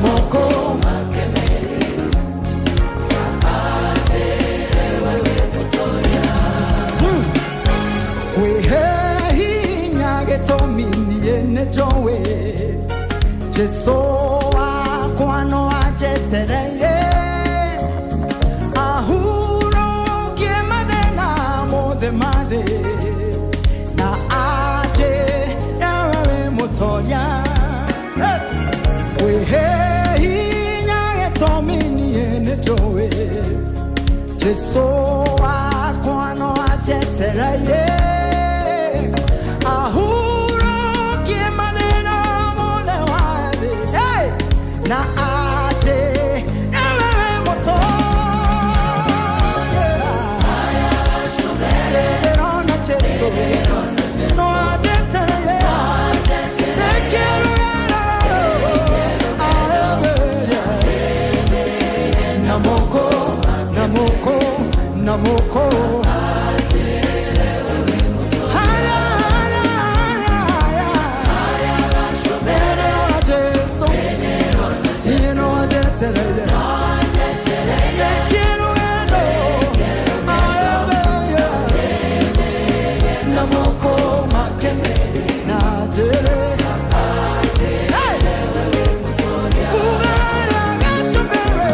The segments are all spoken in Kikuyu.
moko Jesu wakwa no anjetereire ahurũkie mathĩna mothe ma thĩ na anjĩre we wĩ mũtoria. Kwĩhe hinya gĩtũmi niĩ nĩnjũĩ Jesu wakwa no anjetereire ahurũkie mathĩna mothe ma thĩ. Hey! Na anjĩre we wĩ mũtoria. Ndĩrona Jesu no anjetereire. Namoko, namoko, namoko. Haya, haya, haya, haya. Ndĩrona Jesu, niĩ no anjetereire. Ndekĩrũgendo, ayabeye. Namoko makene na njĩre. Hey! Ugarara gacũmbĩrĩ.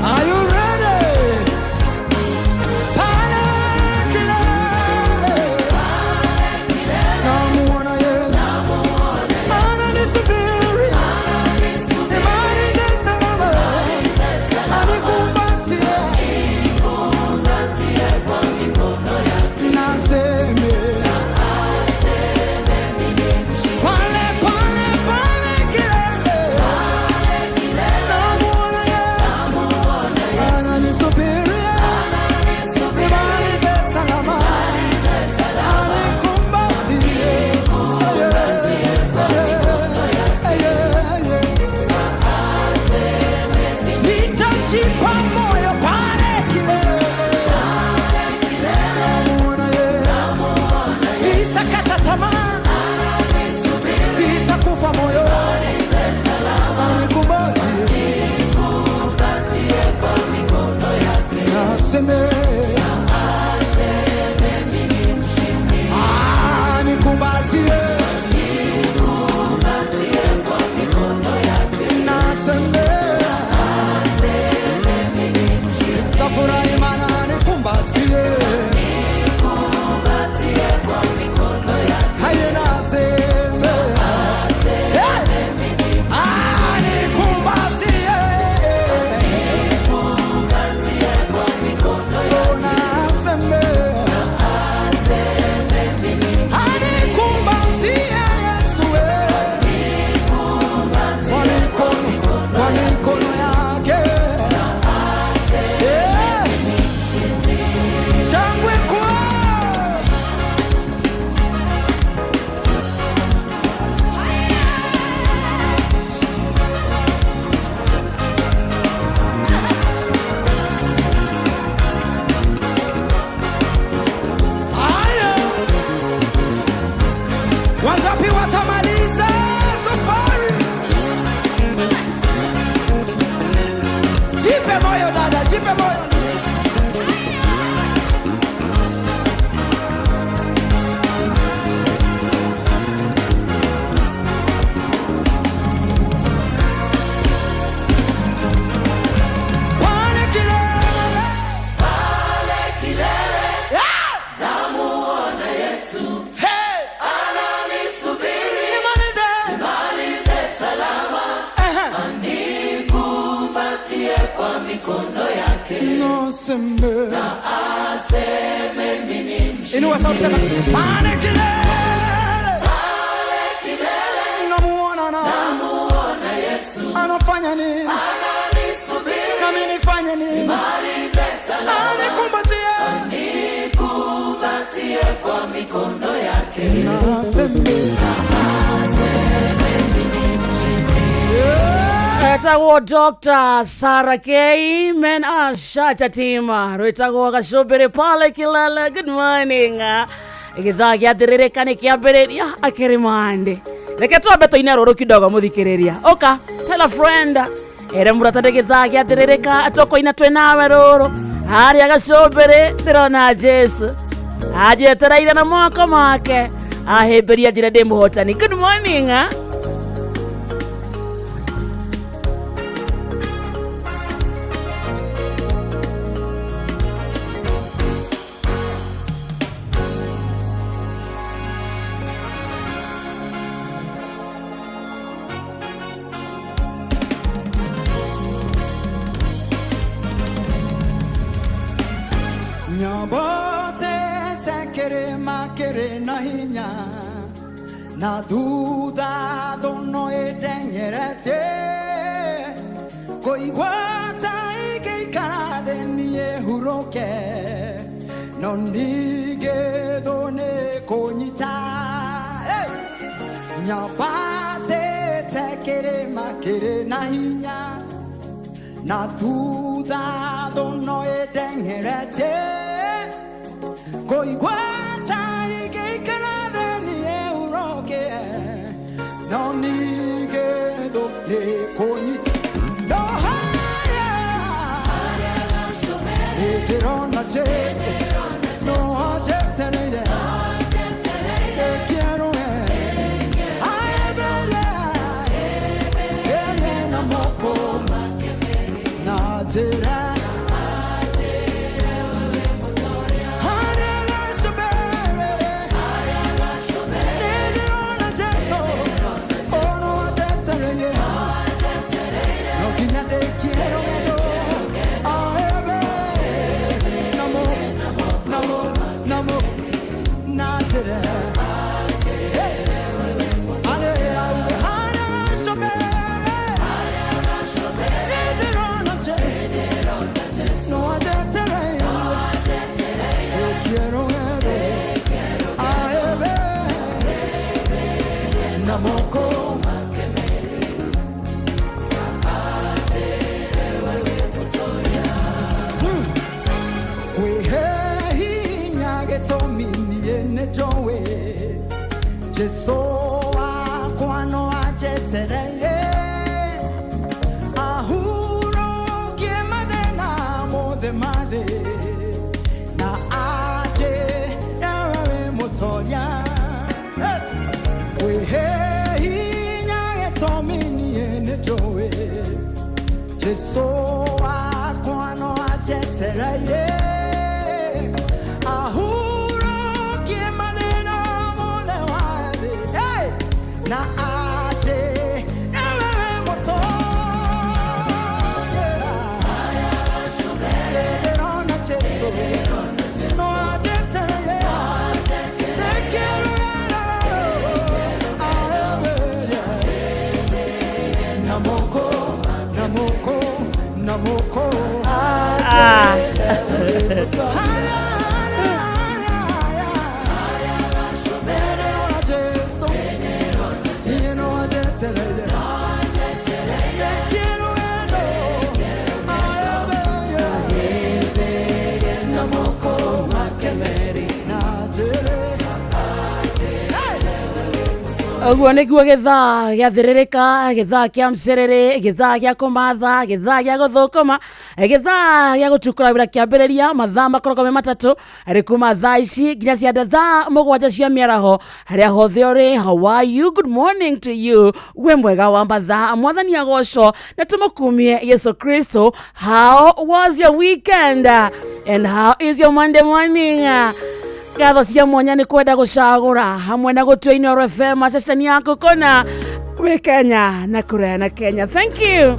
Are you ready? Pale kilele. Namuona Yesu. Ananisubiri. Nimalize salama. Anikumbatie. Naseme. Pale, pale, pale kilele. Namuona Yesu. Ananisubiri. Nimalize salama. Anikumbatie. Nitajipa moyo pale kilele. Namuona Yesu. Sitakata tamaa, sitakufa moyo. Anikumbatie. Naseme. Anikumbatie. Naseme. Nitafurahi maana anikumbatie. Haye naseme. Hey! Anikumbatie. Oh, naseme. Anikumbatie Yesu, eh. Kwa mikono yake. Eh. Shangwe kwao. Haya. Wangapi watamaliza safari? Jipe moyo dada, jipe moyo. Pale kilele. Naseme. Inua sauti sema, pale kilele. Namuona nani? Anafanya nini? Nami nifanye nini? Anikumbatie. Naseme. Yeah. Etagwo Dr. Sarah K. Men Ashacha team rwĩtagwo gacũmbĩrĩ pale Kilele. Good morning. Gĩthaa gĩathĩrĩrĩka nĩ kĩambĩrĩria akĩrĩ mande. Reke twambe tũine rũrũ kidogo mũthikĩrĩria. Ũka tell a friend ere mũrata nĩ gĩthaa gĩathĩrĩrĩka tũkũina twĩ nawe rũrũ harĩa gacũmbĩrĩ ndĩrona Jesu anjetereire na moko make ahĩmbĩria njĩra ndĩ mũhotani. Good morning. Nyobote kĩrĩma kĩrĩ na hinya na thutha thũno ĩteng'eretie kũigua ta ingĩikara thĩ niĩ hurũke no ningĩ thũ nĩ kũnyita. Hey! Nyambatĩte kĩrĩma kĩrĩ na hinya na thutha thũno ĩteng'eretie kũigua ta ingĩikara thĩ niĩ hurũke no ningĩ thũ nĩ kũnyita. No harĩa nĩndĩrona Jesũ no anjetereire ĩkĩerũe aemberie ene na moko na njĩra harĩa gacũmbĩrĩ nĩndĩrona Jesũ ono anjetereire no nginya ndĩkie rũgendo aembe namo namo namo na njĩra. Hey! Anĩrĩra uge harĩa gacũmbĩrĩ nĩndĩrona Jesũ no anjetereire ndĩkie rũgendo aembe na moko. Kwĩhe hinya gĩtũmi niĩ nĩ njũĩ Jesũ wakwa no anjetereire ahurũkie mathĩna mothe ma thĩ na anjĩre we wĩ mũtoria. Hey! Kwĩhe hinya gĩtũmi niĩ nĩ njũĩ Jesũ wakwa no anjetereire ahurũkie mathĩna mothe ma thĩ. Hey! Na anjĩre we wĩ mũtoria. Nĩndĩrona Jesũ no anjetereire ndĩkie rũgendo aemberie namoko namoko namoko. Ah. Haya, haya, haya, haya. Nĩndĩrona Jesũ niĩ no anjetereire ndĩkie rũgendo aemberie namoko na njĩrĩ. Hey! Ũguo nĩguo gĩthaa gĩathĩrĩrĩka gĩthaa kĩa mcerere gĩthaa gĩa kũmatha gĩthaa gĩa gũthũkũma gĩthaa gĩa gũtukũra wĩra kĩambĩrĩria mathaa makoragwo me matatũ arĩ kuma thaa ici nginya cianda thaa mũgwanja cia mĩaraho harĩa hothe ũrĩ. How are you? Good morning to you. Wĩ mwega wa mathaa mwathani agocwo na tũmũkumie Yesu Kristo. How was your weekend and how is your Monday morning? Ngatho cia mwanya nĩ kwenda gũcagũra hamwe na gũtua Inooro FM ceceni yaku kũna wĩ Kenya na kũraya na Kenya. Thank you.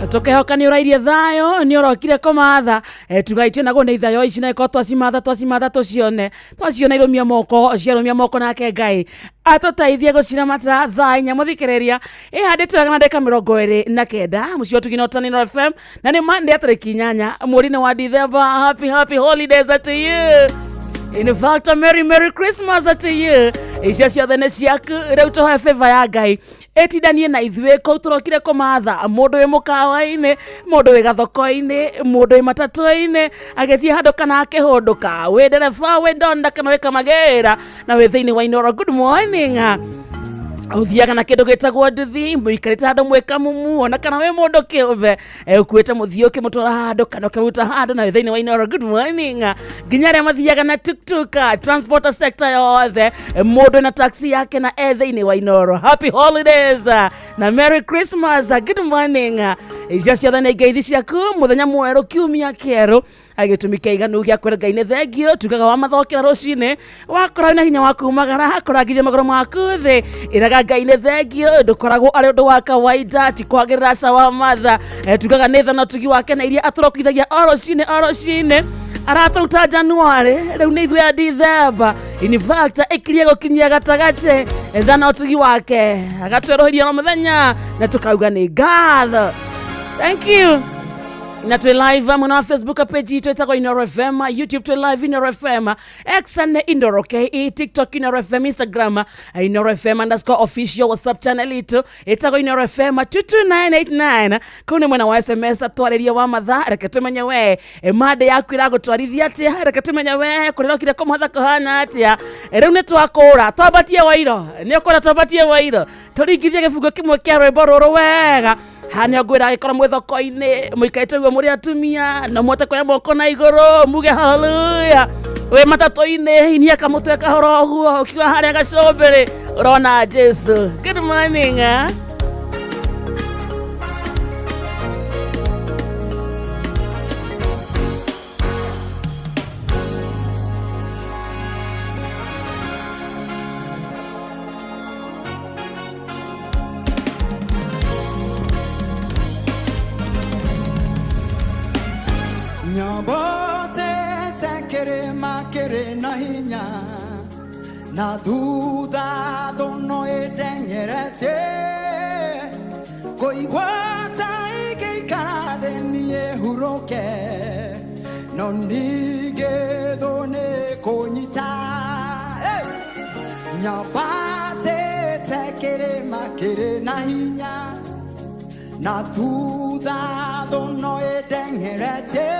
Tũkehoka nĩ ũrairie thayũ, nĩ ũrokire kũmatha. Tugaitio naguo nĩ ithayo ici, na ĩkorwo twacimatha twacimatha tũcione, twaciona irũmia moko, ciarũmia moko, nake Ngai atũteithie gũciramata. Thaa 4, mũthikĩrĩria, ĩhandĩtwo wega na ndagĩka 29, mũciĩ wa Tugina Ũtani FM, na nĩ Monday tarĩki 8 mweri-inĩ wa Dithemba. Happy, happy holidays to you. In fact, a merry, merry Christmas to you. Icio ciothe nĩ ciaku. Rĩu tũhoe favor ya Ngai ĩtindanie na ithuĩ kũu tũrokire kũmatha. Mũndũ wĩ mũkawa-inĩ, mũndũ wĩ gathoko-inĩ, mũndũ wĩ matatũ-inĩ agĩthiĩ handũ kana akĩhũndũka, wĩ ndereba, wĩ ndonda kana wĩ kamagĩra, na wĩ thĩinĩ wa Inoro, good morning. Ũthiaga na kĩndũ gĩtagwo nduthi, mũikarĩte handũ mwĩ kamumu, ona kana wĩ mũndũ kĩũmbe, ũkuĩte mũthiĩ ũkĩmũtwara handũ kana ũkĩmũruta handũ, na wĩ thĩinĩ wa Inoro, good morning. Nginya arĩa mathiaga na tuktuk, transport sector yothe, mũndũ na taxi yake na e thĩinĩ wa Inoro, happy holidays na merry Christmas, good morning. Icio ciothe nĩ ngeithi ciaku, mũthenya mwerũ, kiumia kĩerũ, gĩtũmi kĩa iganu gĩa kwĩra Ngai nĩ thengio. Tugaga wa mathokera rũcinĩ, wakora wĩna hinya wa kumagara, kũrangithia magũrũ maku thĩ, ĩraga Ngai nĩ thengio. Ndũkoragwo arĩ ũndũ wa kawaida, ti kwagĩrĩra aca wa matha. Tugaga nĩ tha na ũtugi wake na iria atũrokithagia o rũcinĩ o rũcinĩ. Aratũruta January, rĩu nĩ ithuĩ ya Dithemba, in fact ĩkirie gũkinyia gatagatĩ. Tha na ũtugi wake agatwerũhĩria o mũthenya, na tũkauga nĩ ngatho, thank you. Na twĩ live mwena wa Facebook page itũ ĩtagwo Inoro FM, YouTube twĩ live Inoro FM, X nĩ Inoro KE, TikTok Inoro FM, Instagram Inoro FM_official, WhatsApp channel itũ ĩtagwo Inoro FM 22989. Kũu nĩ mwena wa SMS, twarĩrie wa mathaa. Reke tũmenye we mande yaku ĩragũtwarithia atĩa, reke tũmenye we kũrĩa ũrokire kũmatha kũhana atĩa. Rĩu nĩ twakũra, twambatie wairo, nĩ ũkwenda twambatie wairo, tũringithie gĩbungo kĩmwe kĩa rwĩmbo rũrũ wega. Hania ngwĩra, agĩkorwo mwĩ thoko-inĩ, mũikarĩte ũguo mũrĩ atumia, no mũhote kuoya moko na igũrũ muge haleluya. Wĩ matatũ-inĩ, inia kamũtwe kahora ũguo, ũkiuga harĩa gacũmbĩrĩ ũrona Jesu. Good morning, eh? Nyambate kĩrĩma kĩrĩ na hinya, na thutha thũno ĩndengeretie, kũigua ta ingĩikara thĩ niĩ hurũke, no ningĩ thũ nĩ kũnyita. Hey! Nyambatĩte kĩrĩma kĩrĩ na hinya, na thutha thũno ĩndengeretie,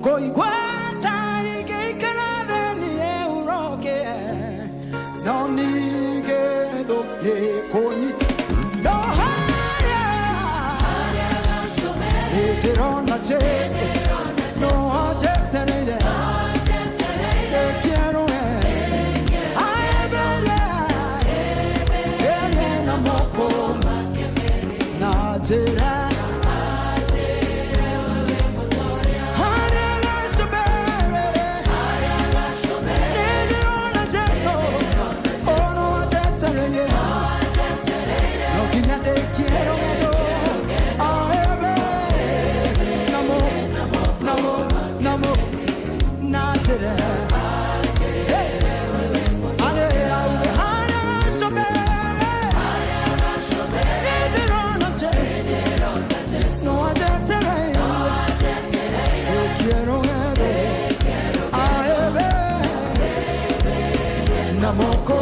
kũigua ta ingĩikara thĩ niĩ hurũke, no ningĩ thũ nĩ kũnyita. No harĩa nĩndĩrona Jesu no anjetereire, ndĩkĩerũe aemberie ene na moko na njĩra harĩa gacũmbĩrĩ. Nĩndĩrona Jesu ono anjetereire, no nginya ndĩkie rũgendo aembe namo namo namo na njĩra. Hey! Anĩrĩra uge harĩa gacũmbĩrĩ nĩndĩrona Jesu no anjetereire, ndĩkie rũgendo aembe na moko.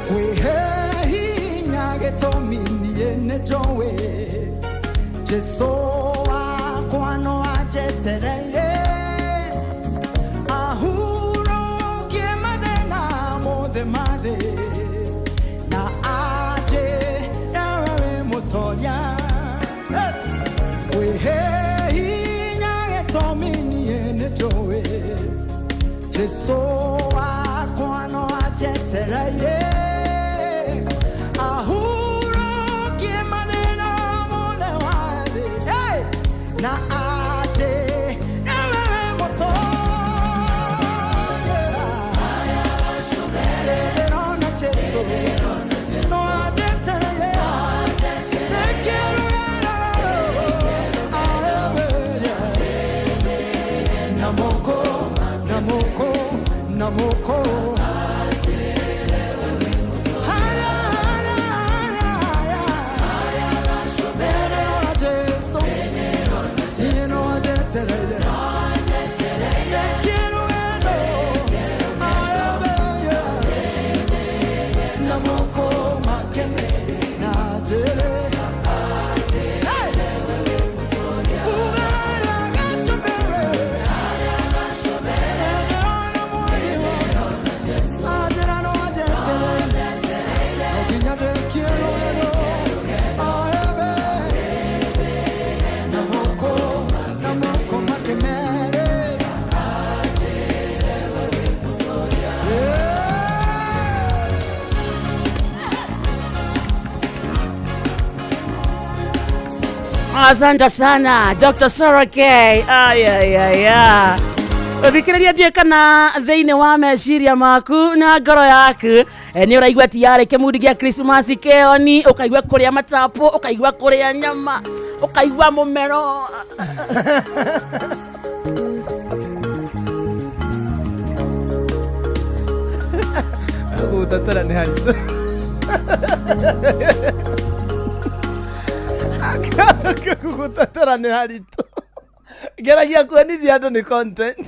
Kwĩhe hinya, gĩtũmi niĩ nĩ njũĩ Jesu wakwa no anjetereire, ahurũkie mathĩna mothe ma thĩ, na anjĩre we wĩ mũtoria. Hey! Kwĩhe hinya, gĩtũmi niĩ nĩ njũĩ Jesu wakwa no anjetereire, ahurũkie mathĩna mothe wa thĩ. Hey! Na anjĩre we wĩ mũtoria. moko Haya, haya, haya, haya. Neno la Jesu. Neno ajetereire. Nekiruendo. Ayabeye. Na moko makene na jere. Hey! Ugara gashomere. Neno mwangi wa. Ajera no ajetereire. Okinya nekiruendo. Ayabeye. Namoko, namoko makemere. Yeah. Asante sana Dr. Sarah K. Ayayaya. Thikĩrĩria ndiĩ kana thĩinĩ wa meciria maku na ngoro yaku nĩ ũraigua tiarĩ kĩmundi gĩa Christmas kĩoni, ũkaigua kũrĩa matapo, ũkaigua kũrĩa nyama, ũkaigua mũmero. Gũgũtetera nĩ haritũ. Gũgũtetera nĩ haritũ. Ngeragia kuonithia andũ nĩ content.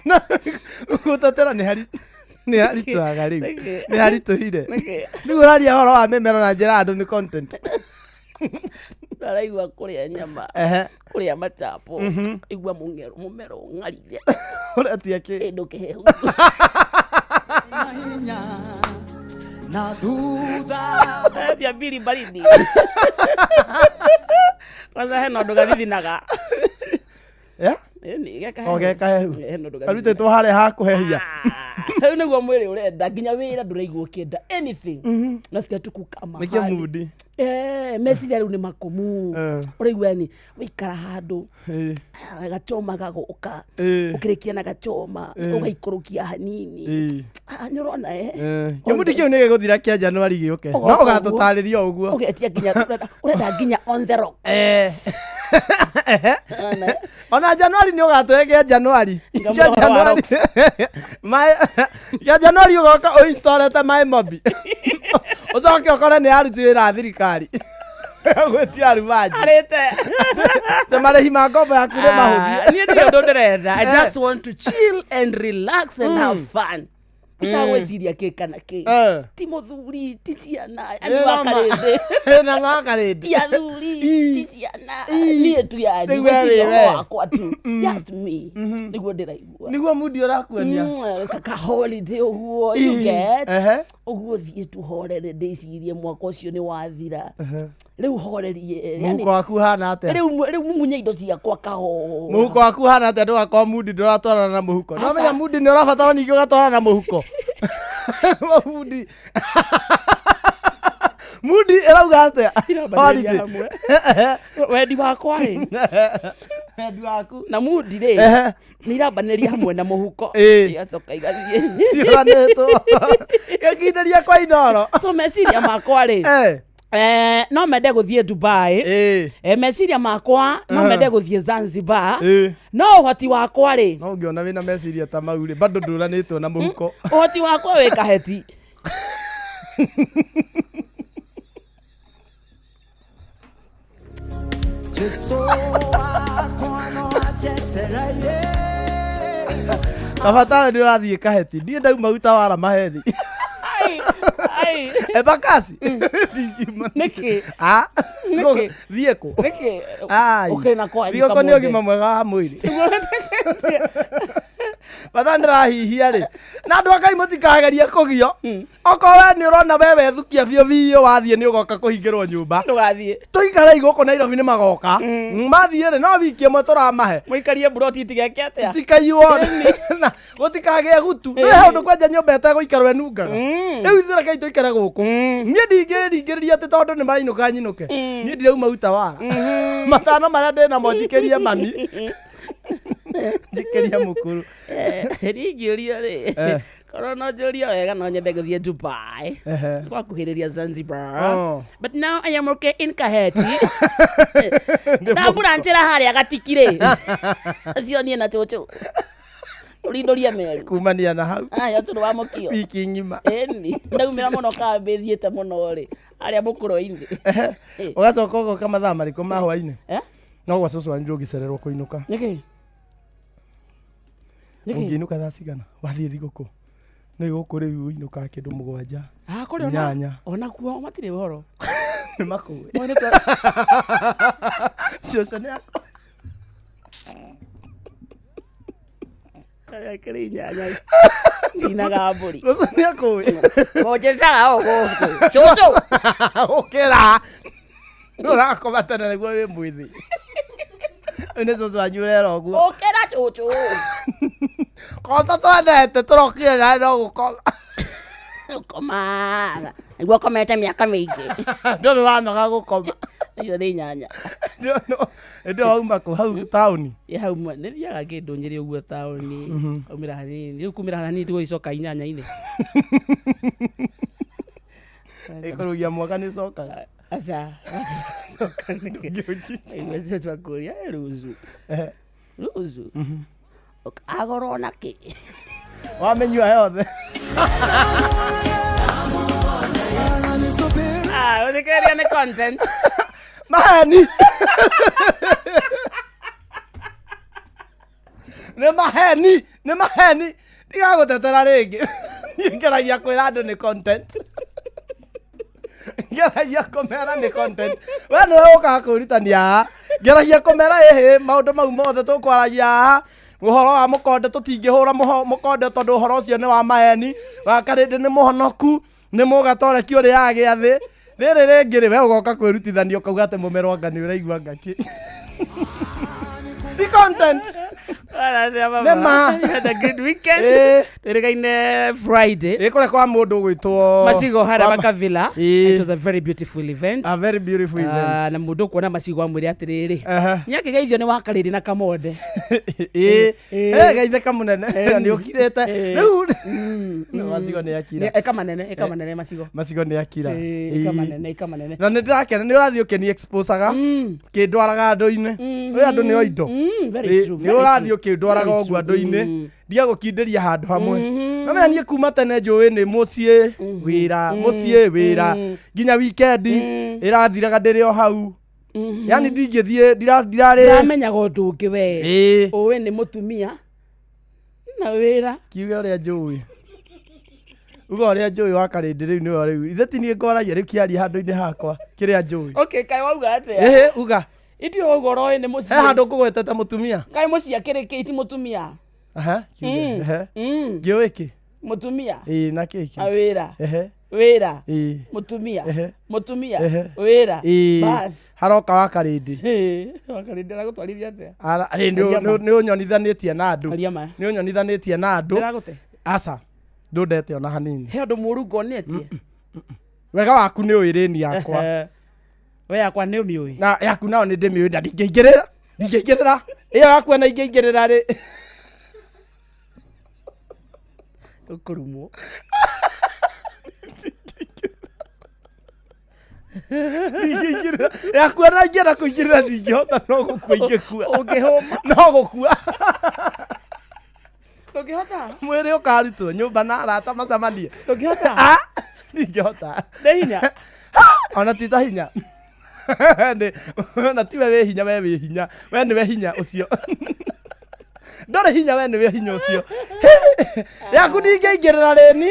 No, gũgũtetera nĩ haritũ. Nĩ haritũhaga rĩu. Nĩ haritũhire. Rĩu ũraria ũhoro wa mĩmero na njĩra andũ nĩ content. Ũraigua kũrĩa nyama, Ehe. kũrĩa matapo, igua mũng'ero mũmero ũng'arire Ũretia kĩ? kĩndũ kĩhehu. Na hinya na thutha. Vya mbili baridi. Kwanza hena ũndũ gathithinaga. Yeah? Ĩni, geka O gekahehu. Hena ũndũ Karutĩtwo harĩa ha kũhehia. Rĩu nĩguo mwĩrĩ ũrenda nginya wĩra ndũraigua ũkĩenda anything. Nasikia tu kukaa Nĩ mahali. kĩmundi. Eh, meciria rĩu nĩ makomu. Eh. Ũraigua yani waikara handũ Ĩĩ. gachoma gagoka Ĩĩ. ũkĩrĩkia na gachoma Eh. ũgaikũrũkia hanini. Ĩĩ. Ah, nĩ ũrona eh. Kĩmundi kĩu nĩ gĩgũthira kĩa Januari gĩũke. No Ũgoka ũguo. ũgatũtarĩria o ũguo. Ũgetia nginya ũrenda nginya on the rock. Eh. Ũrona, eh? Ona Januari nĩ ũgatũhe kĩa Januari. Ngamũra Kĩa ũhoro wa Januari. Maĩ kĩa Januari ũgoka ũinstorete maĩ mobi. Ũcoke ũkore nĩ aruti wĩra a thirikari. Gwĩtia arumanji. Arĩte. Te marĩhi ma ngombo yaku nĩ mahũthie. Ah, niĩ ndirĩ ũndũ ndĩrenda. I Eh. just want to chill and relax and have fun. Itagwĩciria kĩ kana kĩ. Eh. Ti mũthuri, ti ciana, Ĩ andũ na a ma- karĩndĩ. Ĩ na ma karĩndĩ. Ti athuri, Ĩ. ti ciana. Ĩ. Niĩ tu yani, Rĩu we gwĩciria wĩ ũhoro we. wakwa tu. Just me. Nĩguo ndĩraigua. Nĩguo mundi ũrakuonia. Kaka holiday ũguo, you Ĩ. get. Ehe. Ũguo thiĩ tu horere ndĩcirie mwaka ũcio nĩ wathira. Rĩu horerie. Yani, Mũhuko waku ũhana atĩa? rĩu mumunye indo ciakwa kahora. Mũhuko waku ũhana atĩa ndũgakorwo mundi ndũratwarana na mũhuko. Aca. No menya mundi nĩ ũrabatara ningĩ ũgatwarana na mũhuko. Mundi. Mundi ĩrauga atĩa? Irambanĩria Holiday. hamwe. Wendi wakwa rĩ Wendi waku. na mundi rĩ Ehe. nĩ irambanĩria hamwe na mũhuko. Ĩ. Igacoka igathiĩ. Ciũranĩtwo. Gĩkinderia kwa inoro. So meciria makwa rĩ Eh. no mende gũthiĩ Dubai. Ĩ. Meciria makwa no Aha. mende gũthiĩ Zanzibar. Ĩ. No ũhoti wakwa rĩ No ũngĩona wĩna meciria ta mau rĩ bado ndũranĩtwo na mũhuko. ũhoti wakwa wĩ kaheti. Jesu wakwa no ajetereire. Kabata we nĩ ũrathiĩ kaheti. Niĩ ndauma utawara maheni. Ai, ai. Embakasi. Ndingiuma. Nĩkĩ? Ah. Nĩkĩ? Thiĩ kũ? Nĩkĩ? Ai. Ũkĩrĩ na kwanyu Thigũkũ nĩ kamũthĩ. ũgima mwega wa mwĩrĩ. Bata ndĩrahihia rĩ. Na andũ a Ngai mũtikagerie kũgio. Okorwo we nĩ ũrona we wethukia biũ biũ wathiĩ nĩ ũgoka kũhingĩrwo nyũmba. Ndũgathiĩ. Tũikarei gũkũ Nairobi nĩ magoka. Mathiĩ rĩ no wiki ĩmwe tũramahe. Mũikarie mburoti itigeke atĩa? Citikaiyo na gũtikagĩe gutu. Nĩ he ũndũ kwanja nyũmba ĩtegũikarwo ĩnungaga. Rĩu ithuĩ rekei tũikare gũkũ. Niĩ ndingĩringĩrĩria atĩ tondũ nĩ mainũka nyinũke. Niĩ ndirauma utawara. Matano marĩa ndĩnamo njikĩrie mami. Njikĩrie mũkũrũ. Niĩ ingĩũrio rĩ Eh. korwo no njũrio wega no nyende gũthiĩ Dubai. Ehe. Gwakuhĩrĩria Zanzibar. Oh. But now I am okay in Kaheti. Ndambura njĩra harĩa gatiki rĩ. Ũcio niĩ na cũcũ. Ũrindũrie meru. Kumania na hau. Aya tondũ wa mũkio. Wiki ng'ima. Ĩni, ndaumĩra mũno kambĩ thiĩte mũno rĩ. Arĩa mũkũro-inĩ. Ũgacoka ũgoka mathaa marĩkũ ma hwainĩ? Eh? No gwa cũcũ wanyu ndũngĩcererwo kũinũka. Nĩkĩ? Nĩkĩ? Ũngĩinũka thaa cigana? Wathiĩ thigũkũ. Nĩ gũkũ rĩu ũinũkaga kĩndũ 7. Ah, kũrĩ ona 8. ona kuo matirĩ ũhoro. Nĩ makũĩ. Moĩ nĩ Cũcũ nĩ akũĩ. Kĩrĩ inyanya. Cinaga mbũri. Cũcũ nĩ akũĩ. Mũnjĩtaga o gũkũ. Cũcũ. Ũkĩra. Nĩ ũrakoma tene nĩguo wĩ mwĩthĩ. Ũyũ nĩ cũcũ wanyu ũrera ũguo. Ũkĩra cũcũ. Kota twendete tũrokire nawe no gũkoma. Ũkomaga. Nĩguo ũkomete mĩaka mĩingĩ. Ndũrĩ wanoga gũkoma. Icio nĩ inyanya. Ĩndĩ wauma kũ hau taũni. Ĩ hau nĩ thiaga kĩndũ nyĩrĩ ũguo taũni. Aumĩra hanini. Rĩu kumĩra hanini tũgũgĩcoka inyanya-inĩ. Ĩkũrũgia mwaka nĩ ũcokaga. Aca. Coka nĩkĩ. Aigua cũcũ akũria, "Ĩ Ruzu. Ruzu. Ũkagũrwo na kĩ?" Wamenyua yothe. Ah, ũthikĩrĩria nĩ content. Maheni. Nĩ maheni, nĩ maheni. Ndigagũtetera rĩngĩ. Niĩ ngeragia kwĩra andũ nĩ content. Ngeragia kũmera nĩ content. We nĩwe ũkaga kwĩrutania haha. Ngeragia kũmera ĩhĩ maũndũ mau mothe tũkwaragia haha. Ũhoro wa mũkonde tũtingĩhũra mũkonde tondũ ũhoro ũcio nĩ wa maheni. Wa karĩndĩ nĩ mũhonoku, nĩ mũgatoreki ũrĩaga gĩathĩ. Rĩrĩ rĩngĩ rĩ we ũgoka kwĩrutithania ũkauga atĩ mũmero anga nĩ ũraigua ngaki. Ti content. Nĩ ma. Had a good weekend. Ĩĩ. Twĩrĩgaine Friday. Ĩ kũrĩa kwa mũndũ ũgwĩtwo Macigo harĩa kwa- Makavila. Ĩĩ. It was a very beautiful event. A very beautiful Ah, event. na mũndũ ũkuona macigo amwĩre atĩrĩrĩ. Aha. Nĩakĩgeithio nĩ wakarĩrĩ na kamonde. Ĩĩ. Ĩĩ. Ĩ geithe kamũnene nĩ ũkirĩte. Ĩĩ. Rĩu macigo nĩ akira. Ĩka manene, ĩka manene macigo. Macigo nĩ akira. Ĩĩ, ĩka manene, ĩka manene. Na nĩ ndĩrakena nĩ ũrathiĩ ũkĩni exposaga kĩndwaraga andũ-inĩ. Ũyũ andũ nĩo indo. Very Nĩ true, nĩ very ũrathiĩ true. ũkĩndwaraga Very ũguo true. andũ-inĩ. Ndigagũkindĩria handũ hamwe. Na menya niĩ kuma tene njũĩ nĩ mũciĩ wĩra, mũciĩ wĩra. Nginya wikendi ĩrathiraga ndĩrĩ o hau. Yani ndingĩthiĩ ndirarĩ. Ndamenyaga ũndũ ũngĩ we. Ĩĩ. Ũĩ nĩ mũtumia na wĩra. Kiuge ũrĩa njũĩ. Uga ũrĩa njũĩ wa karĩndĩ rĩu nĩwe rĩu. Ithe ti niĩ ngwaragia rĩu kĩaria handũ-inĩ hakwa kĩrĩa njũĩ. Okay, kaĩ wauga atĩa? Ĩhĩ uga. Ithuĩ ũguo ũroĩ nĩ He mũciĩ. handũ ngũgwetete mũtumia. Kaĩ mũciĩ akĩrĩ kĩ ti mũtumia? Aha, kiuge. Ehe. Ngĩũĩ kĩ? Mũtumia Ĩĩ na kĩ na kĩ? wĩra. Ehe. Wĩra. Ĩĩ. Mũtumia. Ehe. Mũtumia. Ehe. Wĩra. Ĩĩ. Bas. Haroka wa karĩndĩ. Wakarĩndĩ aragũtwarithia atĩa? Rĩ Aria ma. nĩ ũnyonithanĩtie na andũ. Aria ma. Nĩ ũnyonithanĩtie na andũ. Ndĩragũte. Aca. Ndũndete ona hanini. He ũndũ mũũru ngonetie. Wega waku nĩ ũĩ rĩni yakwa. Ehe. We yakwa nĩ ũmĩũĩ. Na yaku nao nĩ ndĩmĩũĩ na ndingĩingĩrĩra. Ndingĩingĩrĩra. Ĩyo yaku ona ingĩingĩrĩra rĩ. Ũkũrumwo. Ndingĩingĩrĩra. Yaku ona ingĩenda kũingĩrĩra ndingĩhota no gũkua ingĩkua. Ũngĩhũma. No gũkua. Ndũngĩhota. Mwĩrĩ ũkarutwo nyũmba na arata macemanie. Ndũngĩhota. Ah, ndingĩhota. Nĩ hinya. Ona ti ta hinya. Ona tiwe wĩ hinya, we wĩ hinya. We nĩwe hinya ũcio. Ndũrĩ hinya, we nĩwe hinya ũcio. Yaku ndingĩingĩrĩra rĩni.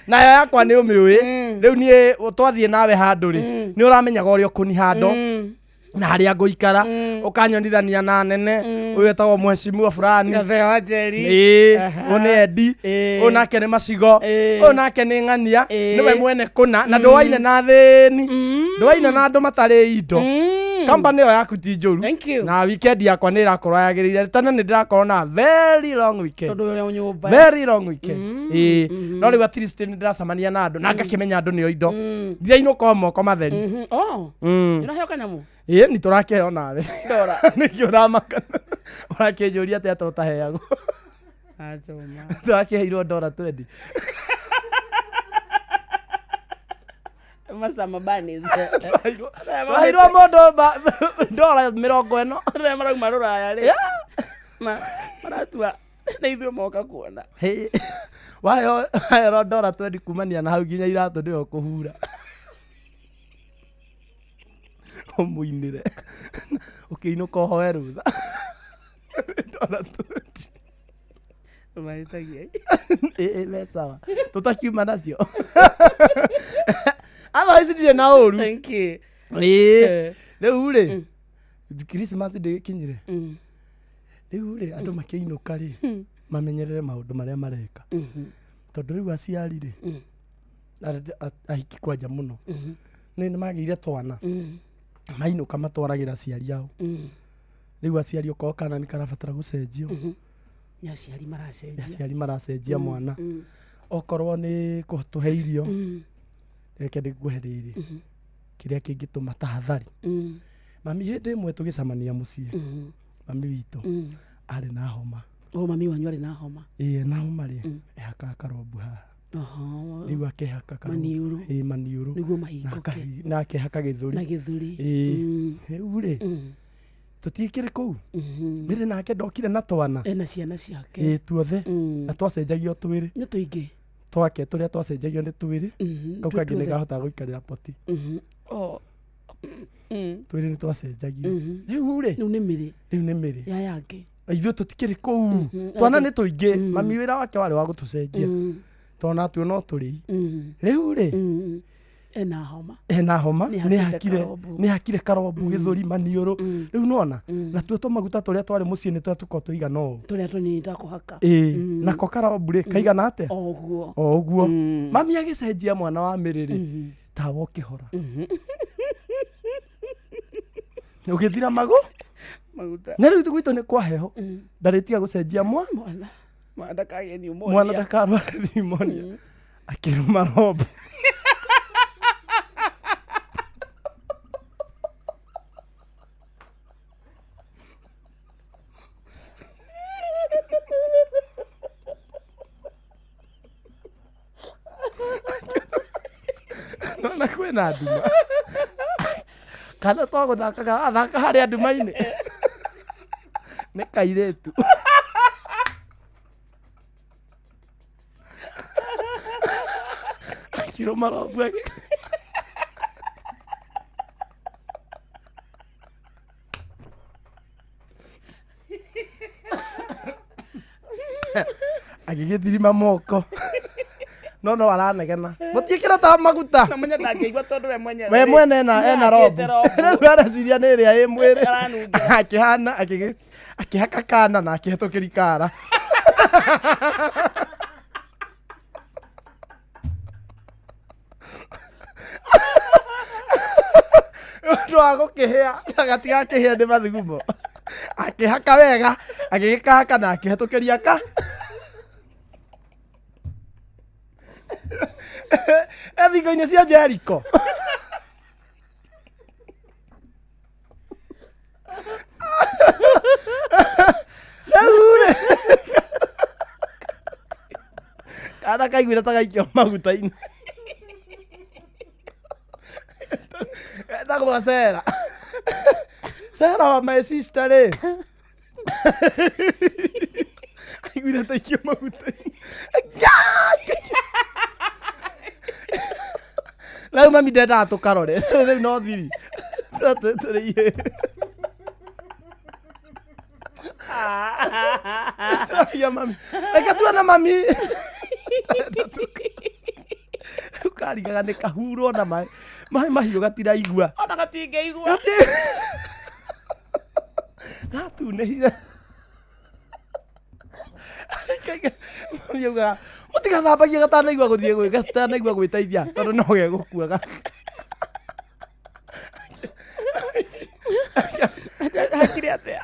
Nayo yakwa nĩ ũmĩũĩ. Rĩu niĩ twathiĩ nawe handũ rĩ, nĩ ũramenyaga ũrĩa ũkũni handũ. Na harĩa ngũikara, ũkanyonithania na nene, ũyũ etagwo mheshimiwa fulani. Gathee wa Njeri. Ĩĩ, Aha. ũyũ nĩ Eddie, Ĩĩ. ũyũ nake nĩ Macigo, Ĩĩ. ũyũ nake nĩ Ng'ania, Ĩĩ. nĩwe mwene kũna, na ndũaine na thĩni, ndũaine na andũ matarĩ indo. Company ĩyo yaku ti njũru. Thank you. Na weekend yakwa nĩ ĩrakorwo yagĩrĩire. Tene nĩ ndĩrakorwo na very long weekend. Tondũ ũrĩa nyũmba. Very long weekend. Ĩĩ. No rĩu at least nĩ ndĩracemania na andũ na ngakĩmenya andũ nĩo indo. Ndirainũka o moko matheri. Oh. Nĩũraheo kanyamũ? Ĩĩ nĩ tũrakĩheo nawe. Ndora. Nĩkĩ ũramaka? Ũrakĩnjũria atĩa to ũtaheagwo? Achoma. Tũrakĩheirwo ndora 20. Masama bunnies. Twaheirwo mũndũ ndora 40. Arĩa marauma rũraya rĩ. Maratua Na ithuĩ moka kuona. Hĩ, waheo ndora 20 kumania na hau nginya iratũ nĩwe ũkũhura ũmũinĩre ũkĩinũka ũhoe rũtha. Ndora 20. Mahĩtagia. Ĩ, me sawa, tũtakiuma nacio. Otherwise ndirĩ na ũru. Thank you. Ĩĩ. Eh. Rĩu rĩ, Christmas ndĩgĩkinyire. Rĩu rĩ, andũ makĩinũka rĩ, mamenyerere maũndũ marĩa mareka, tondũ rĩu aciari rĩ, ahiki kwanja mũno nĩ magĩire twana, mainũka matwaragĩra aciari ao. Rĩu aciari, okorwo kana nĩ karabatara gũcenjio, Nĩ aciari nĩ maracenjia. Aciari maracenjia mwana. Okorwo nĩ kũtũhe irio, reke ndĩkuhe rĩrĩ, kĩrĩa kĩngĩtũma tahadhari. Mami hĩndĩ ĩmwe tũgĩcemania mũciĩ, mami witũ arĩ na homa. O mami wanyu arĩ na homa? Ĩĩ, na homa rĩ, ehakaga karombu haha. Rĩu akehaka karombu. Maniũrũ. Ĩĩ, maniũrũ. Nĩguo Na mahingũke. Na akehaka gĩthũri. Na gĩthũri. Ĩĩ. Rĩu rĩ, tũtiĩkĩrĩ kũu mĩrĩ nake ndokire na twana. Ena ciana ciake. Ĩĩ, tuothe. Na twacenjagio twĩrĩ. Nĩ tũingĩ. Twake tũrĩa twacenjagio nĩ twĩrĩ. Kau kangĩ nĩ Tuothe. kahotaga gũikarĩra poti. O. Twĩrĩ nĩ twacenjagio. Rĩu rĩ, Rĩu nĩ mĩrĩ rĩu nĩ mĩrĩ. ya yangĩ. Ithuĩ tũtikĩrĩ kũu, twana nĩ tũingĩ. Mami wĩra wake warĩ wa gũtũcenjia, tondũ natuo no tũrĩi. Rĩu rĩ, Ena homa. Ena homa. Nĩ nĩ hakĩte hakire karombu. Nĩ hakire karombu gĩthũri, maniũrũ. Rĩu nona natuo tũmaguta tũrĩa twarĩ mũciĩ nĩ tũrĩa tũkorwo tũigana ũũ. Tũrĩa tũnini twa kũhaka. Ĩĩ, nako karombu rĩ, kaigana atĩa? O ũguo. O ũguo. Mami agĩcenjia mwana wa mĩrĩ rĩ, tawa ũkĩhora, ũgĩthira magũ Maguta. Na rĩu gwitũ nĩ kwa heho, ndarĩtiga gũcenjia mwa Mwana ndakagĩe pneumonia. Mwana ndakarware pneumonia. Akĩrũma rombo. Nona kwĩna nduma, kana twagũthakaga athaka harĩa nduma-inĩ nĩ kairĩtu. Akĩrũma rombo agĩgĩthirima moko, no no aranegena mũtiĩkĩra ta maguta. Namenya ndangĩigua tondũ we mwenyewe We rĩ, mwene ena nĩahakĩte rombo. rombo. Rĩu areciria nĩ ĩrĩa ĩ mwĩrĩ. Aranungĩra. Akĩhana akĩhaka kana na akĩhetũkĩri kara. Ũndũ wa gũkĩhĩa gatigakĩhĩa nĩ mathugumo, akĩhaka wega, agĩgĩkahaka na akĩhetũkĩria ka e thingo-inĩ cia Jericho. Rĩu rĩ, kana kaiguire ta gaikio maguta-inĩ. Etagwo Sera, Sera wa my sister rĩ, aiguire ta aikio maguta-inĩ. Rĩu mami ndendaga tũkarore, rĩu no thiri tũrĩ ihĩ. Ya mami, reke tuone mami. Rĩu karigaga nĩ kahurwo na maĩ maĩ mahiũ, gatiraigua. Ona gatingĩigua. Gati gatunĩhire. Mami augaga mũtigathambagie gatanaigua gũthiĩ gwĩ gatanaigua gwĩteithia, tondũ no gegũkua gaka. Hakire atĩa?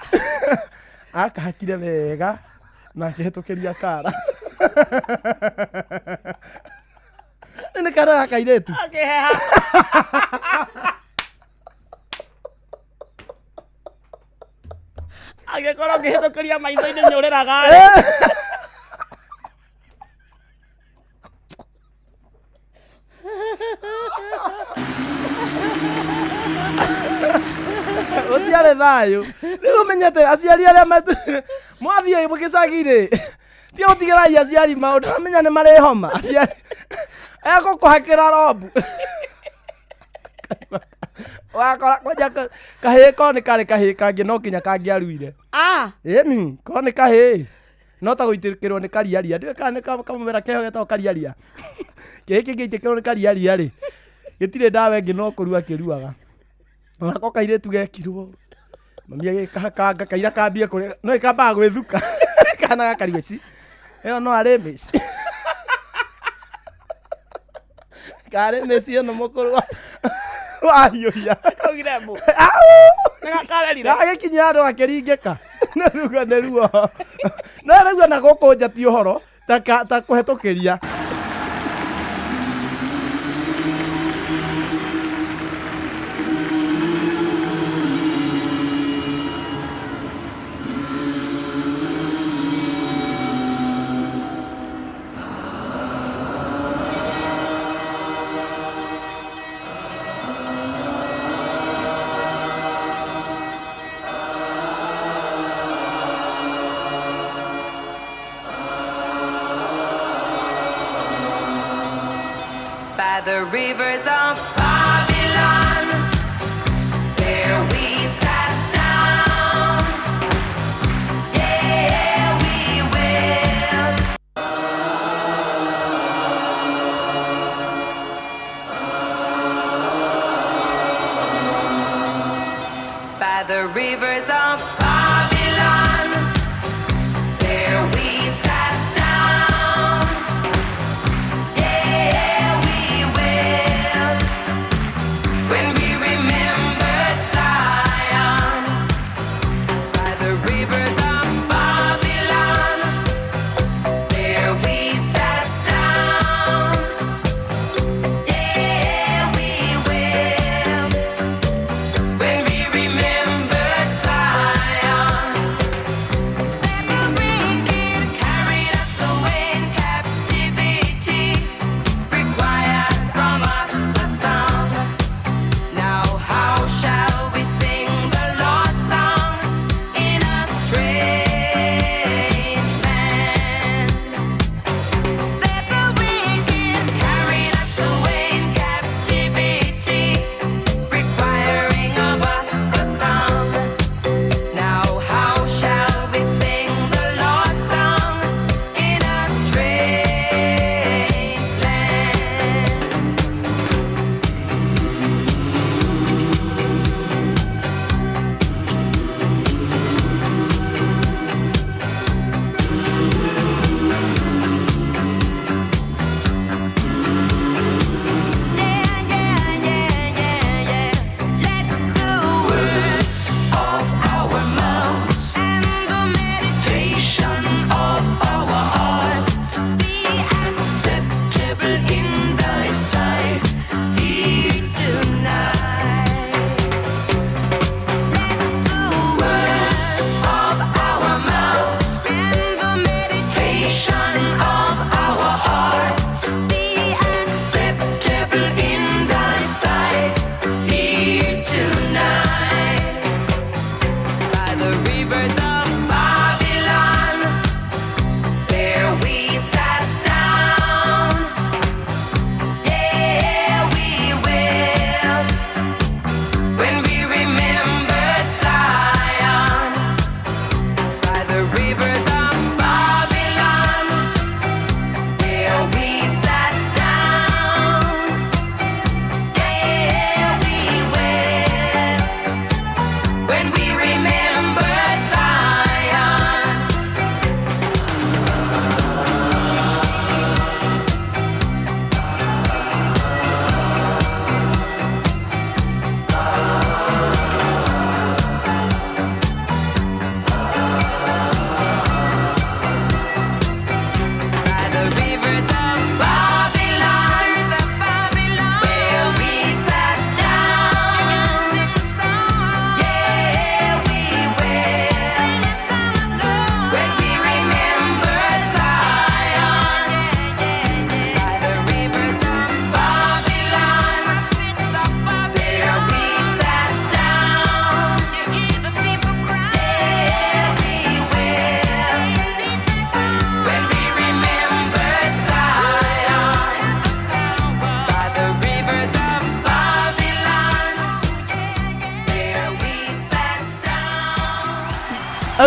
Akahakire wega na akĩhetũkĩria kara. Nĩ kara ga kairĩtu. Akĩheha. Angĩkorwo ũngĩhĩtũkĩria maitho-inĩ nĩ ũrĩraga rĩ. Gũtiarĩ thayũ. Rĩu ũmenyete aciari arĩa mwathiĩ gĩcagi-rĩ, Tiga gũtigĩrai aciari maũndũ amenya nĩ marĩ homa aciari egũkũhakĩra robu wakora kwanja kahĩĩ ko nĩ karĩ kahĩĩ kangĩ no kinya kangĩaruire. Ah. Ĩni ko nĩ kahĩĩ no ta gũitĩkĩrwo nĩ kariaria ndiũĩ kana nĩ kamũmera keho getagwo kariaria kĩhĩ kĩngĩitĩkĩrwo nĩ kariaria rĩ gĩtirĩ ndawa ĩngĩ no kũrua kĩruaga onako kairĩtu gekirwo mami agĩkahakanga kaira kambie kũrĩa no ĩkambaga gwĩthuka kana gakarigwo ici ĩyo no arĩ mĩci karĩ mĩci ĩno mũkũrũ wahiũhia. Kaugire mbu. Nĩgakarerire. Gagĩkinya handũ gakĩringĩka nĩ ruo nĩ ruo no rĩu ona gũkũ nja ti ũhoro ta ta kũhetũkĩria. By the rivers of Babylon, there we sat down. Yeah, we will. By the rivers of Babylon, there we sat down. Yeah, we will.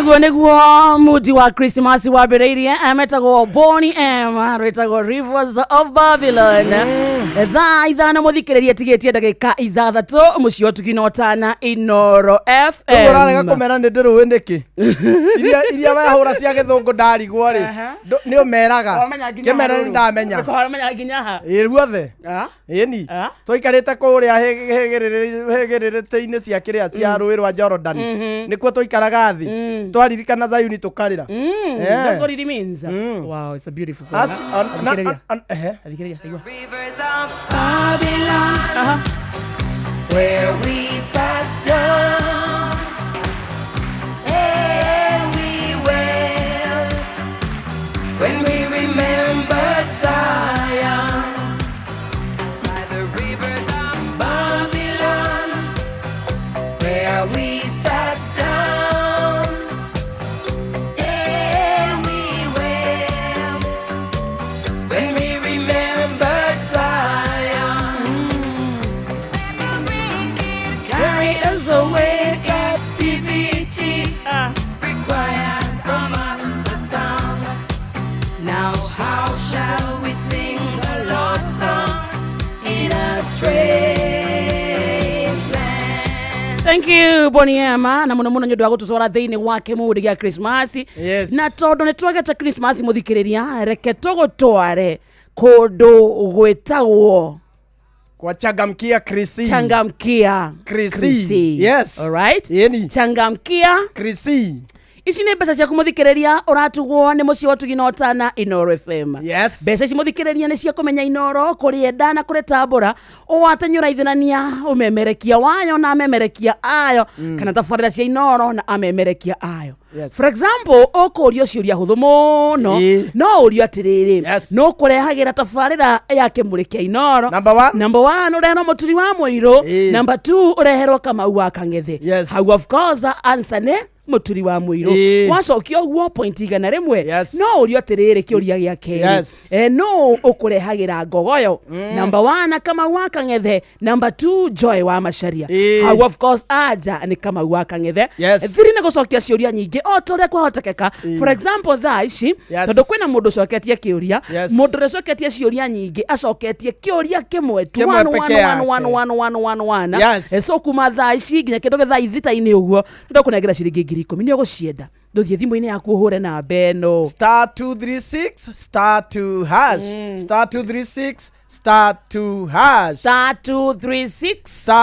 Ũguo nĩguo mundi wa Christmas wambĩrĩirie, metagwo Boney M, rwĩtagwo Rivers of Babylon. Thaa 5, mũthikĩrĩria, tigĩtie ndagĩka 6, mũciĩ wa Tugina Ũtana, Inoro Ũguo ũrarega FM. Kũmera nĩ ndĩrũĩ nĩkĩ iria wehũra cia gĩthũngũ ndarigwo rĩ. Nĩ ũmeraga kĩmera nĩ ndamenya. Wamenya nginya ha? Ĩ, ruothe. Ah? Ĩni. Ah? Twaikarĩte kũrĩa hĩgĩrĩrĩtĩ-inĩ cia kĩrĩa cia rũĩ rwa Jordan, nĩkuo twaikaraga thĩ, twaririkana Zayuni tũkarĩra. That's what it means. Wow, it's a beautiful song. Thikĩrĩria. Ehe. Thikĩrĩria, igua. Rivers of Babylon, where we sat down, there we wept when we remembered Zion. By the rivers of Babylon, where we sat down, there we wept when we remembered Zion. Carry us away, captivity required from us a song. Now how shall we sing the Lord's song in a strange land? Thank you, Boney M, na muno muno nĩ ũndũ wa gũtũtwara thĩinĩ wa kĩmũndĩ gĩa Christmas. Yes. Na tondũ nĩ twagete Christmas, mũthikĩrĩria, reke tũgũtware kũndũ gwĩtagwo Kwa Changamkia Krisi. Changamkia Krisi. Krisi. Yes. Alright? Yeni. Changamkia Krisi. Ici nĩ mbeca ciaku, mũthikĩrĩria, ũratugwo nĩ mũciĩ wa Tugina Ũtana, Inoro FM. Yes. Mbeca ici, mũthikĩrĩria, nĩ cia kũmenya Inoro kũrĩenda na kũrĩtambũra ũwatenyũra ithĩnania ũmemerekia wayo na amemerekia ayo, kana tabarĩra cia Inoro na amemerekia ayo. Yes. For example, ũkũrio ciũria hũthũ mũno. No ũrio atĩrĩrĩ, no kũrehagĩra tabarĩra ya kĩmũrĩ kĩa Inoro. Number one. Number one, ũreherwo Mũturi wa Mũirũ. Number two, ũreherwo Kamau wa Kang'ethe. Hau of course answer nĩ Mũturi wa Mũirũ. Wacokia ũguo, point 100. No ũrio atĩrĩrĩ, kĩũria gĩa kerĩ, no ũkũrehagĩra Ngogoyo? Number one, Kamau wa Kang'ethe. Number two, Joy wa Macharia. Hau of course anja nĩ Kamau wa Kang'ethe. Thiri nĩ gũcokia ciũria nyingĩ o ta ũrĩa kwahotekeka. For example, thaa ici, tondũ kwĩna mũndũ ũcoketie kĩũria, mũndũ ũrĩa ũcoketie ciũria nyingĩ acoketie kĩũria kĩmwe tu. Kĩmwe One, peke one, yake. one, one, one, one, one. So kuma thaa ici nginya kĩndũ gĩa thaa ithita-inĩ ũguo, nĩndakũnengera ciringi 10,000. Nĩ ũgũcienda, ndũthiĩ thimũ-inĩ yaku ũhũre namba ĩno. *236 *2 hash, *236 *2 hash. *236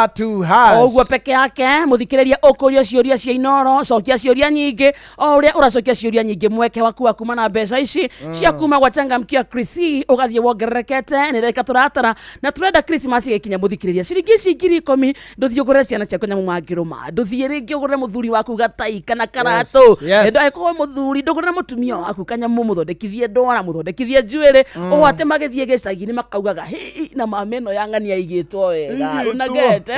*2 hash. Ũguo peke yake, mũthikĩrĩria, ũkũrio ciũria cia Inoro, cokia ciũria nyingĩ. O ũrĩa ũracokia ciũria nyingĩ, mweke waku wa kuma na mbeca ici cia kuma gwa Changamkia Krisi ũgathiĩ wongererekete. Nĩ reka tũratara na tũrenda Christmas ĩgĩkinya, mũthikĩrĩria, ciringi ici 10,000 ndũthiĩ ũgũrĩre ciana ciaku nyamũ mangĩrũma, ndũthiĩ rĩngĩ ũgũrĩre mũthuri waku gatai kana karatũ. Ndagĩkorwo mũthuri, ndũgũrĩre mũtumia waku kanyamũ, mũthondekithie ndwara, mũthondekithie njuĩrĩ, ũgwate magĩthiĩ gĩcagi-inĩ makaugaga hi na mama ĩno ya ng'ania igĩtwo wega. Igĩtwo. Unagete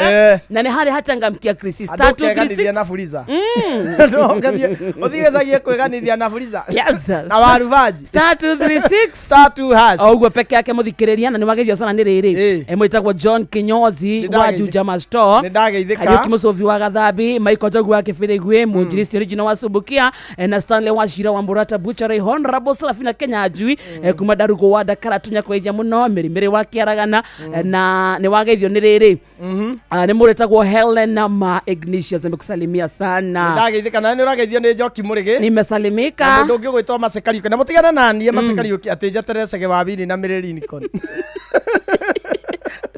na nĩ harĩ hachangamkia Krisi Andũ star ũkeganithia na 236 Fuliza. Ũthiĩ gĩcagi kwĩganithia na Fuliza Yes. na warubaji. *236 *2 hash. O ũguo peke yake, mũthikĩrĩria, na nĩ wageithio sana nĩ rĩrĩ mwĩtagwo John Kinyozi Nĩ wa Juja Masto. Nĩ ndageithĩka. Kariũki Mũcũvi wa Gathambi, Michael Njogu wa Kĩbĩrĩgwĩ, Mũnjiristi original wa Subukia, na Stanley wa Shira wa Murata Butchery, Honorable Serafina Kenya Njui, kuma Ndarugo wa Ndakara, tũnyakũgeithia mũno Mĩrimĩrĩ wa Kĩaragana, na nĩ wageithio nĩ rĩrĩ. Ah, nĩ mũrĩtagwo Helena ma Ignatius, amekusalimia sana. Ndageithĩka na nĩ ũrageithio nĩ Njoki Mũrĩgĩ. Nimesalimika. Na mũndũ ũngĩ ũgwĩtwo Masekariũki, na mũtigane na niĩ Masekariũki atĩ njeterere Cege wa Bini na Mĩrĩ Lincoln.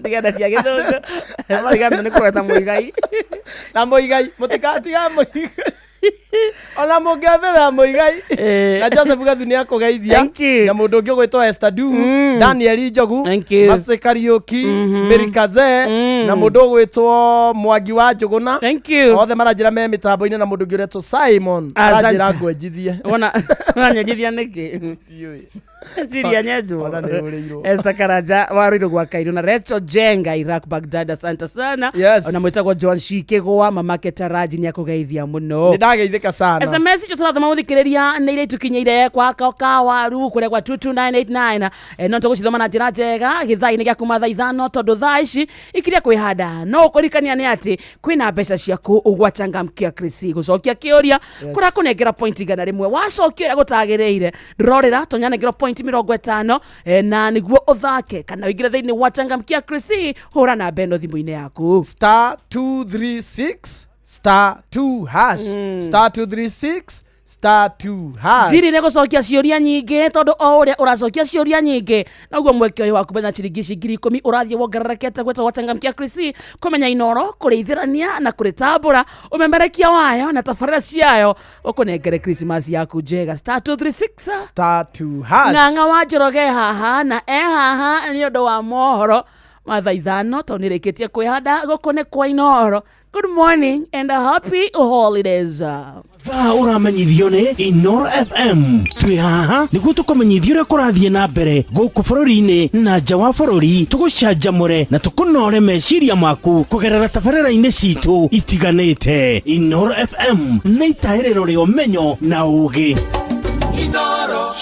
Tigana cia gĩthũngũ, marigana nĩ kũreta Mũigai. Na Mũigai, mũtikatiga Mũigai ona mũngĩambĩrĩra Mũigai. Na Joseph Gathu nĩ akũgeithia. Thank you. Na mũndũ ũngĩ ũgwĩtwo Esther Du, Daniel Njogu, Thank you. Masekariũki, Mary Kaze, na mũndũ ũgwĩtwo Mwangi wa Njũgũna. Thank you. Othe maranjĩra me mĩtambo-inĩ, na mũndũ ũngĩ ũretwo Simon Asante. aranjĩra ngwenjithie. Wona ũranyenjithia nĩkĩ? Ndiũĩ. Ciria nyenjwo. Ona nĩ ũrĩirwo. Esther Karanja wa Ruiru gwa Kairu na Recho Jenga Iraq Baghdad, asante sana. Yes. Ona mwĩtagwo John Shikigwa, mamake Taraji nĩ akũgeithia mũno. Nĩ ndageithĩka. Makinika sana. SMS icio tũrathoma mũthikĩrĩria nĩ iria itukinyĩire kwa kawaru kũrĩa gwa 22989. No tũgũcithoma na njĩra njega gĩthaa-inĩ gĩa kuma thaa 5 tondũ thaa ici ikiria kwĩhanda no ũkũririkania nĩ atĩ kwĩna mbeca ciaku ũgwachangamkia Chris gũcokia kĩũria kũrĩa kũnengera point 100 wacokia ũrĩa gũtagĩrĩire ndũrorĩra tũnyanengera point 50 na nĩguo ũthake kana ũingĩre thĩinĩ wa changamkia Chris hũra namba ĩno thimũ-inĩ yaku star 236 star 2 hash star 236 star 2 hash. Thiri nĩ gũcokia ciũria nyingĩ tondũ o ũrĩa ũracokia ciũria nyingĩ noguo mweke ũyũ wa kumenya ciringi ici 10,000 ũrathiĩ wongererekete gwĩtwo gwachangamkia Chris kũmenya Inoro kũrĩithĩrania na kũrĩtambũra ũmemerekia wayo na tabarĩra ciayo ũkũnengere Christmas yaku njega star 236 star 2 hash. Ng'ang'a wa Njoroge haha na e haha nĩ ũndũ wa mohoro ma thaa 5 tondũ nĩrĩkĩtie kwĩhanda gũkũ nĩ kwa Inoro. Good morning and a happy holidays. Thaa ũramenyithio nĩ Inoro FM. Twĩ haha nĩguo tũkũmenyithia ũrĩa kũrathiĩ na mbere gũkũ bũrũri-inĩ na nja wa bũrũri, tũgũcanjamũre na tũkũnore meciria maku kũgerera tabarĩra-inĩ citũ itiganĩte. Inoro FM nĩ itahĩrĩro rĩa ũmenyo na ũgĩ.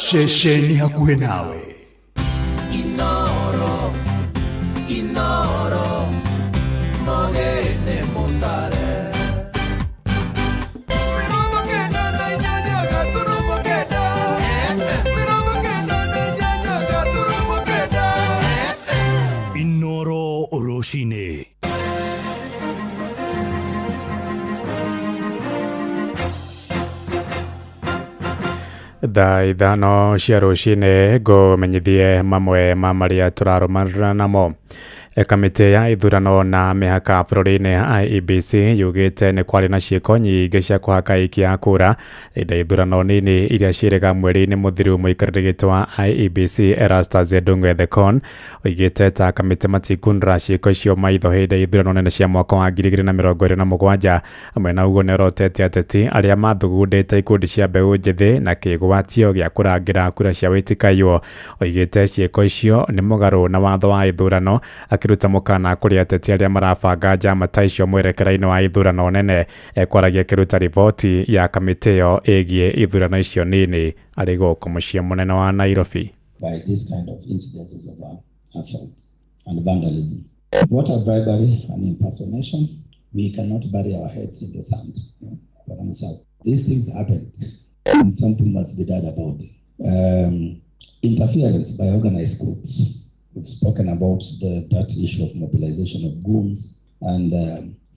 Ceceni hakuhĩ nawe. Inoro rũcinĩ. Thaa 5 cia rũcinĩ ngũmenyithie mamwe ma marĩa tũrarũmanĩrĩra namo. Kamĩtĩ ya ithurano na mĩhaka bũrũri-inĩ IEBC yugĩte nĩ kwarĩ na ciĩko nyingĩ cia kũhaka aikia a kura hĩndĩ ya ithurano nini iria ciĩrĩga mweri-inĩ mũthiru. Mũikarĩri gĩtĩ wa IEBC Erastus Ndung'u Ethekon oigĩte ta kamĩtĩ matikunũra ciĩko icio maitho hĩndĩ ya ithurano nene cia mwaka wa 2027. Hamwe na ũguo nĩorotete ateti arĩa mathugundĩte ikundi cia mbeũ njĩthĩ na kĩgwatio gĩa kũrangĩra kura cia wĩtĩkaiyo. Oigĩte ciĩko icio nĩ mũgarũ na watho wa ithurano, akĩruta mũkana kũrĩ ateti arĩa marabanga njama ta icio mwerekera-inĩ wa ithurano nene. Ekwaragia akĩruta riboti ya kamĩtĩ ĩyo ĩgiĩ ithurano icio nini arĩ gũkũ mũciĩ mũnene wa Nairobi. By this kind of incidences of assault and vandalism. Voter bribery and impersonation, we cannot bury our heads in the sand. Yeah? These things happen and something must be done about it. Interference by organized groups. We've spoken about that issue of mobilization of goons. And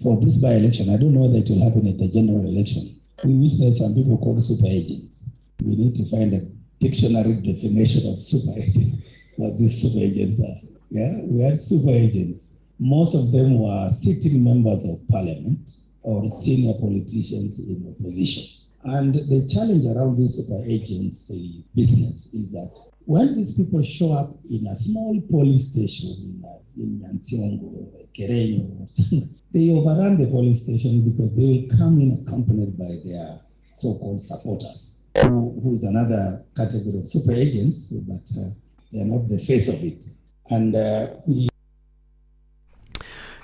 for this by-election, I don't know whether it will happen at the general election. We witnessed some people called super agents. We need to find a dictionary definition of super agents, what these super agents are. Yeah, we had super agents. Most of them were sitting members of parliament or senior politicians in opposition. And the challenge around this super agency business is that when these people show up in a small polling station in Nyansiongo, Kerenyo, they overrun the polling station because they will come in accompanied by their so-called supporters, who is another category of super agents, but they are not the face of it. And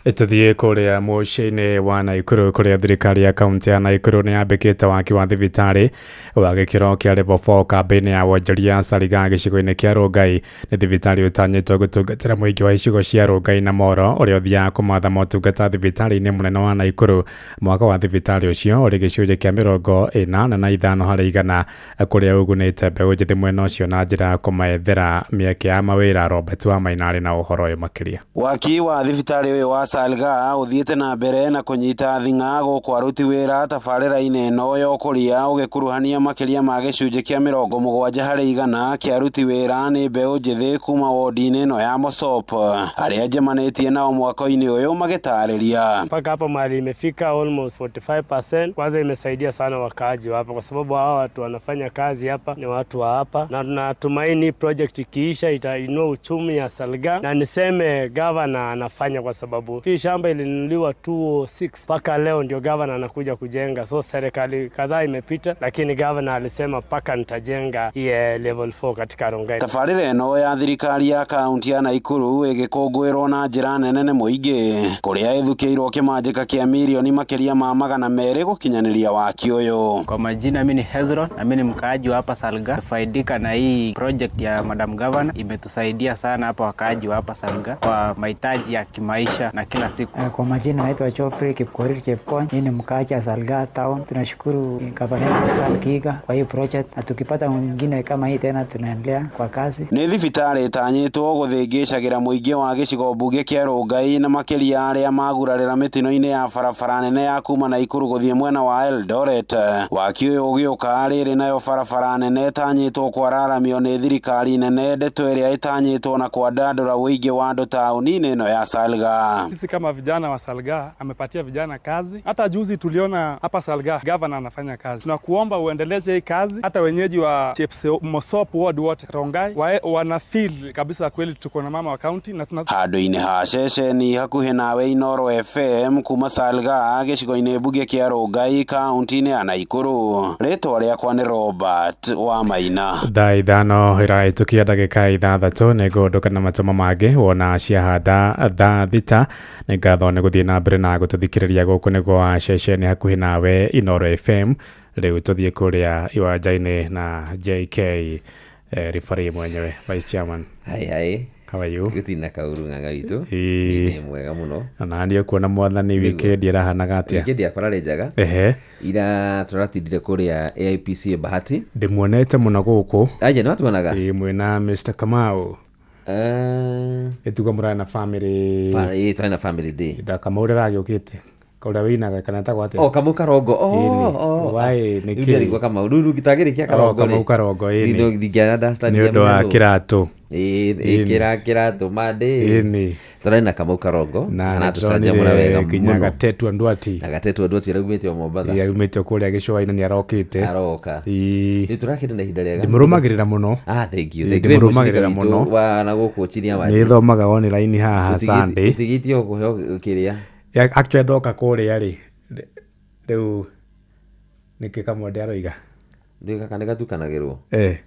Tuthiĩ kũrĩa mũciĩ-inĩ wa Naikuru kũrĩa thirikari ya kaunti ya Naikuru nĩ yambĩkĩte waki wa thibitarĩ wa gĩkĩro kĩa level 4 kambĩ-inĩ ya wonjoria Sariga gĩcigo-inĩ kĩa Rongai. Nĩ thibitarĩ ũtanyĩtwo gũtungatĩra mũingĩ wa icigo cia Rongai na Moro ũrĩa ũthiaga kũmatha motungata thibitarĩ-inĩ mũnene wa Naikuru. Mwaka wa thibitarĩ ũcio ũrĩ gĩcunjĩ kĩa 85 harĩ igana kũrĩa ũgunĩte mbeũ njĩthĩ mwena ũcio na njĩra ya kũmaethera mĩeke ya mawĩra. Robert wa Maina arĩ na ũhoro ũyũ makĩria. Waki wa thibitarĩ ũyũ wa Salga uthiĩte na mbere na kũnyita thing'a gũkũ aruti wĩra tabarĩra-inĩ ĩno ya ũkũria ũgĩkuruhania makĩria ma gĩcunjĩ kĩa 70 harĩ igana kĩa aruti wĩra nĩ mbeũ njĩthĩ kuma wodi-inĩ ĩno ya Mosop arĩa njemanĩtie nao mwaka-inĩ ũyũ magĩtarĩria. Mpaka hapa mahali imefika almost 45%. Kwanza imesaidia sana wakaaji hapa kwa sababu hawa watu wanafanya kazi hapa ni watu wa hapa, na tunatumaini project ikiisha itainua uchumi ya Salga, na niseme governor anafanya kwa sababu Hii shamba ilinunuliwa 206 mpaka leo ndio gavana anakuja kujenga. So serikali kadhaa imepita, lakini gavana alisema mpaka nitajenga hii level 4 katika Rongai. Tabarĩra ĩno ya thirikari ya kaunti ya Naikuru ĩgĩkũngũĩrwo na njĩra nene nĩ mũingĩ kũrĩa ĩthukĩirwo kĩmanjĩka kĩa mirioni makĩria ma 200 gũkinyanĩria waki ũyũ. Kwa majina mimi ni Hezron na mimi ni mkaaji wa hapa Salga. Faidika na hii project ya Madam Governor, imetusaidia sana hapa wakaaji wa hapa Salga kwa mahitaji ya kimaisha na kila siku. Kwa majina naitwa Geoffrey Kipkorir Chepkony, mimi ni mkaaji wa Salga town. Tunashukuru gavana wetu Sal Kiga kwa hii project, na tukipata mwingine kama hii tena tunaendelea kwa kazi. Nĩ thibitarĩ ĩtanyĩtwo gũthĩngĩcagĩra mũingĩ wa gĩcigo mbunge kĩa Rongai na makĩria arĩa magurarĩra mĩtino-inĩ ya barabara nene ya kuma Naikuru gũthiĩ mwena wa Eldoret. Waki ũyũ ũgĩũka rĩrĩ nayo barabara nene ĩtanyĩtwo kwararamio nĩ thirikari nene, ndeto ĩrĩa ĩtanyĩtwo na kwandandũra ũingĩ wa andũ taũni-inĩ ĩno ya Salga. Sisi kama vijana wa Salga amepatia vijana kazi. Hata juzi tuliona hapa Salga gavana anafanya kazi. Tunakuomba uendeleze hii kazi, hata wenyeji wa Chepsomosop ward wote Rongai wana feel kabisa kweli tuko na mama wa county na tuna handũ-inĩ ha ceceni hakuhĩ nawe Inooro FM kuma Salga gĩcigo-inĩ mbunge kĩa Rongai kaunti-inĩ ya Naikuru. Rĩtwa rĩakwa nĩ Robert wa Maina. Thaa 5 ĩrahĩtũkia ndagĩka 6 nĩngũndũka na matũma mangĩ wona ciahanda thaa 6. Nĩ ngatho nĩ gũthiĩ na mbere na gũtũthikĩrĩria gũkũ nĩguo ceceni hakuhĩ nawe Inooro FM. Rĩu tũthiĩ kũrĩa iwanja-inĩ na JK referee mwenyewe vice chairman. Hi hi. How are you? Gutina kauru ng'ang'a witũ. Nĩ mwega mũno. Na ndiĩ kuona mwathani weekend ĩrahanaga atĩa? Weekend yakwa rarĩ njega. Ehe. Ira tũratindire kũrĩa AIPC Bahati. Ndĩmuonete mũno gũkũ. Aje nĩ watuonaga? Ĩĩ mwĩna Mr. Kamau. Ĩtugo mũrarĩ na family. Ĩĩ twarĩ na family day. Nda Kamau ũrĩa ũragĩũkĩte. Kaũrĩa wĩinaga kana etagwo atĩa? Oh, Kamau Karongo. Oh, oh. Why nĩkĩ? Rĩu ndĩarigwo Kamau. Rĩu gĩtagĩrĩ kĩa Karongo. Kamau Karongo ĩĩ. Ndingĩara Nĩ ũndũ wa kĩratũ. Ĩĩ kĩra kĩratũ mande. Ĩĩ. Tũrarĩ na Kamau Karongo na anatũcanjamũra wega nginya mũno. Gatetu Andwati. Na Gatetu Andwati araumĩte o Mombatha. Ĩĩ araumĩte kũrĩa gĩcũa-inĩ nĩ arokĩte. Aroka. Ĩĩ. Rĩu tũrakĩrĩ na ihinda rĩega. Ndĩmũrũmagĩrĩra mũno. Ah, thank you. Ĩĩ, Thank you. ndĩmũrũmagĩrĩra mũno. Wa na gũkũ chini ya maji. Nĩ thomaga online haha Sunday. Ũtigĩtie o kũheo kĩrĩa. Actually ndoka kũrĩa rĩ rĩu nĩkĩ Kamwende aroiga? Ndũĩ gaka nĩ gatukanagĩrwo. Eh.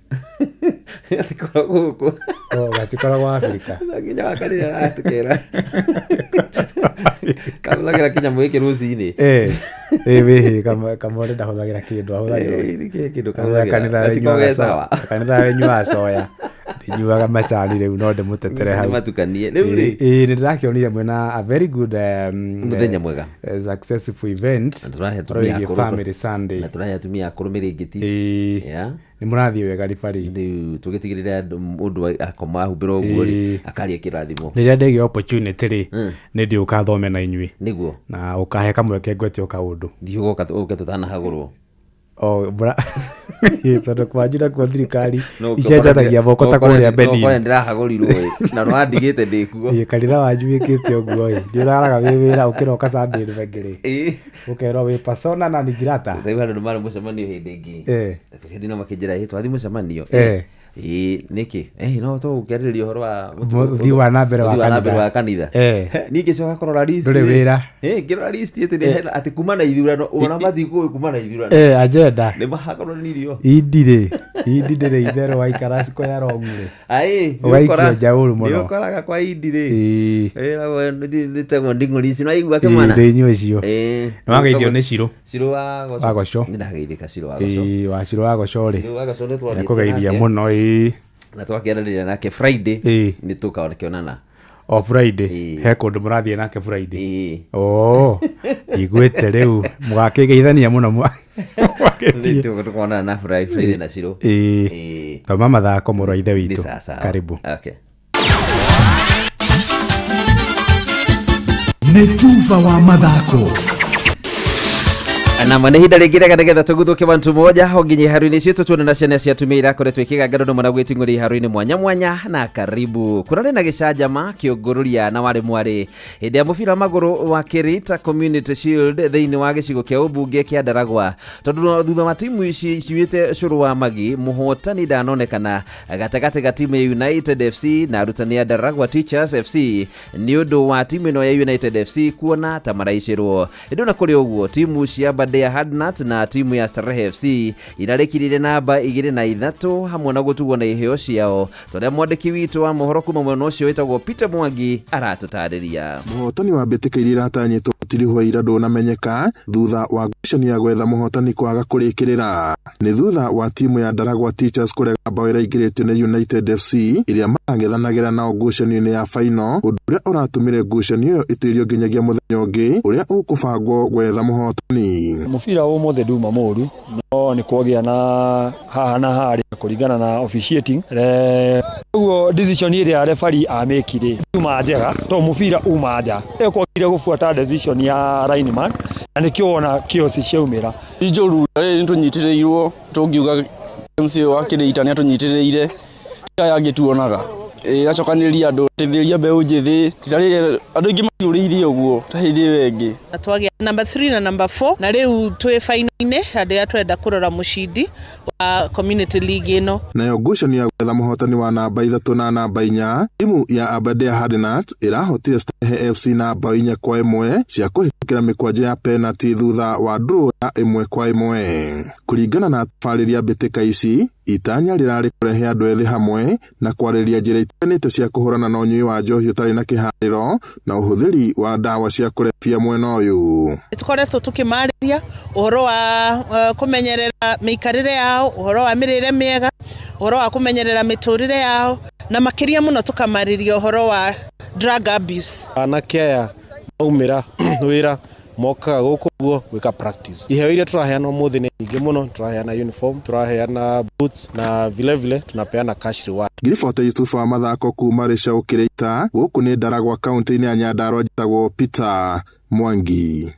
Gatikoragwo gũkũ. Oh, gatikoragwo Afrika. Na nginya wakarĩra aratũkĩra. Kahũthagĩra kĩnyamũ gĩkĩ rũcinĩ. Eh. Ĩĩ wĩhĩ Kamwende ndahũthagĩra kĩndũ ahũthagĩra. Ĩĩ kĩndũ kahũthagĩra. Kanitha Kanitha wenyuaga coya. Ndinyuaga macani rĩu no ndĩmũtetere hau. Nĩmatukanie. Rĩu rĩ. Ĩĩ nĩndĩrakĩonire mwĩna a very good mũthenya mwega. Successful event. Na tũrahe atumia akũrũ. Family Sunday. Na tũrahe atumia akũrũ mĩrĩngĩti. Ĩĩ. Yeah. Nĩ mũrathiĩ wega ribari. Rĩu tũgĩtigĩrĩra mũndũ akoma ahumbĩra ũguo rĩ akarĩa kĩrathimo. Rĩrĩa ndĩgĩa opportunity rĩ nĩ ndiũka thome na inyuĩ. Nĩguo. Na ũkahe kamweke ngwete o kaũndũ. Thiĩ ũgoka ũke tũtanahagũrwo. Oh, bra. Tondũ kwanyu nakuo thirikari icenjanagia moko ta kũrĩa Benin. No ndĩrahagũrirwo ĩ na nĩwandigĩte ndĩkuo. Ĩĩ kanitha wanyu wĩkĩte ũguo ĩ ndiũraraga wĩ wĩra ũkĩroka Sunday rũbengere ĩ ũkerwo wĩ persona non grata. Rĩu andũ nĩmarĩ mũcemanio hĩndĩ ĩngĩ. Eh. Hĩndĩ ĩno makĩnjĩra ĩ twathiĩ mũcemanio. Eh. Ĩ nĩkĩ? No tũgũkĩarĩrĩria ũhoro wa ũthii wa na mbere wa kanitha. Niĩ ngĩcoka kũrora list. Ndũrĩ wĩra. Ngĩrora list atĩ atĩ kuma na ithurano ona matikũĩ kuma na ithurano. Agenda. Nĩ mahagũranirio. Indirĩ. Indi ndĩrĩ itherũ waikara square wrong rĩ. Aĩ. Ũgaikio nja ũru mũno. Nĩ ũkoraga kwa indi rĩ. Ĩragwo nĩtagwo nding'ũri ici nĩwaigua kĩmwana. Ĩ inyuĩ icio. Nĩ wageithio nĩ Cirũ. Cirũ wa Goco. Wa Goco. Nĩ ndageithĩka Cirũ wa Goco. Ĩ wa Cirũ wa Goco rĩ. Cirũ wa Goco nĩ twathiĩte Nĩakũgeithia mũno ĩ. Na twakĩaranĩria nake Friday nĩ tũkakĩonana. O Friday he kũndũ mũrathiĩ nake Friday. Oh, iguĩte rĩu mũgakĩgeithania mũno. Tũkonana na Friday na Cirũ. Ĩ. Thoma mathako mũrũ wa ithe witũ. Karibu. Okay. Nĩ tuba wa mathako. Na nĩ ihinda rĩngĩ rĩega nĩgetha tũguthũke wantu moja ho nginya iharo-inĩ citũ tuone na ciana cia atumia irakoretwo ikĩgangana ũndũ mũna gwĩting'ũria iharo-inĩ mwanya mwanya na karibu kũrarĩ na gĩcanjama kĩũngũrũria na warĩ mwarĩ hĩndĩ ya mũbira wa magũrũ wa Kĩrita Community Shield thĩinĩ wa gĩcigo kĩa ũmbunge kĩa Ndaragwa tondũ thutha wa timu ici ciuĩte cũrũ wa magi mũhotani ndanonekana gatagatĩ ga timu ya United FC na arutani a Ndaragwa Teachers FC nĩ ũndũ wa timu ĩno ya United FC kuona ta maraicĩrwo. Ĩndĩ ona kũrĩ ũguo timu cia Aberdare Hardnut na timu ya Starehe FC irarĩkirire namba 2 na 3 hamwe na gũtugwo na iheo ciao tondũ mwandĩki witũ wa mohoro kuma mwena ũcio wĩtagwo Peter Mwangi aratũtarĩria. Mũhotani wa mbĩtĩka iria iratanyĩtwo gũtirihwo ira ndũnamenyeka thutha wa ngucanio ya gwetha mũhotani kwaga kũrĩkĩrĩra. Nĩ thutha wa timu ya Ndaragwa Teachers kũrega bao ĩraingĩrĩtio nĩ United FC ĩrĩa marang'ethanagĩra nao ngucanio-inĩ ya final, ũndũ ũrĩa ũratũmire ngucanio ĩyo ĩtĩrio nginyagia mũthenya ũngĩ ũrĩa ũkũbangwo gwetha mũhotani. Mũbira ũmũthĩ nduma mũru no nĩ kwagĩa na haha na harĩa kũringana na officiating. Ũguo decision ĩrĩa referee amĩkire nduma njega to mũbira uma nja ekwagire gũbuata decision ya lineman na nĩkĩo wona kiosi ciaumĩra. Njũru rĩrĩ nĩtũnyitĩrĩirwo tũngiuga MC wa Kĩrĩita nĩatũnyitĩrĩire aya angĩ tuonaga acokanĩrĩria andũ teithĩrĩria mbeũ njĩthĩ rĩrĩ andũ aingĩ matiũrĩirie ũguo ta hĩndĩ ĩyo ĩngĩ. Na twagĩa number 3 na number 4 na rĩu twĩ final-inĩ handũ ya twenda kũrora mũcindi wa community league ĩno. Nayo ngucanio ya gwetha mũhotani wa namba 3 na namba 4 timu ya Aberdare Hardnut ĩrahotire Starehe FC na bao 4-1 cia kũhĩtũkĩra mĩkwanja ya penalty thutha wa draw ya 1-1. Kũringana na atabarĩri a mbĩtĩka ici itanya rĩrarĩ kũrehe andũ ethĩ hamwe na kwarĩrĩria njĩra itiganĩte cia kũhũrana na ũnyui wa njohi ũtarĩ na kĩharĩro na ũhũthĩri wa ndawa cia kũrebia mwena ũyũ. Tũkoretwo tũkĩmarĩria ũhoro wa kũmenyerera mĩikarĩre yao, ũhoro wa mĩrĩre mĩega, ũhoro wa kũmenyerera mĩtũrĩre yao na makĩria mũno tũkamarĩria ũhoro wa drug abuse. Anake aya maumĩra wĩra mokaga gũkũ guo gwĩka practice. Iheo iria tũraheana ũmũthĩ nĩ nyingĩ mũno, tũraheana uniform, tũraheana boots na vile vile tunapeana cash reward. Ngiribota Yusufu wa mathako kuma Rĩcaũ Kĩrĩita gũkũ nĩ Ndaragwa kaunti-inĩ ya Nyandarua njĩtagwo Peter Mwangi.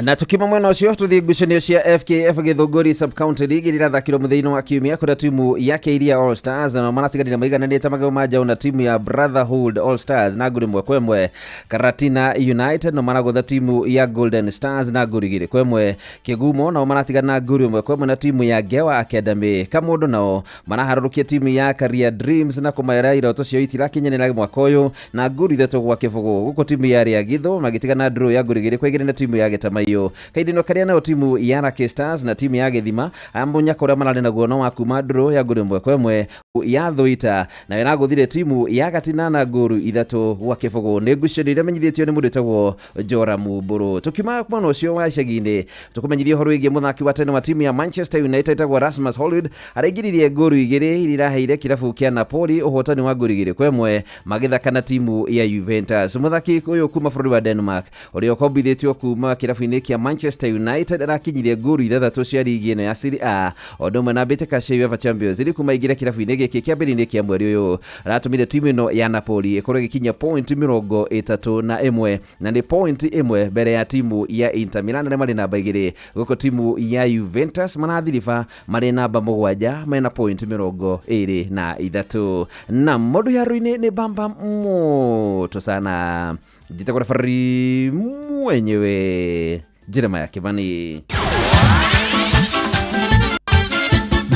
Na tukima mwena ũcio tũthiĩ ngucanio cia FKF Gĩthũngũri Sub County League iria irathakirwo mũthenya wa kiumia kũrĩa timu ya Keiria All Stars na maratiganire maigananĩte magego ma njaũ na timu ya Brotherhood All Stars na ngũri 1-1. Karatina United no maragũtha timu ya Golden Stars na ngũri 2-1. Kĩgumo nao maratigana na ngũri 1-1 na timu ya Ngewa Academy. Kamũndũ nao maraharũrũkia timu ya Career Dreams na kũmaera iroto ciao itirakinyanĩra mwaka ũyũ na ngũri 3-0. Gũkũ timu ya Rĩagitho magĩtigana draw ya ngũri 2-2 na timu ya Gĩtamaio. Kaindino karia nayo timu ya Rake Stars na timu ya Gĩthima munyaka ũrĩa mararĩ naguo no wa kuma draw ya ngũri 1-1 ya Thũita nayo ĩragũthire timu ya Gatina na ngũru 3-0. Nĩ ngucanio iria menyithĩtio nĩ mũndũ wĩtagwo Joramu Mbũrũ. Tukiuma mwena ũcio wa icagi-inĩ tũkũmenyithia ũhoro wĩgiĩ mũthaki wa tene wa timu ya Manchester United etagwo Rasmus Højlund araingĩririe ngũru 2 iria iraheire kĩrabu kĩa Napoli ũhotani wa ngũru 2-1 magĩthaka na timu ya Juventus. Mũthaki ũyũ kuma bũrũri wa Denmark ũrĩa ũkombithĩtio kuma kĩrabu-inĩ kĩa Manchester United arakinyirie ngũru 6 cia ligi ĩno ya Serie A o ũndũ ũmwe na mbĩtĩka cia UEFA Champions League kuma aingĩre kĩrabu-inĩ gĩkĩ kĩambĩrĩria-inĩ kĩa mweri ũyũ. Aratũmire timu ĩno ya Napoli ĩkorwo ĩgĩkinyia point 31 na nĩ point 1 mbere ya timu ya Inter Milan arĩa marĩ namba 2. Gũkũ timu ya Juventus marathiriba marĩ namba 7 mena point 23. Na mũndũ yaru-inĩ nĩ bamba moto sana njĩtagwo referee mwenyewe Jeremiah Kimani.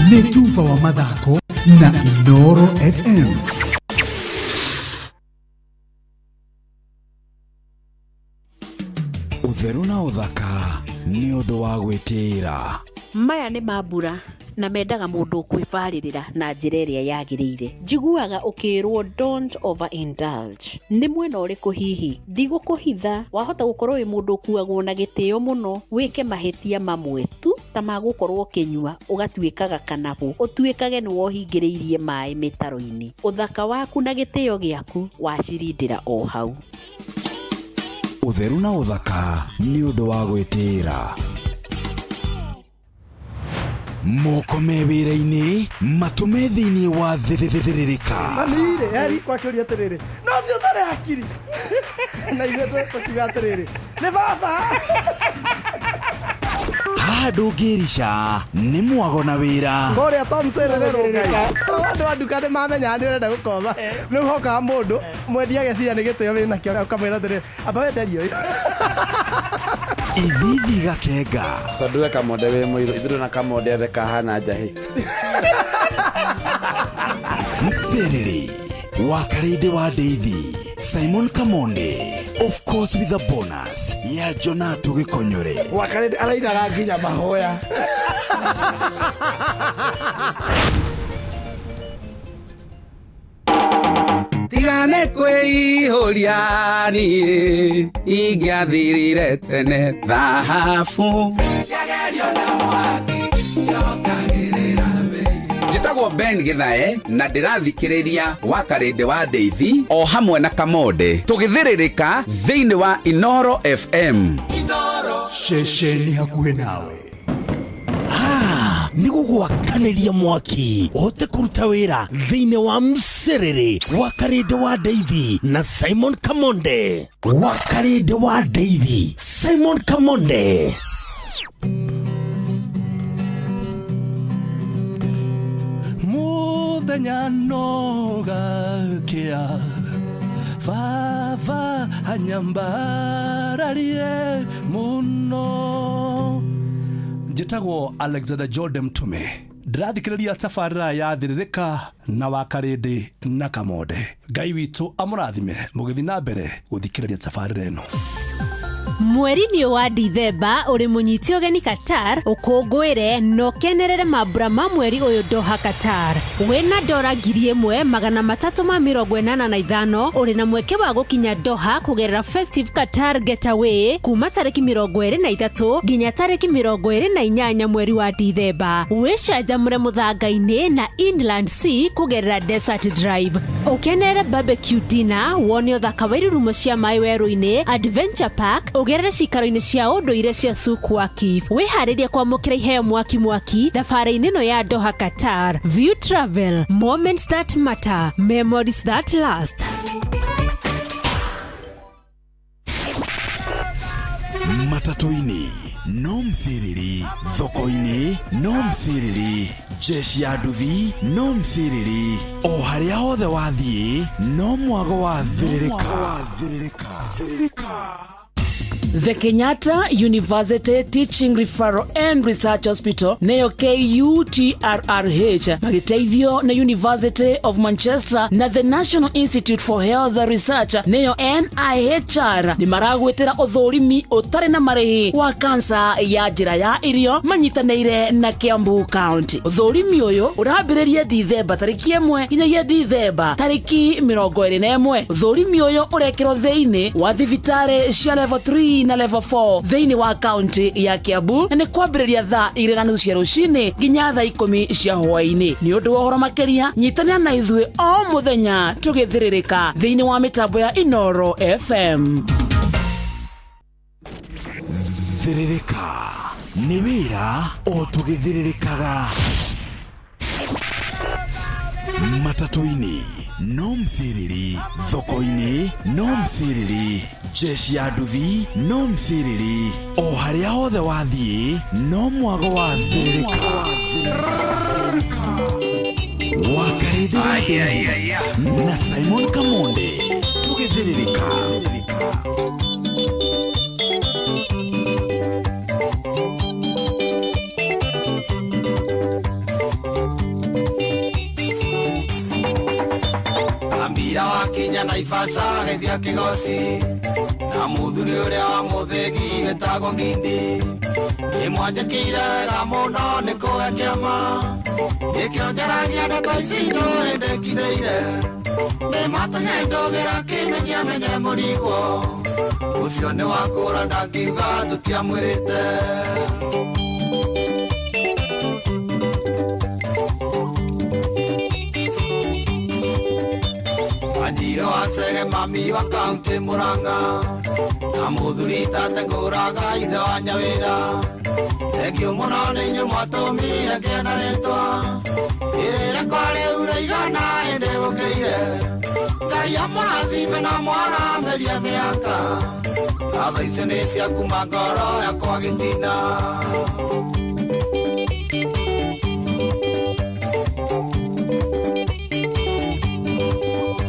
Nĩ tuba wa mathako na Inooro FM. Ũtheru na ũthaka nĩ ũndũ wa gwĩtĩĩra. Maya nĩ mambura na mendaga mũndũ ũkwĩbarĩrĩra na njĩra ĩrĩa yagĩrĩire. Njiguaga ũkĩrwo don't overindulge. Nĩ mwena ũrĩkũ hihi? Ndigũkũhitha, wahota gũkorwo wĩ mũndũ ũkuagwo na gĩtĩo mũno, wĩke mahĩtia mamwe tu ta ma gũkorwo ũkĩnyua ũgatuĩkaga kanabũ, ũtuĩkage nĩ wohingĩrĩirie maĩ mĩtaro-inĩ. Ũthaka waku na gĩtĩo gĩaku wacirindĩra o hau. Ũtheru na ũthaka nĩ ũndũ wa gwĩtĩĩra. Moko me wĩra-inĩ matũme thĩinĩ wa thĩthĩrĩrĩka. Mami-rĩ eri kwakĩũria atĩrĩrĩ no ũcio ũtarĩ hakiri na ithuĩ tũkiuga atĩrĩrĩ nĩ baba. Haha ndũngĩrica nĩ mwago na wĩra. Kũrĩa Tom Serere Rongai. Andũ a nduka nĩ mamenya nĩ ũrenda gũkomba. Rĩu hokaga mũndũ mwendia ageciria nĩ gĩtĩo wĩnakĩo ũkamwĩra atĩrĩ amba wenderie ũyũ. Ithithi gakenga. Tondũ we Kamonde wĩ mũirũ, ithuĩ na Kamonde othe kahana njahĩ. Mserere wa Karĩndĩ wa Ndeithi, Simon Kamonde, of course with a bonus ya Jonato Gĩkonyore. Wa Karĩndĩ arainaga nginya mahoya. Tigane kwĩihũria niĩ ingĩathirire tene thahabu. Njĩtagwo Ben Githae na ndĩrathikĩrĩria wa Karĩndĩ wa Ndeithi o hamwe na Kamonde tũgĩthĩrĩrĩka thĩinĩ wa Inoro FM. Ceceni hakuhĩ nawe. Nĩ gũgwakanĩria mwaki ũhote kũruta wĩra thĩinĩ wa Mserere wa Karĩndĩ wa Ndeithi na Simon Kamonde. Wa Karĩndĩ wa Ndeithi, Simon Kamonde. Muthenya no gakĩa baba anyambararie mũno. Njĩtagwo Alexander Jordan Mtume, ndĩrathikĩrĩria tabarĩra ya Thĩrĩrĩka na wa Karĩndĩ na Kamonde. Ngai witũ amũrathime mũgĩthiĩ na mbere gũthikĩrĩria tabarĩra ĩno. Mweri-inĩ wa Dithemba ũrĩ mũnyite ũgeni Qatar ũkũngũĩre na ũkenerere mambura ma mweri ũyũ Doha Qatar. Wĩna dora 1385 ũrĩ na mweke wa gũkinya Doha kũgerera Festive Qatar Getaway kuma tarĩki 23 nginya tarĩki 28 mweri wa Dithemba. Wĩcanjamũre mũthanga-inĩ na Inland Sea kũgerera Desert Drive. Ũkenerere barbecue dinner, wone ũthaka wa irurumo cia maĩ werũ-inĩ, Adventure Park, ũgerere cikaro-inĩ cia ũndũire cia Souk Waqif. Wĩharĩrie kwamũkĩra iheo mwaki mwaki thabarĩ-inĩ ĩno ya Doha Qatar. View Travel, moments that matter, memories that last. Matatũ-inĩ no Mserere, thoko-inĩ no Mserere, jeshi ya nduthi no Mserere, o harĩa hothe wathiĩ no mwago wa Thĩrĩrĩka. The Kenyatta University Teaching Referral and Research Hospital neyo KUTRRH magĩteithio nĩ University of Manchester na the National Institute for Health Research neyo NIHR nĩ maragwĩtĩra ũthũrimi ũtarĩ na marĩhi wa kansa ya njĩra ya irio manyitanĩire na Kiambu County. Ũthũrimi ũyũ ũrambĩrĩria Dithemba tarĩki 1 nginyagia Dithemba tarĩki 21. Ũthũrimi ũyũ ũrekĩrwo thĩinĩ wa thibitarĩ cia level 3 na level 4 thĩinĩ wa kaunti ya Kiambu na nĩ kwambĩrĩria thaa 2:30 cia rũcinĩ nginya thaa 10 cia hwaĩ-inĩ. Nĩ ũndũ wa ũhoro makĩria nyitanĩra na ithuĩ o mũthenya tũgĩthĩrĩrĩka thĩinĩ wa mĩtambo ya Inoro FM. Thĩrĩrĩka nĩ wĩra o tũgĩthĩrĩrĩkaga. Matatũ-inĩ no Mserere, thoko-inĩ no Mserere, jeshi ya nduthi no Mserere, o harĩa hothe wathiĩ no mwago wa Thĩrĩrĩka. Wa Karĩndĩ wa Ndeithi na Simon Kamonde tũgĩthĩrĩrĩka. Ambira wakinya Naivasha agĩthiĩ Kĩgoci na mũthuri ũrĩa wa mũthĩgi wĩtagwo Ngindi. Nĩ mwanjĩkĩire wega mũno nĩ kũhe kĩama, nĩkĩo njaragia ndeto ici njũĩ ndĩkindĩire. Nĩ matũnyendũgĩra kĩmenyia menye mũrigo ũcio nĩ wakũra ndangiuga tũtiamwĩrĩte. Wanjiro wa Chege mami wa kaunti Murang'a na muthuri tatengũraga ithe wa Nyawĩra. Thengiũ mũno nĩ inyuĩ mwatũmire ngĩe na rĩtwa rĩrĩa kwa rĩu rĩigana ĩndĩ gũkĩire. Ngai Amũrathime na mwaramĩrie mĩaka. Ngatho icio nĩ cia kuma ngoro yakwa gĩtina.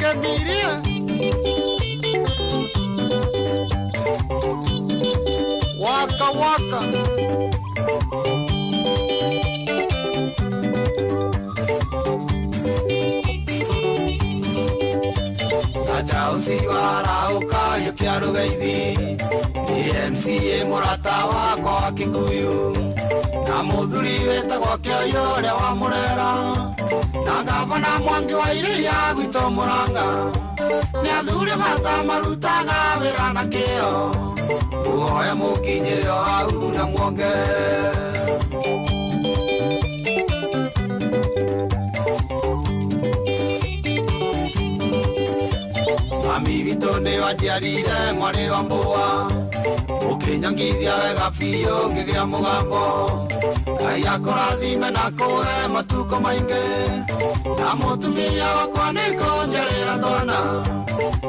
Kemiria waka waka Chausi warauka yukia rugaithi ni MCA murata wakwa wa Kikuyu na muthuri wetagwo Kĩoyũ ũrĩa wa Mũrera na gavana Mwangi wa Iria gwitũ Mũrang'a nĩ athuri bata marutaga wĩra na kĩo muoya mũkinyĩre o hau na muongerere. Mami witũ nĩ wanjiarire mwarĩ wa mbũa ũkĩnyongithia wega biũ ngĩgĩa mũgambo. Ngai akũrathime na kũhe matukũ maingĩ na mũtumia wakwa nĩ kũnjerĩra twana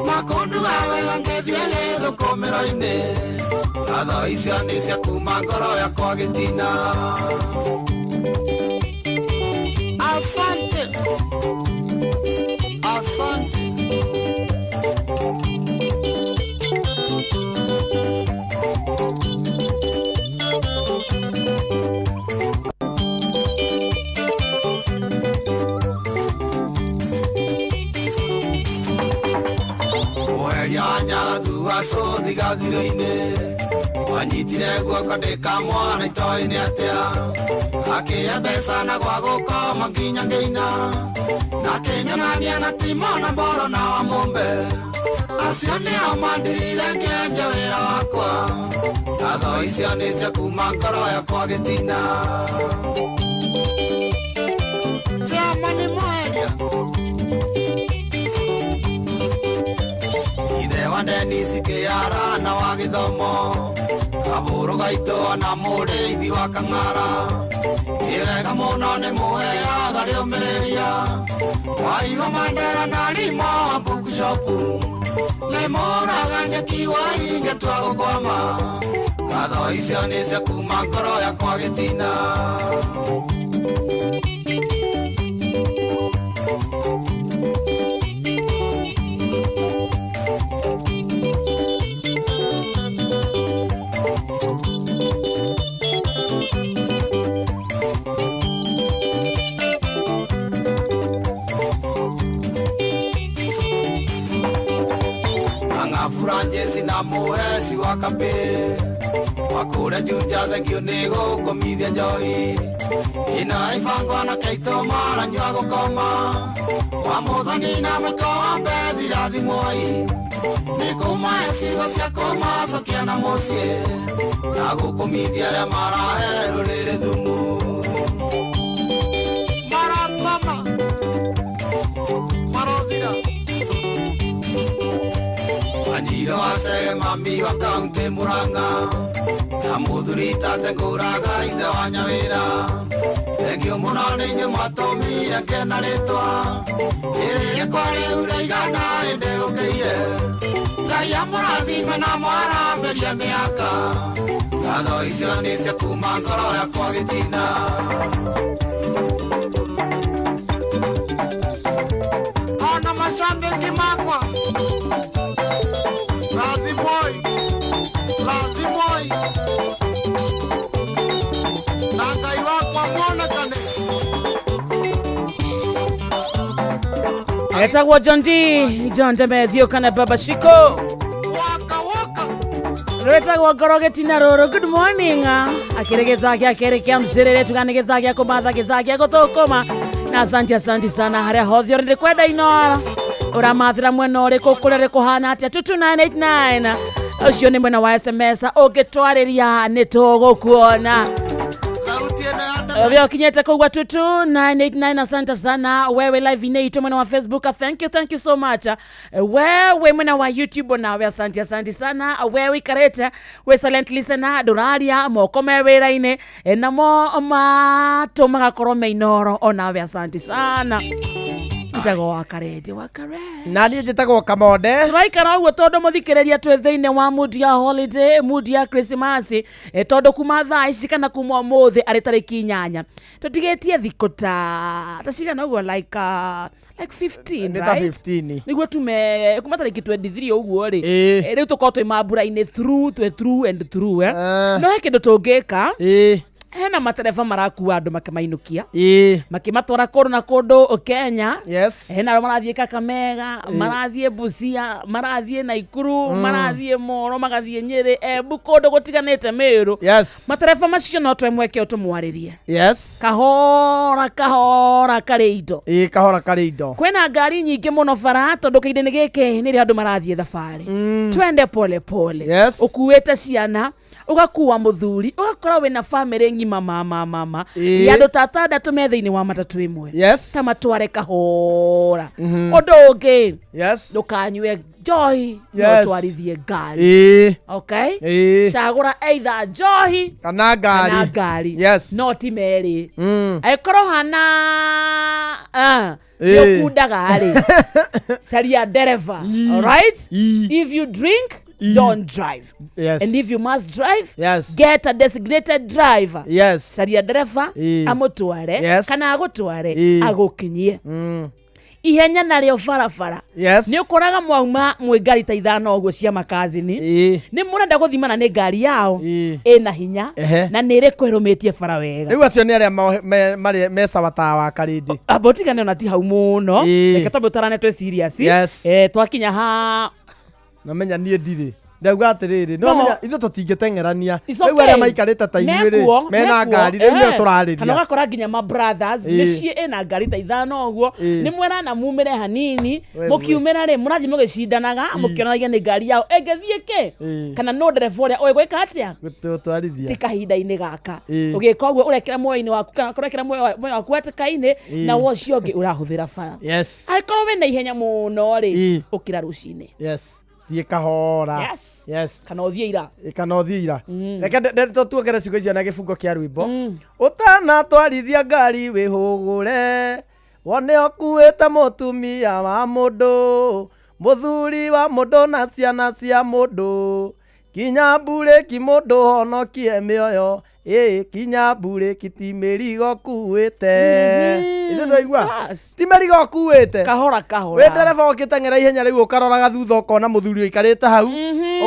na kũnduga wega ngĩthiĩ gĩthũkũmĩro-inĩ. Ngatho icio nĩ cia kuma ngoro yakwa gĩtina. Asante, asante. Aco thigathiro-inĩ wanyitire guoko ndĩ kamwana itoĩ nĩ atĩa akĩhe mbeca na gwa gũkoma nginya ngĩina na kĩnyonania na Timo na Mboro na Wamũmbe acio nĩo mandirire ngĩanjia wĩra wakwa. Ngatho icio nĩ cia kuma ngoro yakwa gĩtina. Chairman Mweria Dennis Kĩara na wa gĩthomo kabũrũ gaitũ ona mũrĩithi wa Kang'ara nĩ wega mũno nĩ mũheaga rĩũmĩrĩria waiwa Mandera na Rimo wa bookshop nĩ mũraga nyeki wa ingĩtua gũkwama. Ngatho icio nĩ cia kuma ngoro yakwa gĩtina. Na mũheci wa Kapĩ wakũrĩa Juja thengio nĩ gũkũmithia njohi ĩno ibango anake aitũ maranyua gũkoma wa Mũthoni na Maiko wa Mbethi rathimwoi nĩ kũmahe ciugo cia kũmacokia na mũciĩ na gũkũmithia arĩa marahe rũrĩrĩ thumu. Maratoma marothira Wanjiro wa Chege mami wa kaunti Murang'a na mũthuri tate ngũraga ithe wa Nyawĩra thengio mũno nĩ inyuĩ mwatũmire ngena rĩtwa rĩrĩ rĩakwa rĩu rĩigana ĩndĩ ũkĩire. Ngai amũrathime na mwaramĩrie mĩaka. Ngatho icio nĩ cia kuma ngoro yakwa gĩtina. Ona mashabiki makwa rathimoi rathimoi na Ngai wakwa muonekane. Etagwo John D, John Demethio kana Baba Shiko. Waka waka. Rwetagwo ngoro gĩtina rũrũ. Good morning. Akĩrĩ gĩthaa gĩa kerĩ kĩa mcĩrĩre tugane gĩthaa gĩa kũmatha gĩthaa gĩa gũthũkũma. Na asante asante sana harĩa hothe ũrĩ kwenda inora. Ũramathĩra mwena ũrĩkũ kũrĩa rĩkũhana atĩa 22989. Ũcio nĩ mwena wa SMS ũngĩtwarĩria nĩ tũgũkuona. Vyo kinyete kugwa 22989. Asante sana wewe live ine mwena wa Facebook, thank you so much. Wewe mwena wa YouTube nawe asante asante sana. Wewe karete we silent listener nduraria moko me wira-ini namo matũ magakorwo me inoro onawe asante sana. Njĩtagwo wa Karende wa Karende. Na niĩ njĩtagwo Kamonde. Tũraikara ũguo tondũ mũthikĩrĩria twĩ thĩinĩ wa mood ya holiday, mood ya Christmas, tondũ kuma thaa ici kana kuma ũmũthĩ arĩ tarĩki 8 tũtigĩtie thikũ ta cigana ũguo like 15, Nĩ ta right? 15. Nĩguo tume kuma tarĩki 23 ũguo rĩ, rĩu tũkorwo twĩ mambura-inĩ through, twĩ through and through, eh. No he kĩndũ tũngĩka. Hena matereba marakua andũ makĩmainũkia, makĩmatwara kũndũ na kũndũ Kenya. Yes. Hena arĩa marathiĩ Kakamega, marathiĩ Busia, marathiĩ Naikuru, marathiĩ Moro, magathiĩ Nyĩrĩ, Embu, kũndũ gũtiganĩte Meru. Yes. Matereba macio no twe mweke ũtũmwarĩrie. Yes. Kahora kahora karĩ indo. Ĩĩ, kahora karĩ indo. Kwĩna ngari nyingĩ mũno bara tondũ kĩhinda-inĩ gĩkĩ nĩrĩo andũ marathiĩ thabarĩ. Twende pole pole. Yes. Ũkuĩte ciana, ũgakua mũthuri, ũgakora wĩna bamĩrĩ ng'ima mama mama. Ĩĩ. Ya andũ ta atandatũ me thĩinĩ wa matatũ ĩmwe. Yes. Ta matware kahora. Ũndũ ũngĩ. Yes. Ndũkanyue njohi no Yes. ũtwarithie ngari. Ĩĩ. Okay? Ĩĩ. Cagũra either njohi kana ngari. Kana ngari. Yes. No ti merĩ. Mm. Angĩkorwo hana Ĩĩ. nĩ ũkundaga rĩ, caria ndereba. Alright? If you drink, don't drive. Yes. And if you must drive, Yes. get a designated driver. Yes. Caria ndereba Ĩĩ. amũtware Yes. kana agũtware Ĩĩ. agũkinyie. Ihenya narĩo barabara. Yes. Nĩ ũkoraga mwauma mwĩ ngari ta ithano ũguo cia makazini. Nĩ mũrenda gũthimana nĩ ngari yao ĩna hinya Ehe. na nĩ ĩrĩkũ ĩrũmĩtie bara wega. Rĩu acio nĩ arĩa me sawa ta wa Karĩndĩ. Amba ũtigane ona ti hau mũno. Reke twambe tũtarane twĩ serious. Yes. Twakinya ha Namenya niĩ ndirĩ. Ndauga atĩrĩrĩ, No. no menya ithuĩ tũtingĩteng'erania. It's Rĩu okay. arĩa maikarĩte ta ithuĩ rĩ, Mekuo, mena mekuo, ngari, rĩu nĩo eh. tũrarĩria. Kana ũgakora nginya ma brothers Ĩĩ. mĩciĩ ĩna ngari ta ithano ũguo, Ĩĩ. nĩ mwerana mumĩre hanini, We, mũkiumĩra rĩ mũrathiĩ mũgĩcindanaga, mũkĩonanagia nĩ ngari yao ĩngĩthiĩ kĩ Ĩĩ. kana no ndereba ũrĩa ũĩ gwĩka atĩa Gũtwarithia. ti kahinda-inĩ gaka. Ĩĩ. Ũgĩka ũguo ũrekĩra muoyo-inĩ waku kana ũrekĩra muoyo waku hatĩka-inĩ, Ĩĩ. na wo ũcio ũngĩ ũrahũthĩra bara. Yes. Angĩkorwo wĩna ihenya mũno rĩ, Ĩĩ. ũkĩra rũcinĩ. Yes. Thiĩ kahora. Yes. Yes. Kana ũthiĩ ira. Kana ũthiĩ ira. Reke tuongere ciugo icio na gĩbungo kĩa rwĩmbo. Ũtanatwarithia ngari wĩhũgũre, wone ũkuĩte mũtumia wa mũndũ, mũthuri wa mũndũ na ciana cia mũndũ. Kinya mburĩki mũndũ honokie mĩoyo, ĩĩ kinya mburĩki ti mĩrigo kuĩte. Ithuĩ ndwaigua? Ti mĩrigo kuĩte. Kahora kahora. Wĩ ndereba ũgĩteng'era ihenya rĩu ũkaroraga thutha ũkona mũthuri ũikarĩte hau,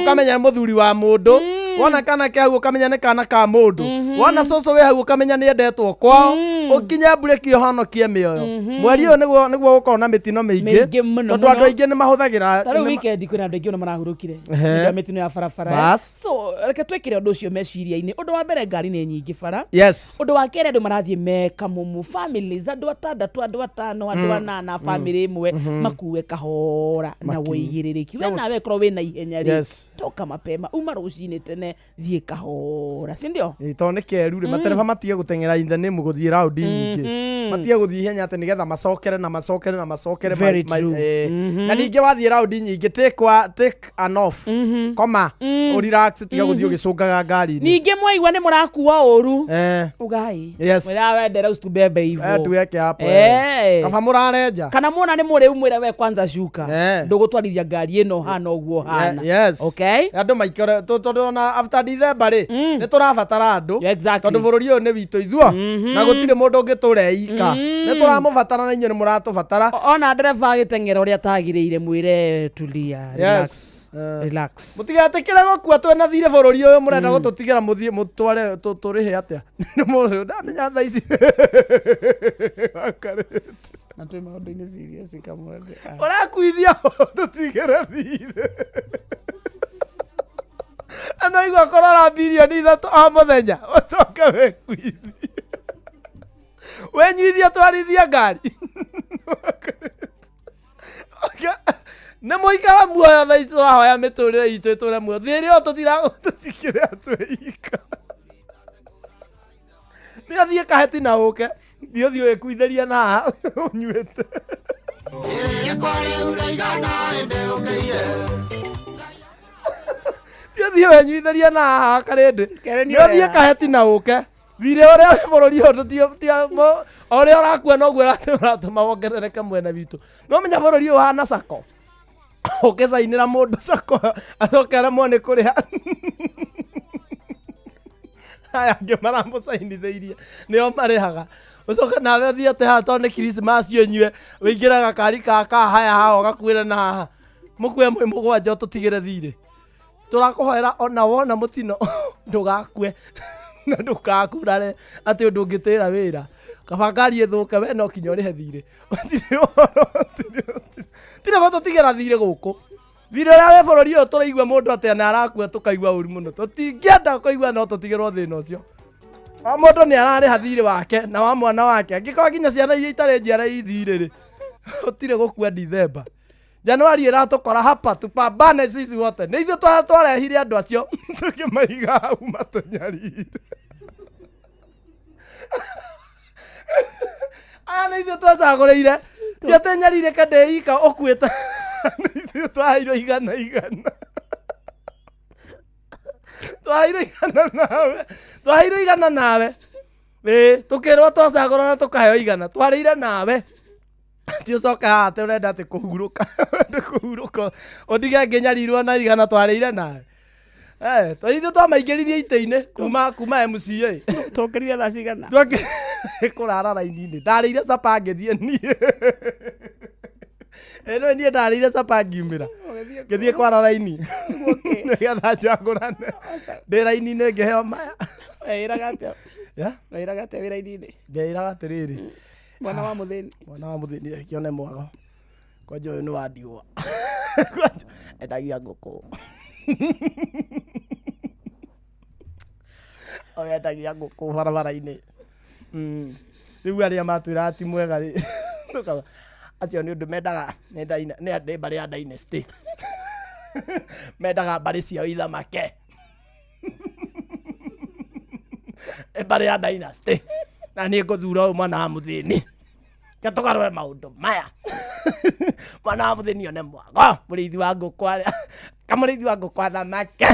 ũkamenya nĩ mũthuri wa mũndũ. Wona kana ke hau ũkamenya nĩ kana ka mũndũ. Wona cũcũ wĩ hau ũkamenya nĩ endetwo kwao. Ũkinye mburĩki ũhonokie mĩoyo. Mweri ũyũ nĩguo gũkorwo na mĩtino mĩingĩ, Mĩingĩ mũno, tondũ andũ mũno. aingĩ nĩ mahũthagĩra Ta rĩu weekend kwĩna andũ aingĩ mũno marahurũkire Ehe. nĩ ũndũ wa mĩtino ya barabara. Bas. So reke twĩkĩre ũndũ ũcio meciria-inĩ. Ũndũ wa mbere ngari nĩ nyingĩ bara. Yes. Ũndũ wa kerĩ andũ marathiĩ me kamumu families, andũ atandatũ, andũ atano, andũ anana, bamĩrĩ ĩmwe, makue kahora na wũigĩrĩrĩki. We nawe korwo wĩna ihenya rĩ, Yes. toka mapema, uma rũcinĩ tene, thiĩ kahora, si ndio? Ĩĩ, tondũ nĩ keru rĩ, matereba matige gũteng'era in the name gũthiĩ raundi nyingĩ, matige gũthiĩ ihenya atĩ nĩgetha macokere na macokere na macokere Very true. Na ningĩ wathiĩ raundi nyingĩ take an off, koma, ũrelax, tiga gũthiĩ ũgĩcũngaga ngari-inĩ. Ningĩ mwaigua nĩ mũrakua ũru, Eh. ugai Yes. mwĩra wendera usitubebe hivo. Eh, tuweke hapo, Eh. eh. Kaba mũrarenja. Kana mwona nĩ mũrĩu mwĩre we kwanza shuka, ndũgũtwarithia ngari ĩno hana ũguo hana. Yes. Okay? Andũ maikare tondũ ona after December rĩ, nĩ tũrabatara andũ. Exactly. Tondũ bũrũri ũyũ nĩ witũ ithuo na gũtirĩ mũndũ ũngĩtũra ika. Nĩ tũramũbatara na inyuĩ nĩ mũratũbatara. Ona ndereba agĩteng'era ũrĩa atagĩrĩire mwĩre tulia, relax. Yes. Relax. Mũtigetĩkĩre gũkua twĩna thirĩ bũrũri ũyũ mũrenda gũtũtigĩra mũthiĩ mũtware tũrĩhe atĩa? Nĩ mũndũ ndamenya thaa ici. Na twĩ maũndũ-inĩ serious kamwende. Ũrakuithia tũtigĩre thirĩ. Ano igua kũrora 3 bilioni o mũthenya ũcoke wĩkuithie. Wenyuithie twarithie ngari. Nĩ mũikara muoyo thaa ici tũrahoya mĩtũrĩre itũ ĩtũre muoyo. Thĩrĩ ũyũ tũtikĩrĩ atwĩika. Nĩ athiĩ kaheti na ũke. Thiĩ ũthiĩ wĩkuithĩrie na haha ũnyuĩte. Thiĩ ũthiĩ wenyuithĩrie na haha karĩndĩ. Kerĩ nĩ Nĩ ũthiĩ wega. kaheti na ũke. Thirĩ ũrĩa wĩ bũrũri ũyũ ũrĩa ũrakua noguo ũratũma wongerereke mwena witũ. No menya bũrũri ũyũ ũhana sako. Ũkĩcainĩra mũndũ sako acoke aremwo nĩ kũrĩha. Aya angĩ maramũcainithĩirie nĩo marĩhaga. Ũcoke nawe ũthiĩ atĩ haha tondũ nĩ Christmas ũnyue ũingĩre gakari ka haya haha ũgakuĩre na haha. Mũkue mwĩ mũgwanja ũtũtigĩre thirĩ. Tũrakũhoera ona wona mũtino ndũgakue na ndũkakurare atĩ ũndũ ũngĩtĩra wĩra. Kaba ngari ĩthũke we no kinya ũrĩhe thirĩ. Tirĩ gũtũtigĩra thirĩ gũkũ. Thirĩ ũrĩa wĩ bũrũri ũyũ tũraigua mũndũ atĩ na arakua tũkaigua ũru mũno. Tũtingĩenda kũigua no tũtigĩrwo thĩna ũcio. O mũndũ nĩ ararĩha thirĩ wake na wa mwana wake. Angĩkorwo nginya ciana iria itarĩ njiare i thirĩ rĩ, gũtirĩ gũkua Dithemba. Januari ĩratũkora hapa tupambane sisi wote. Nĩ ithuĩ twarehire andũ acio tũkĩmaiga hau matũnyarire. Aya nĩ ithuĩ twacagũrĩire. Ti atĩ nyarirĩke ndĩ ika ũkuĩte. Nĩ ithuĩ twaheirwo igana igana. Twaheirwo igana nawe. Twaheirwo igana nawe. Ĩĩ, tũkĩrwo twacagũra na tũkaheo igana. Twarĩire nawe. Ti ũcoke haha atĩ ũrenda atĩ kũhurũka. Ũrenda kũhurũka. Ũndige ngĩnyarirwo na igana twarĩire nawe. Ithuĩ twamaingĩririe itĩ-inĩ kuma MCA. Twokĩrire thaa cigana? Kũrara raini-inĩ. Ndarĩire capa ngĩthiĩ niĩ. Ĩno niĩ ndarĩire capa ngiumĩra. Ngĩthiĩ kwara raini. Nĩgetha njagũrane. Ndĩ raini-inĩ ngĩheo maya. Weĩraga atĩa? Ya? Weĩraga atĩa wĩ raini-inĩ? Ndeĩraga atĩrĩrĩ. Mwana wa mũthĩni. Mwana wa mũthĩni reke one mwago. Kwanja ũyũ nĩ wa ndigwa. Endagia ngũkũ. Ũyũ endagia ngũkũ barabara-inĩ. Rĩu arĩa matwĩraga ti mwega rĩ, acio nĩ ũndũ mendaga, nĩ mbarĩ ya dynasty. Mendaga mbarĩ ciao ithamake. Nĩ mbarĩ ya dynasty. Na niĩ ngũthura ũyũ mwana wa mũthĩni. Reke tũgarũre maũndũ maya. Mwana wa mũthĩni one mwago, mũrĩithi wa ngũkũ arĩa, kamũrĩithi wa ngũkũ athamake.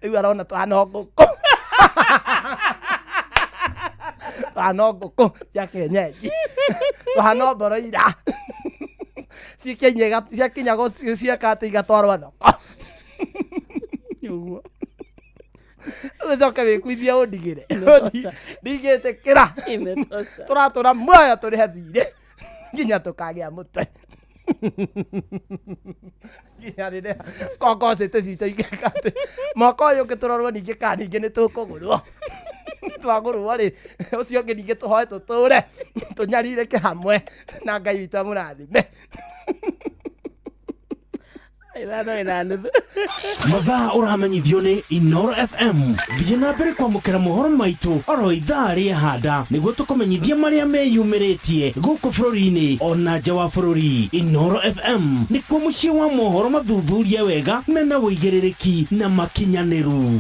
Rĩu arona twana o ngũkũ. Twana o ngũkũ cia kienyeji. Twana o mboroira. Ciakinya cieka atĩ igatwarwo thoko. Ũguo. Ũcoke wĩkuithie ũndigĩre. Ndingĩtĩkĩra. Tũratũra muoyo tũrĩhe thirĩ nginya tũkagĩa mũtwe. Nginya rĩrĩa kongocĩte citũ igeka atĩ mwaka ũyũ ũngĩ tũrorwo ningĩ kana ningĩ nĩ tũkũgũrwo. Twagũrwo rĩ, ũcio ũngĩ ningĩ tũhoe tũtũre tũnyarirĩke hamwe na Ngai witũ amũrathime. 5:05. Mathaa ũramenyithio nĩ Inoro FM. Thiĩ na mbere kwamũkĩra mohoro maitũ oro ithaa rĩehanda nĩguo tũkũmenyithie marĩa meyumĩrĩtie gũkũ bũrũri-inĩ ona nja wa bũrũri. Inoro FM nĩkuo mũciĩ wa mohoro mathuthurie wega mena ũigĩrĩrĩki na makinyanĩru.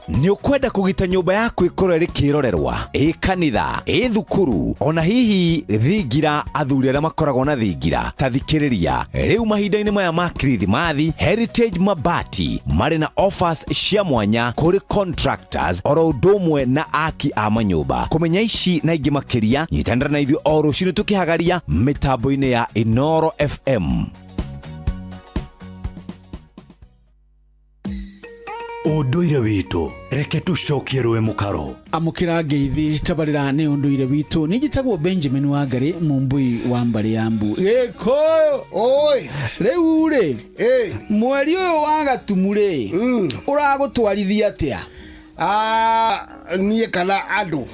Nĩ ũkwenda kũgita nyũmba yaku ĩkorwo ĩrĩ kĩrorerwa, ĩ kanitha, ĩ thukuru, ona hihi thingira athuri arĩa makoragwo na thingira, ta thikĩrĩria. Rĩu mahinda-inĩ maya ma Kirithimathi, Heritage Mabati marĩ na offers cia mwanya kũrĩ contractors oro ũndũ ũmwe na aki a manyũmba. Kũmenya ici na ingĩ makĩria, nyitanĩra na ithuĩ o rũcinĩ tũkĩhagaria mĩtambo-inĩ ya Inoro FM. Ũndũire witũ reke tũcokie rũĩ mũkaro. Amũkĩra ngeithi tabarĩra nĩ ũndũire witũ. Niĩ njĩtagwo Benjamin Wangari mũmbui wa mbarĩ ya mbu. Gĩkũyũ. Oi. Rĩu rĩ, mweri ũyũ wa Gatumu rĩ, ũragũtwarithia atĩa? Niĩ kana andũ?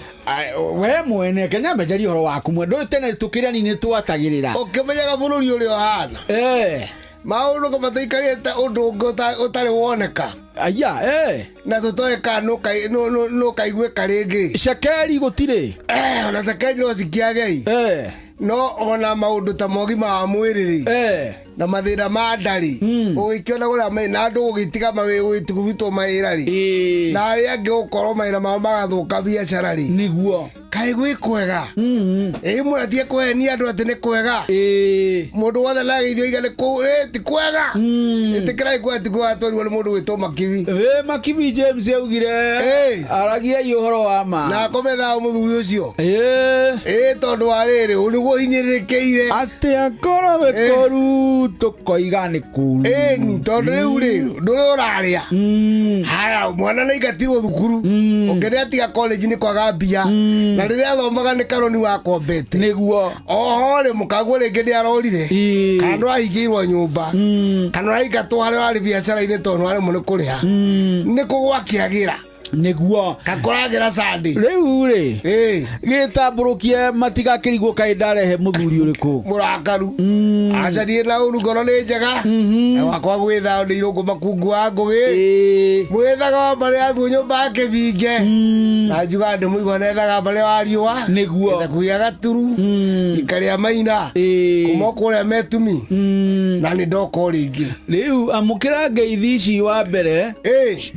We mwene, Kenya nyambe njarie ũhoro waku mwene. Ndũĩ tene tũkĩrĩa nini twatagĩrĩra. Ũkĩmenyaga bũrũri ũrĩa ũhana. Maũndũ ko mataikarĩte ũndũ ũngĩ ũtarĩ woneka. Aya, Na tũtoĩ kana nũkaiguĩka rĩngĩ. Cekeri gũtirĩ. Ona cekeri no cikĩagei. No ona maũndũ ta ma ũgima wa mwĩrĩ rĩ. Na mathĩna ma nda rĩ. Ũgĩkĩona kũrĩa na andũ gũgĩtiga kũrutwo mawĩra rĩ. Na arĩa angĩ gũkorwo mawĩra mao magathũka biacara rĩ. Nĩguo. Kaĩ gwĩ kwega ĩ mũratie kũhenia andũ atĩ nĩ kwega mũndũ wothe nageithio iga nĩ kũ ĩ, ti kwega ĩtĩkĩrai kwega ti kwega twerirwo nĩ mũndũ gwĩtwo Makibi. Ĩ Makibi James augire aragiai ũhoro wa ma na akome thayũ mũthuri ũcio ĩ tondũ wa rĩrĩ ũ nĩguo hinyĩrĩrĩkĩire atĩ akorwo wĩ kũru tũkoiga nĩ kũru ĩni tondũ rĩu rĩ ndũrĩ ũrarĩa haya mwana nĩ aingatirwo thukuru ũngĩ nĩ atiga college nĩ kwaga mbia na rĩrĩa athomaga nĩ karoni wakombete nĩguo oho rĩ mũkaguo rĩngĩ nĩ arorire kana nĩ wahingĩirwo nyũmba kana ũraingatwo harĩa warĩ biacara-inĩ tondũ nĩwaremwo nĩ kũrĩha nĩ kũ gwakĩagĩra nĩguo kakũragĩra candi rĩu rĩ gĩtambũrũkie matigakĩrigwo kaĩ ndarehe mũthuri ũrĩkũ mũrakaru aca niĩ na ũru ngoro nĩ njega na wakwa gwĩ thayũ nĩ irũngũ makungu wa ngũgĩ mwĩthaga wa mbarĩ ya thuo nyũmba ya kĩbinge na njuga ndĩmũigua nethaga mbarĩ wa riũa nĩguo ĩtakuia gaturu ikarĩa maina kuma kũrĩa metumi na nĩ ndoka o rĩngĩ rĩu amũkĩra ngeithi ici wa mbere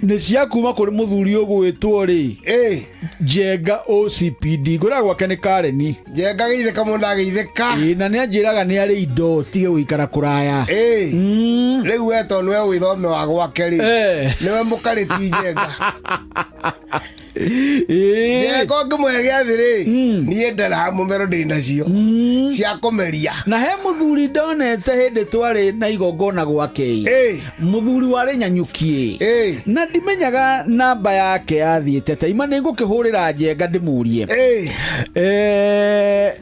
nĩ cia kuma kũrĩ mũthuri ũgwĩtwo rĩ Njenga OCPD ngwĩraga gwake nĩ Kareni Njenga geithĩka mũndũ ageithĩka na nĩ anjĩraga nĩ arĩ indo tige gũikara kũraya rĩu we tondũ nĩwe wĩthome wa gwake rĩ nĩwe mũkarĩ ti Njenga. Njenga ũngĩmũhe gĩathĩ rĩ niĩ ndaraha mũmero ndĩ nacio cia kũmeria. Na he mũthuri ndonete hĩndĩ twarĩ na igongona gwake mũthuri warĩ Nyanyuki na ndimenyaga namba yake yathiĩte ta ima nĩ ngũkĩhũrĩra Njenga ndĩmũrie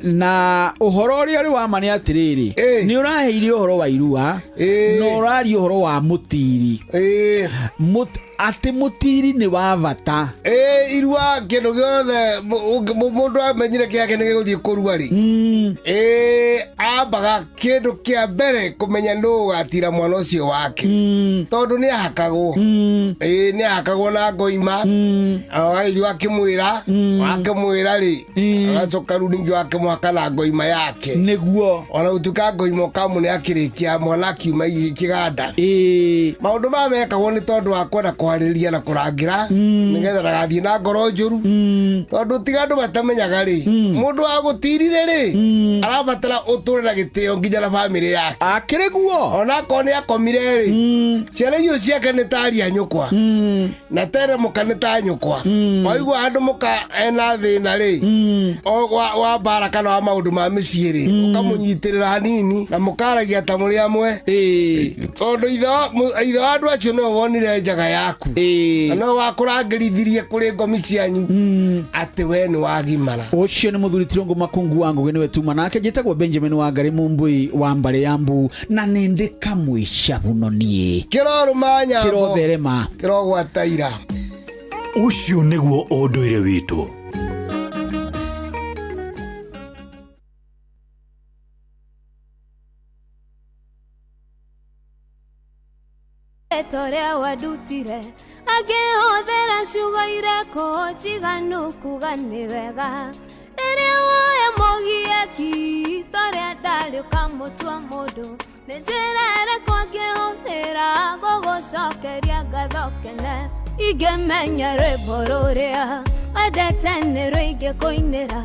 na ũhoro ũrĩa ũrĩ wa ma nĩ atĩrĩrĩ nĩ ũraheire ũhoro wa irua na ũraria ũhoro wa mũtiri atĩ mũtiri nĩ wa bata. Irua kĩndũ gĩothe mũndũ amenyire kĩake nĩ gĩgũthiĩ kũrua rĩ ambaga kĩndũ kĩa mbere kũmenya nũ ũgatira mwana ũcio wake tondũ nĩ ahakagwo nĩ ahakagwo na ngoima agagĩthiĩ wakĩmwĩra wakĩmwĩra rĩ agacoka rĩu ningĩ wakĩmũhaka na ngoima yake nĩguo ona gũtuĩka ngoima ũkamũne akĩrĩkia mwana akiuma kĩganda. Maũndũ maya mekagwo nĩ tondũ wa kwenda kwarĩria na kũrangĩra nĩgetha ndagathiĩ na ngoro njũru tondũ tiga andũ matamenyaga rĩ mũndũ wa gũtirire rĩ arabatara ũtũre na gĩtĩo nginya na bamĩrĩ yake akĩrĩ guo onakorwo nĩ akomire rĩ ciana icio ciake nĩ ta aria nyũkwa na tere mũka nĩ ta nyũkwa waigua handũ mũka ena thĩna rĩ wa mbara kana wa maũndũ ma mĩciĩ rĩ ũkamũnyitĩrĩra hanini na mũkaragia ta mũrĩ amwe tondũ ithe wa andũ acio nĩwe wonire njaga yaku na nĩwe wakũrangĩrithirie kũrĩ ngomi cianyu atĩ we nĩ wagimara. Ũcio nĩ mũthuri Tirũngũ Makungu wa Ngũgĩ nĩwe tuma nake njĩtagwo Benjamin Wangari Mumbui wa mbarĩ ya mbu na nĩ ndĩ kamwĩca buno niĩ kĩrorũma nyambo kĩrotherema kĩrogwata ira. Ũcio nĩguo ũndũire witũ. Toria wadutire angĩhũthĩra ciugo ireko njiganu kuga nĩ wega rĩrĩa woya mũgieki toria ndarĩ ũkamũtua mũndũ nĩ njĩra ĩrĩkũ angĩhũthĩra gũgũcokeria ngatho kene ingĩmenya rwĩmbo rũrĩa wendete nĩ rũingĩkũinĩra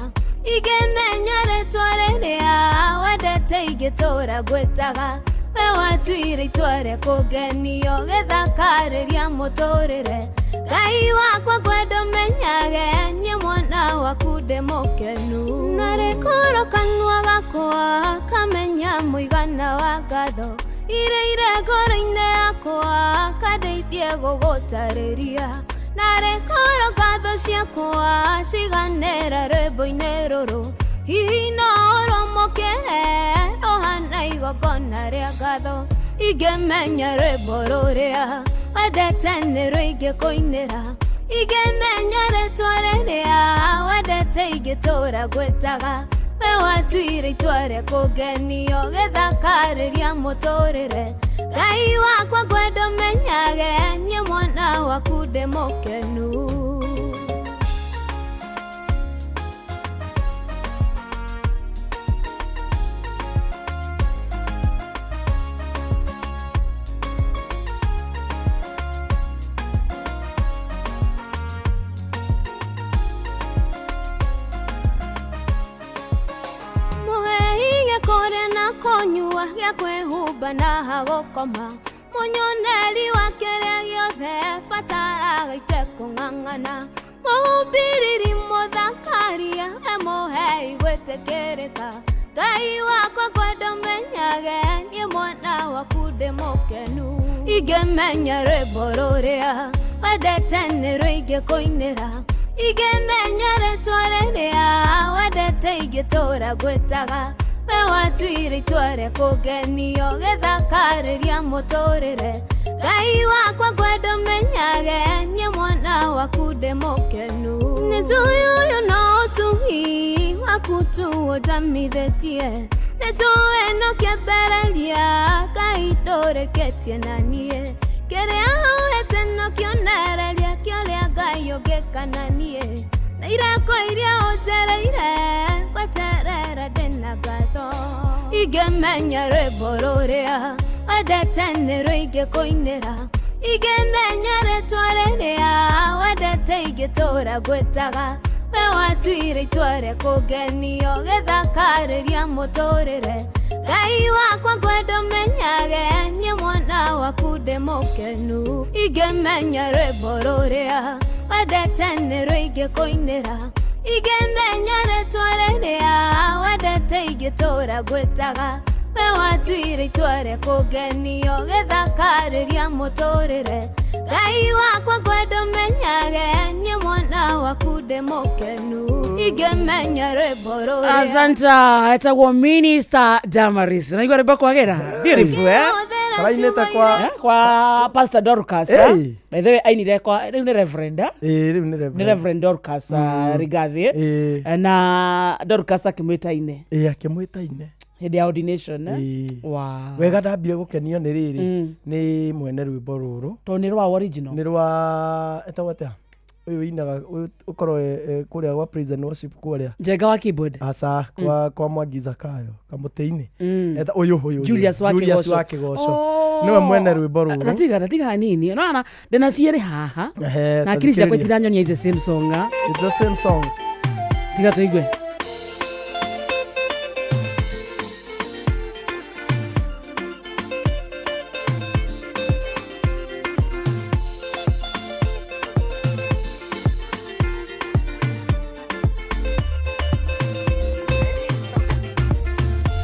ingĩmenya rĩtwa rĩrĩa wendete ingĩtũra ngwĩtaga we watuire itua rĩa kũngenio gĩthakarĩria mũtũrĩre Ngai wakwa ngwenda ũmenyage niĩ mwana waku ndĩ mũkenu na rĩkorwo kanua gakwa kamenya mũigana wa ngatho iria irĩ ngoro-inĩ yakwa kandeithie gũgũtarĩria na rĩkorwo ngatho ciakwa ciganĩra rwĩmbo-inĩ rũrũ hihi no ũrũmũkĩre rũhana igongona rĩa ngatho ingĩmenya rwĩmbo rũrĩa wendete nĩ rũingĩkũinĩra ingĩmenya rĩtwa rĩrĩa wendete ingĩtũra ngwĩtaga we watuire itua rĩa kũngenio gĩthakarĩria mũtũrĩre Ngai wakwa ngwenda ũmenyage niĩ mwana waku ndĩ mũkenu. Gĩa kwĩhumba na hagũkoma mũnyoneri wa kĩrĩa gĩothe bataraga itekũng'ang'ana mũhumbĩrĩri mũthakaria emũhei gwĩtĩkĩrĩka Ngai wakwa ngwenda ũmenyage niĩ mwana waku ndĩ mũkenu ingĩmenya rwĩmbo rũrĩa wendete nĩ rũingĩkũinĩra ingĩmenya rĩtwa rĩrĩa wendete ingĩtũra ngwĩtaga we watuire itua rĩa kũngenio gĩthakarĩria mũtũrĩre Ngai wakwa ngwenda ũmenyage niĩ mwana waku ndĩ mũkenu nĩnjũĩ ũyũ no ũtugi waku tu ũnjamithĩtie nĩnjũĩ no kĩambĩrĩria Ngai ndũrĩkĩtie na niĩ kĩrĩa ũhete no kĩonereria kĩa ũrĩa Ngai ũngĩka na niĩ na ireko iria ũnjereire gweterera ndĩna ngatho ingĩmenya rwĩmbo rũrĩa wendete nĩ rũingĩkũinĩra ingĩmenya rĩtwa rĩrĩa wendete ingĩtũra ngwĩtaga we watuire itua rĩa kũngenio gĩthakarĩria mũtũrĩre Ngai wakwa ngwenda ũmenyage niĩ mwana waku ndĩ mũkenu ingĩmenya rwĩmbo rũrĩa wendete nĩ rũingĩkũinĩra ingĩmenya rĩtwa rĩrĩa wendete ingĩtũra ngwĩtaga we watuire itua rĩa kũngenio gĩthakarĩria mũtũrĩre Ngai wakwa ngwenda ũmenyage niĩ mwana waku ndĩ mũkenu ingĩmenya rwĩmbo rũrĩa Asanta etagwo Minister Damaris. Naigua rwĩmbo kwagĩra. Beautiful eh? Karainĩte kwa Kwa Pastor Dorcas. Hey. By the way ainire kwa rĩu nĩ Reverend. Ĩĩ rĩu nĩ Reverend. Nĩ Reverend Dorcas Rigathi. Na Dorcas akĩmwĩta ine. Ĩĩ akĩmwĩta ine. Hĩndĩ ya ordination. Wow. Wega ndambire gũkenio nĩ rĩrĩ nĩ mwene rwĩmbo rũrũ. Tondũ nĩ rwa original. Nĩ rwa etagwo atĩa? Ũyũ ũinaga ũkorwo kũrĩa gwa praise and worship kũrĩa. Njenga wa keyboard. Aca kwa Mwangi Zakayo kamũtĩ-inĩ. Eta ũyũ ũyũ. Julius wa Julius wa Kĩgoco. Nĩwe mwene rwĩmbo rũrũ. Tatiga tatiga hanini. Nona ndĩna cierĩ haha. Ehe, Na akili ciakwa tathikĩrĩria. itiranyonia the same song. It's the same song. Tiga tũigue.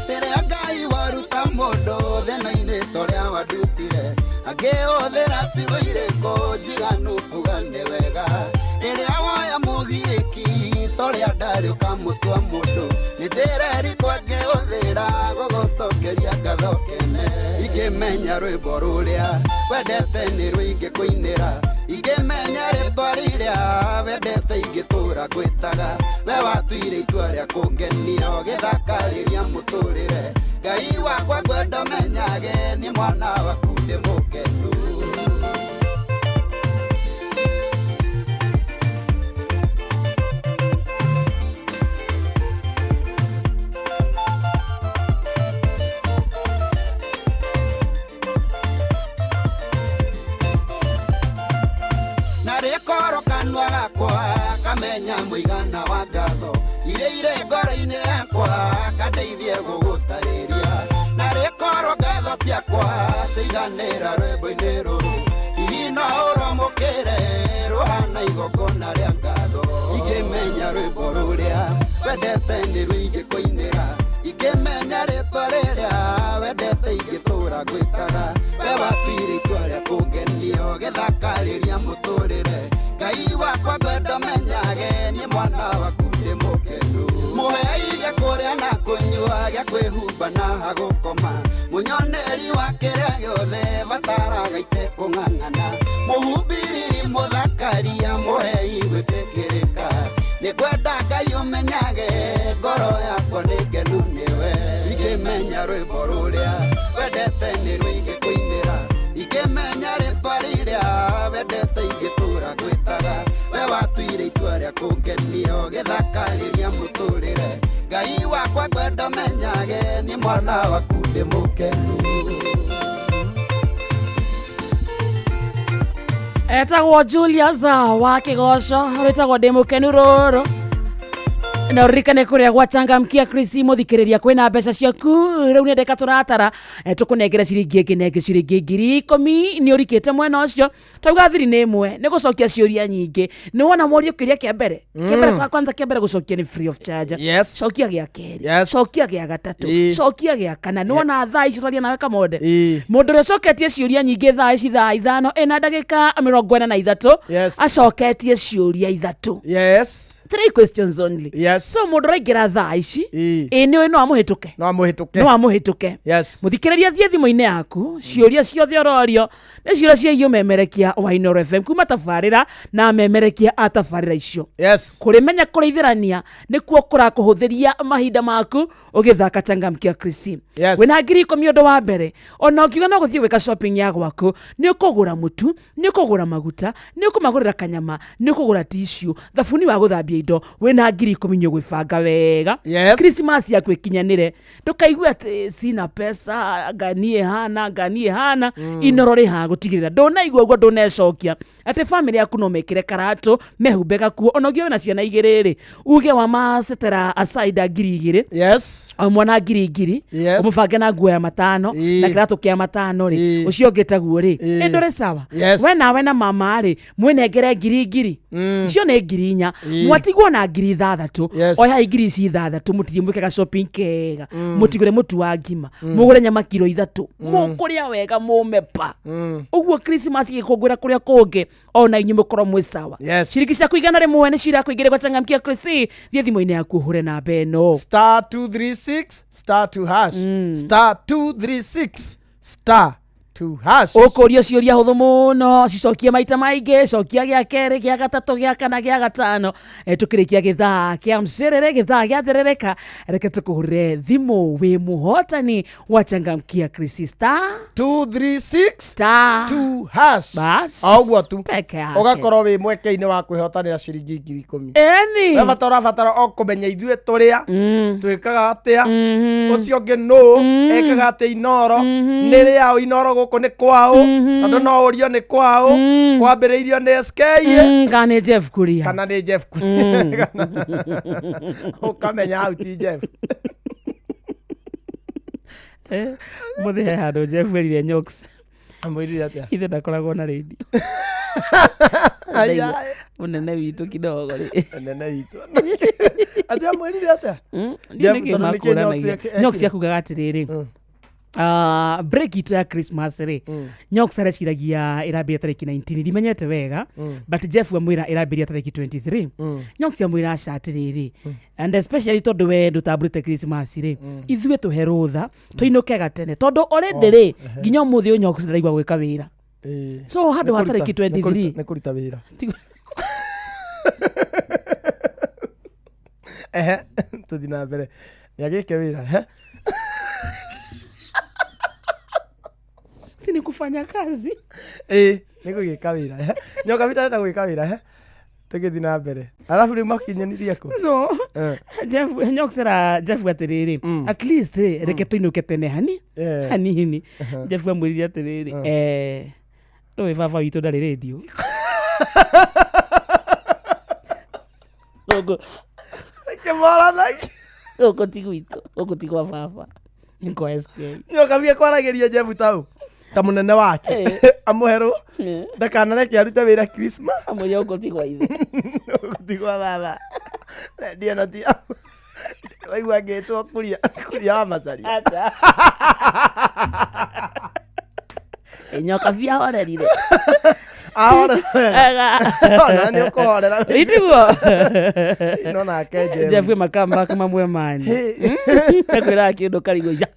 Rĩrĩa Ngai waruta mũndũ thĩna-inĩ ta ũrĩa wandutire angĩhũthĩra ciugo irĩkũ njiganu kuga nĩ wega rĩrĩa woya mũgiĩki ta ũrĩa ndarĩ ũkamũtua mũndũ nĩ njĩra ĩrĩkũ angĩhũthĩra gũgũcokeria ngatho kene ingĩmenya rwĩmbo rũrĩa wendete nĩ rũingĩkũinĩra ingĩmenya rĩtwa rĩrĩa wendete ingĩtũra ngwĩtaga we watuire itua rĩa kũngenio gĩthakarĩria mũtũrĩre Ngai wakwa ngwenda ũmenyage nĩ mwana waku ndĩ mũkenu na rĩkorwo kanua gakwa kamenya mũigana wa ngatho iria irĩ ngoro-inĩ yakwa kandeithie gũgũtarĩria na rĩkorwo ngatho ciakwa ciiganĩra rwĩmbo-inĩ rũrũ hihi no ũromũkĩre rũhana igongona rĩa ngatho ingĩmenya rwĩmbo rũrĩa wendete nĩ rũingĩkũinĩra ingĩmenya rĩtwa rĩrĩa wendete ingĩtũra ngwĩtaga we watuire itua rĩa kũngenio gĩthakarĩria mũtũrĩre Ngai wakwa ngwenda ũmenyage niĩ mwana waku ndĩ mũkenu mũhei gĩa kũrĩa na kũnyua gĩa kwĩhumba na hagũkoma mũnyoneri wa kĩrĩa gĩothe bataraga itekũng'ang'ana mũhumbĩrĩri mũthakaria mũhei gwĩtĩkĩrĩka nĩ ngwenda Ngai ũmenyage ngoro yakwa nĩ ngenu nĩwe ingĩmenya rwĩmbo rũrĩa wendete nĩ rũingĩkũinĩra ingĩmenya rĩtwa rĩrĩa wendete ingĩtũra ngwĩtaga we watuire itua rĩa kũngenio gĩthakarĩria mũtũrĩre Ngai wakwa ngwenda ũmenyage nĩ mwana waku ndĩ mũkenu Etagwo Julius wa Kĩgoco rwĩtagwo ndĩ mũkenu rũrũ. Na ũririkane kũrĩa gwa changamkia Chris mũthikĩrĩria kwĩna mbeca ciaku rĩu nĩ ndeka tũratara tũkũnengere ciringi ĩngĩ na ĩngĩ ciringi 10,000 nĩ ũrikĩte mwena ũcio tauga thiri nĩ ĩmwe nĩ gũcokia ciũria nyingĩ nĩ wona morio kĩũria kĩa mbere kĩa mbere kwanza kĩa mbere gũcokia nĩ free of charge. Yes. Cokia gĩa kerĩ. Yes. Cokia gĩa gatatũ. Cokia gĩa kana. Nĩ wona thaa ici twaria nawe Kamonde. Ĩĩ. Mũndũ ũrĩa ũcoketie ciũria nyingĩ thaa ici thaa 5:43 Yes. acoketie ciũria ithatũ. Yes. 3 questions only. Yes. So mũndũ ũraingĩra thaa ici Ĩĩ. ĩ nĩ ũĩ no amũhĩtũke. No amũhĩtũke. No amũhĩtũke. Yes. Mũthikĩrĩria thiĩ thimũ-inĩ yaku ciũria ciothe ũrorio nĩ ciũria ciĩgiĩ ũmemerekia wa Inooro FM kuma tabarĩra na amemerekia a tabarĩra icio. Yes. Kũrĩmenya kũrĩithĩrania nĩkuo kũrakũhũthĩria mahinda maku ũgĩthaka changamkia Chris. Yes. Wĩna 10,000 ũndũ wa mbere ona ũkiuga no gũthiĩ gwĩka shopping ya gwaku nĩ ũkũgũra mũtu nĩ ũkũgũra maguta nĩ ũkũmagũrĩra kanyama nĩ ũkũgũra tissue thabuni wa gũthambia indo wĩna 10,000 nĩ ũgwĩbanga wega. Yes. Christmas yaku ĩkinyanĩre ndũkaigue atĩ sina pesa ngani ĩhana ngani ĩhana Inoro rĩ haha gũtigĩrĩra ndũnaigua ũguo ndũnecokia atĩ bamĩrĩ yaku no mekĩre karatũ mehumbe gakuo ona ũngĩ wĩna ciana igĩrĩ rĩ uge wa macetera aside 2,000. Yes. O mwana 1,000 Yes. ũmũbange na nguo ya 5 na kĩratũ kĩa 5 rĩ ũcio ũngĩ taguo rĩ ĩ ndũrĩ sawa. Yes. We nawe na mama rĩ mwĩnengere 1,000 icio nĩ 4,000 mwatigwo na 6,000. Yes. Oyai ngiri ici ithathatũ mũtithiĩ mwĩke ga shopping kega mũtigũre mũtu wa ngima mũgũre nyama kiro 3 mũkũrĩa wega mũme pa ũguo Christmas ĩgĩkũngũĩra kũrĩa kũngĩ ona inyuĩ mũkorwo mwĩ sawa. Yes. Ciringi ciaku 100 nĩ cirakũingĩria gwa changamkia Chris thiĩ thimũ-inĩ yaku ũhũre namba ĩno star 236 star 2 hash star 236 star 2 hash. Ũkũrio ciũria hũthũ mũno cicokie maita maingĩ cokia gĩa kerĩ gĩa gatatũ gĩa kana gĩa gatano tũkĩrĩkia gĩthaa kĩa mcerere gĩthaa gĩa therereka reke tũkũhũrĩre thimũ wĩ mũhotani wa changamkia Chris star 236 star 2 hash. Bas. O ũguo tu peke yake ũgakorwo wĩ mweke-inĩ wa kwĩhotanĩra ciringi 10,000. Eni. We bata ũrabatara o kũmenya ithuĩ tũrĩa twĩkaga atĩa ũcio ũngĩ nũ ekaga atĩa Inoro nĩ rĩaũ Inoro gũkũ nĩ kwaũ tondũ no ũrio nĩ kwaũ kwambĩrĩirio nĩ SK kana nĩ Jeff Kuria kana nĩ Jeff Kuria ũkamenya hau ti Jeff. Mũthĩ he handũ Jeff erire Nyox Amwĩrire atĩa? Ithe ndakoragwo na radio. Aya. Mũnene witũ kidogo rĩ. Mũnene witũ. Atĩ amwĩrire atĩa? Ndiũ nĩkĩ Jeff, tondũ nĩkĩ Nyox makũranagia. Nyox akugaga atĩrĩrĩ break itũ ya Christmas rĩ Nyox areciragia ĩrambĩrĩria tarĩki 19 ndimenyete wega but Jeff amwĩra ĩrambĩrĩria tarĩki 23 Nyox amwĩra aca atĩrĩrĩ and especially tondũ we ndũtambũrĩte Christmas rĩ ithuĩ tũhe rũtha tũinũke gatene tondũ already rĩ nginya ũmũthĩ ũyũ Nyox ndaraigua gwĩka wĩra so handũ ha tarĩki 23 nĩ kũruta wĩra ehe tũthiĩ na mbere nĩ agĩke wĩra ehe si ni kufanya kazi ĩĩ nĩ gũgĩka wĩra ehe nyoka ndarenda gwĩka wĩra ehe tũgĩthiĩ na mbere arabu rĩu makinyanirie kũ so Jeff Nyox era Jeff atĩrĩrĩ at least rĩ reke tũinũke tene hani hanini Jeff amwĩrire atĩrĩrĩ ndũĩ baba witũ ndarĩ radio gũkũ kĩmoranagia gũkũ ti gwitũ gũkũ ti kwa baba nĩ kwa SK nyoka bia kwaragĩria Jeff tau ta mũnene wake amũherwo ndakanareke arute wĩra Christmas amwĩre gũkũ ti kwa ithe gũkũ ti kwa baba redio ĩno ti waigua ngĩtwo kuria kuria wa macaria Acha. Nyoka bia ahorerire ahorera wega ona nĩ ũkũhorera Itiguo no nake Jeff Jeff makamba mamwe mani ekwĩraga kĩndũ karigwo ja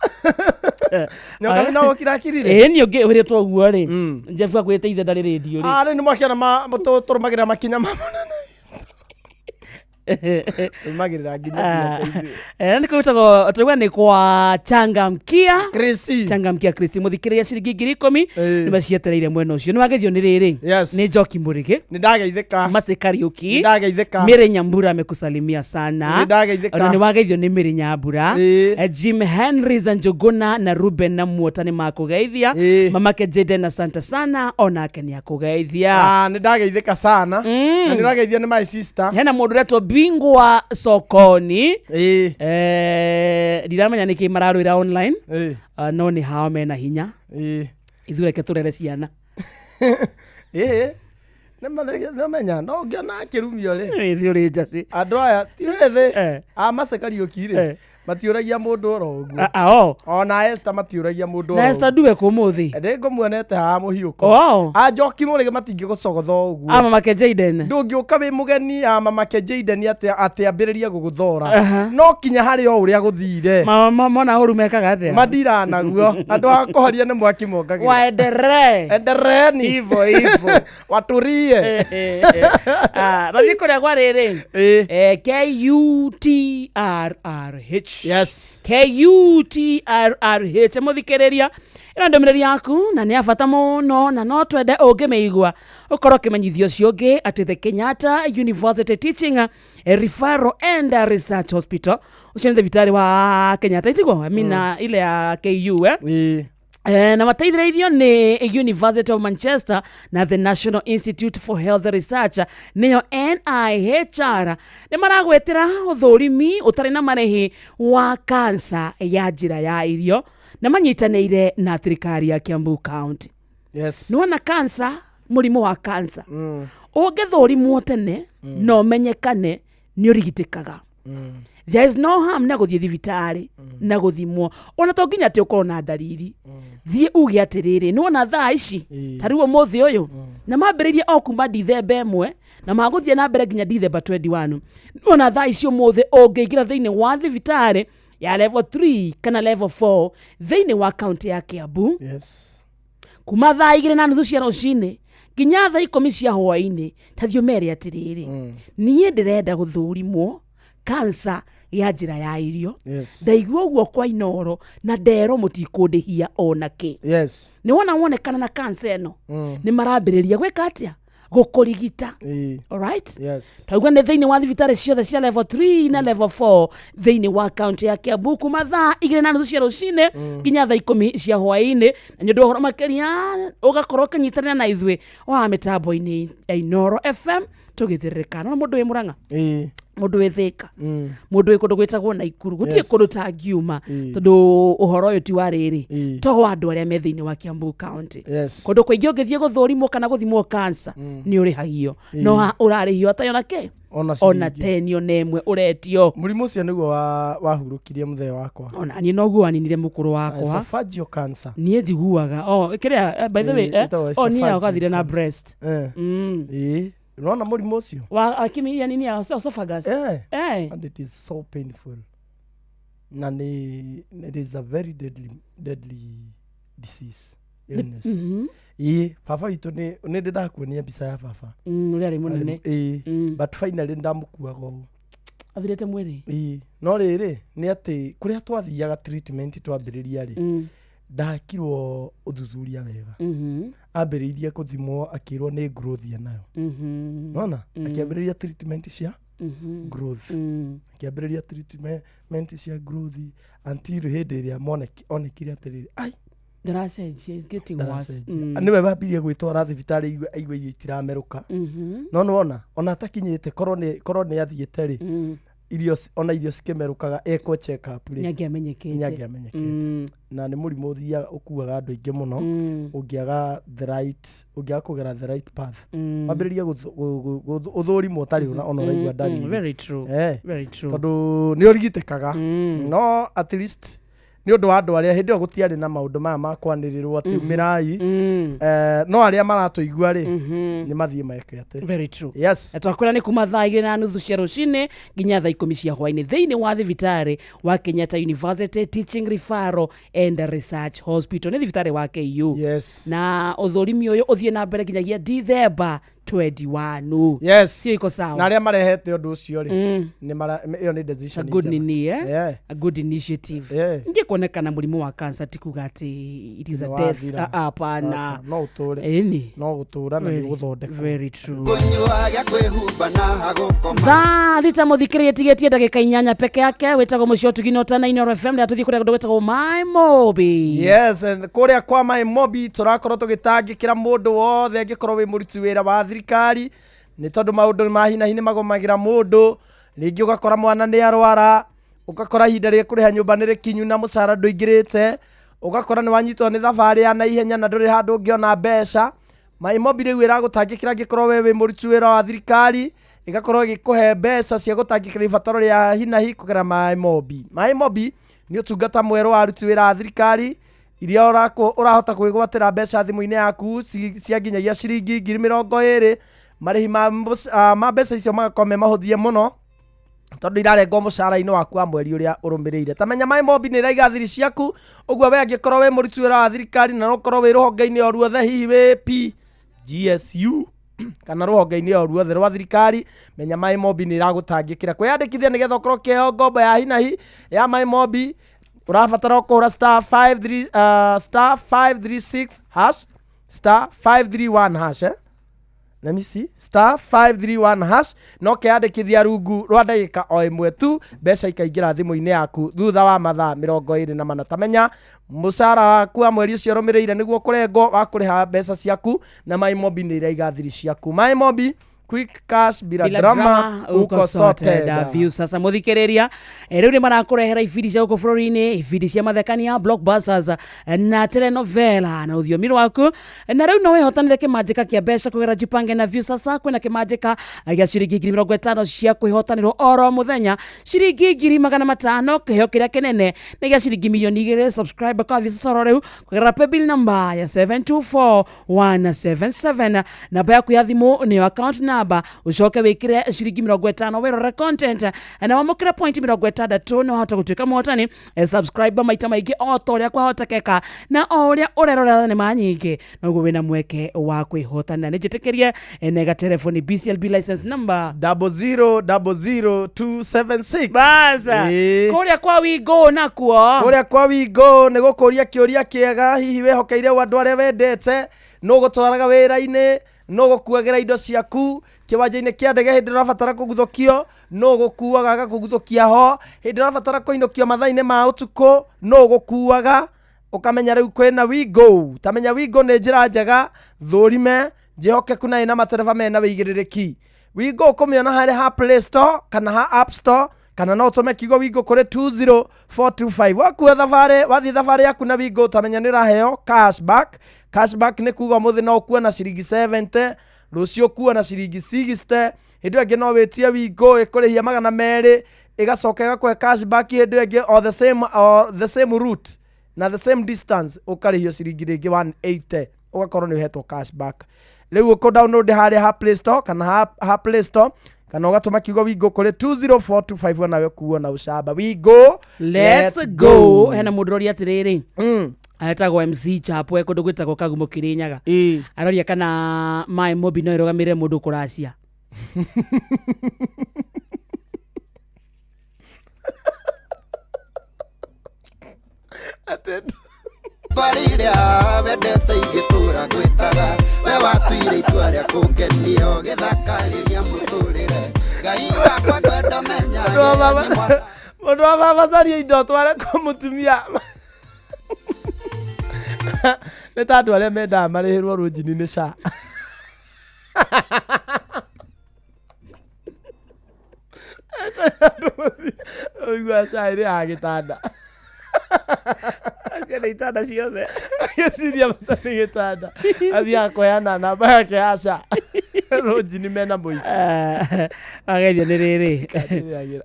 Nyoka no ũkirakirire ĩĩ niĩ ũngĩ wĩrĩtwo ũguo rĩ Jeff akwĩrĩte ithe ndarĩ rĩndio rĩ Ah, rĩu nĩ mwakĩona tũrũmagĩrĩra makinya ma mũnene tũrũmagĩrĩra nginya nĩ kwĩtagwo tũrauga nĩ kwa changamkia Chris changamkia Chris mũthikĩrĩria ciringi 10,000 nĩ macietereire mwena ũcio nĩ wageithio nĩ rĩrĩ nĩ Njoki Mũrĩgĩ nĩ ndageithĩka Mercy Kariuki Nĩ ndageithĩka Mary Nyambura amekusalimia sana Nĩ ndageithĩka. Ona nĩ wageithio nĩ Mary Nyambura Jim Henry Zanjogona na Ruben na Muota nĩ makũgeithia mamake Jaden na Santa sana onake nĩ akũgeithia Ah, nĩ ndageithĩka sana na nĩ ũrageithio nĩ my sister hena mũndũ ũretwo Bingwa sokoni. Ndiramenya nĩkĩ mararũĩra online. No nĩ hao mena hinya. Ithuĩ reke tũrere ciana. Nĩmenya no ngĩona akĩrumio rĩ. Wĩthĩ ũrĩ njacĩ. Andũ aya ti wĩthĩ a Mercy Kariũki rĩ matiũragia mũndũ oro ũguo. Ona Esther matiũragia mũndũ oro. Na Esther nduwe kũmũthĩ. Ndĩngũmuonete haha mũhiũko. A Njoki Mũrĩge matingĩgũcogotha ũguo. A mamake Jaden. Ndũngĩũka wĩ mũgeni a mamake Jaden atĩ ambĩrĩrie gũgũthora. No kinya harĩ o ũrĩa gũthire. Mona ũru mekaga atĩa? Mandira naguo. Andũ a kũhoria nĩ mwaki mongagĩra. Waenderee. Endereeni. Hivo hivo. Waturie. Rathiĩ kũrĩa gwa rĩrĩ. KUTRRH. Yes. KUTRRH mũthikĩrĩria ĩno ndũmĩrĩri yaku na nĩ ya bata mũno na no twende ũngĩmĩigua ũkorwo ũkĩmenyithio ũcio ũngĩ atĩ the Kenyatta University Teaching Referral and Research Hospital ũcio nĩ thibitarĩ wa Kenyatta itiguo I mean ile ya KU na mateithĩrĩirio nĩ University of Manchester na the National Institute for Health Research nĩyo NIHR nĩ maragwetera ũthũrimi ũtarĩ na marĩhi wa kansa ya njĩra ya irio na manyitanĩire na thirikari ya Kiambu County. Yes. Nĩwona kansa, mũrimũ wa kansa ũngĩthũrimwo tene na ũmenyekane nĩ ũrigitĩkaga. There is no harm na gũthiĩ thibitarĩ na gũthimwo ona to nginya atĩ ũkorwo na ndariri. Thiĩ uge atĩrĩrĩ nĩwona thaa ici ta rĩu ũmũthĩ ũyũ na mambĩrĩirie o kuma Dithemba 1 na magũthiĩ na mbere nginya Dithemba 21. Nĩwona thaa ici ũmũthĩ ũngĩingĩra thĩinĩ wa thibitarĩ ya level 3 kana level 4 thĩinĩ wa kaunti ya Kiambu. Yes. Kuma thaa 2:30 cia rũcinĩ nginya thaa 10 cia hwaĩ-inĩ ta thiĩ ũmere atĩrĩrĩ niĩ ndĩrenda gũthũrimwo kansa ya njĩra ya irio. Ndaigua ũguo kwa Inoro na ndero mũtikũndĩhia ona kĩ. Yes. Nĩwona wonekana na kansa ĩno nĩ marambĩrĩria gwĩka atĩa gũkũrigita. Alright? Yes. Tauga nĩ thĩinĩ wa thibitarĩ ciothe cia level 3 na level 4 thĩinĩ wa kaunti ya Kiambu kuma thaa 2:30 cia rũcinĩ nginya thaa 10 cia hwaĩ-inĩ na nĩ ũndũ wa ũhoro makĩria ũgakorwo ũkĩnyitanĩra na ithuĩ wa mĩtambo-inĩ ya Inoro FM tũgĩthĩrĩrĩka. No mũndũ wĩ Mũrang'a, mũndũ wĩ Thĩka, mũndũ wĩ kũndũ gwĩtagwo Naikuru, gũtirĩ kũndũ tangiuma tondũ ũhoro ũyũ ti wa rĩrĩ to wa andũ arĩa me thĩinĩ wa Kiambu County. Kũndũ kũingĩ ũngĩthiĩ gũthũrimwo kana gũthimwo kansa nĩ ũrĩhagio no ũrarĩhio atarĩ ona kĩ ona tenio na ĩmwe ũretio. Mũrimũ ũcio nĩguo wahurũkirie mũthee wakwa. Ona niĩ noguo waninire mũkũrũ wakwa. Esophageal cancer. Niĩ njiguaga kĩrĩa by the way niĩ ũgathire na breast. Unaona mũrimũ ũcio wa akimi nini ya esophagus. And it is so painful na ni it is a very deadly disease illness. Baba witũ nĩ ndĩ ndakuonia mbica ya baba ũrĩa arĩ mũnene. But finally ndamũkuaga ũũ athirĩte mwĩrĩ. No rĩrĩ nĩ atĩ kũrĩa twathiaga treatment twambĩrĩria rĩ ndakirwo ũthuthuria wega. Ambĩrĩirie kũthimwo akĩrwo nĩ growth nayo. Nona akĩambĩrĩria treatment cia growth. Akĩambĩrĩria treatment cia growth until hĩndĩ ĩrĩa onekire atĩrĩrĩ ai ndaracenjia, is getting worse. Nĩwe wambirie gwĩtwara thibitarĩ aigue irio itiramerũka. No nĩwona ona atakinyĩte korwo nĩ athiĩte rĩ irio ona irio cikĩmerũkaga ekwo check up rĩ nĩangĩamenyekete. Na nĩ mũrimũ ũthiaga ũkuaga andũ aingĩ mũno ũngĩaga the right ũngĩaga kũgera the right path. Wambĩrĩrie ũthũrimwo ũtarĩ ona ũraigua ndariri. Very true. Very true. Tondũ nĩ ũrigitĩkaga no at least nĩ ũndũ wa andũ arĩa hĩndĩ ĩyo gũtiarĩ na maũndũ maya ma kwanĩrĩrwo atĩ umĩrai no arĩa maratũigua rĩ nĩ mathiĩ meke atĩ. Very true. Yes. Na twakwĩra nĩ kuma thaa 2:30 cia rũcinĩ nginya thaa 10 cia hwaĩ-inĩ thĩinĩ wa thibitarĩ wa Kenyatta University Teaching Referral and Research Hospital nĩ thibitarĩ wa KU. Yes. Na ũthũrimi ũyũ ũthiĩ na mbere nginyagia Dithemba 21. Yes. Sio iko sawa. Na arĩa marehete ũndũ ũcio rĩ nĩ mara ĩyo nĩ decision a good nini a good initiative. Ingĩkuonekana mũrimũ wa cancer ti kuga atĩ it is a death. Hapana. No ũtũre. No gũtũra na nĩ gũthondekwo. Very true. Thaa thita mũthikĩrĩria tigĩtie ndagĩka 8 peke yake wĩtagwo mũciĩ ũtugi na Inoro FM na tũthiĩ kũrĩa kũndũ gwĩtagwo My Mobi. Yes, and kũrĩa kwa My Mobi tũrakorwo tũgĩtangĩkĩra mũndũ wothe angĩkorwo wĩ mũruti wĩra wa thirikari nĩ tondũ maũndũ ma hi na hi nĩ magomagĩra mũndũ Rĩngĩ ũgakora mwana nĩ arwara, ũgakora ihinda rĩa kũrĩha nyũmba nĩ rĩkinyu na mũcara ndũingĩrĩte, ũgakora nĩ wanyitwo nĩ thabarĩ ya naihenya na ndũrĩ handũ ũngĩona mbeca. Mymobi rĩu ĩragũtangĩkĩra angĩkorwo we wĩ mũruti wĩra wa thirikari, ĩgakorwo ĩgĩkũhe mbeca cia gũtangĩkĩra ibataro rĩa hinahi kũgerera Mymobi. Mymobi nĩ ũtungata mwerũ wa aruti wĩra a thirikari iria ũrahota kwĩgwatĩra mbeca thimũ-inĩ yaku cia nginyagia ciringi 20,000. Marĩhi ma mbeca icio magakorwo me mahũthie mũno tondũ irarengwo mũcara-inĩ waku wa mweri ũrĩa ũrũmĩrĩire. Ta menya Mymobi nĩ ĩraiga thiri ciaku, ũguo we angĩkorwo wĩ mũruti wĩra wa thirikari na no ũkorwo wĩ rũhonge-inĩ o ruothe, hihi wĩ P GSU kana rũhonge-inĩ o ruothe rwa thirikari, menya Mymobi nĩ ĩragũtangĩkĩra. Kwĩyandĩkithia nĩgetha ũkorwo ũkĩheo ngombo ya hinahi ya Mymobi, ũrabatara kũhũra star five three, star five three six hash, star five three one hash, eh? Let me see. Star 531 hash, no keyandĩkithia rungu rwa ndagĩka o ĩmwe tu, mbeca ikaingĩra thimũ-inĩ yaku thutha wa mathaa 24. Ta menya mũcara waku wa mweri ũcio ũrũmĩrĩire nĩguo kũrengwo wa kũrĩha mbeca ciaku, na Mymobi nĩ ĩraiga thiri ciaku. Mymobi, quick cash bila Bila drama, drama, uko uko sorted. sorted. View sasa muthikiriria, riu ni marakurehera ibindi cia guku bururi-ini, ibindi cia mathekania, blockbusters na telenovela na rũthiomi rwaku. Na riu no wihotanire kimanjika kia mbeca kugera Jipange na View. Sasa kwina kimanjika gia ciringi 50,000 cia kwihotanirwo oro muthenya, ciringi 500,000, kiheo kiria kinene ni gia ciringi 2,000,000. Subscribe kwa View Sasa oro riu kugera paybill number ya 724177, namba yaku ya thimu niyo account number, ucoke wikire ciringi 50 wirore content na wamukire point 60 no wahota gutuika muhotani. Subscribe maita maingi o ta uria kwahotekeka, na o uria urerorera thenema nyingi noguo wina mweke wa kwihotana. Ni njitikirie nega telefoni BCLB license number double zero double zero two seven six. Basa. Kuria kwa Wingo nakuo. Kuria kwa Wingo ni gukuria kiuria kiega, hihi wihokeire andu aria wendete, no gutwaraga wira-ini, no gukuagira indo ciaku kiwanja-inĩ kĩa ndege hĩndĩ ũrabatara kũguthũkio, no gũkuaga agakũguthũkia ho, hĩndĩ ũrabatara kũinũkio mathaa-inĩ ma ũtukũ, no gũkuaga, ũkamenya rĩu kwĩna Wingo. Ta menya Wingo nĩ njĩra njega, thũrime, njĩhokeku na ĩna matereba mena wĩigĩrĩrĩki. Wingo ũkũmĩona harĩ ha Play Store kana ha App Store, kana no ũtũme kiugo Wingo kũrĩ 20425. Wakua thabarĩ, wathiĩ thabarĩ yaku na Wingo, ta menya nĩ ũraheo cashback. Cashback nĩ kuga ũmũthĩ no ũkue na ciringi 70, rũciũ ũkue na ciringi 60, hĩndĩ ĩyo ĩngĩ no wĩtie Wingo ĩkũrĩhia magana merĩ, ĩgacoka ĩgakũhe cashback hĩndĩ ĩyo ĩngĩ o the same route na the same distance, ũkarĩhio ciringi rĩngĩ 180, ũgakorwo nĩ ũhetwo cashback. Rĩu ũkũ download harĩa ha Play Store kana ha Play Store, kana ũgatũma kiugo Wingo kũrĩ 20425 nawe ũkuo na ũcamba. Wingo, let's go. Hena mũndũ ũroria atĩrĩrĩ, etagwo MC Chapo, e kũndũ gwĩtagwo Kagumo Kĩrĩnyaga. Aroria kana Mymobi no ĩrũgamĩrĩre mũndũ kũracia. Twarire wendete igĩtũra gwĩtaga, we watuire itua rĩa kũngenio gĩthakarĩria mũtũrĩre. Ngai wakwa ngwenda menyage Mũndũ wa baba- nĩ mwana. Mũndũ wa baba caria indo tware kwa mũtumia. Nĩ ta andũ arĩa mendaga marĩhĩrwo rũnjini nĩ SHA. Ũigua SHA ĩrĩ ya gĩtanda. Ciana itanda ciothe. Agĩciria bata nĩ gĩtanda. Athiaga kũheana namba yake ya SHA. Rũnjini mena mũingĩ. Ageithio nĩ rĩrĩ. Kanjĩrĩagĩra.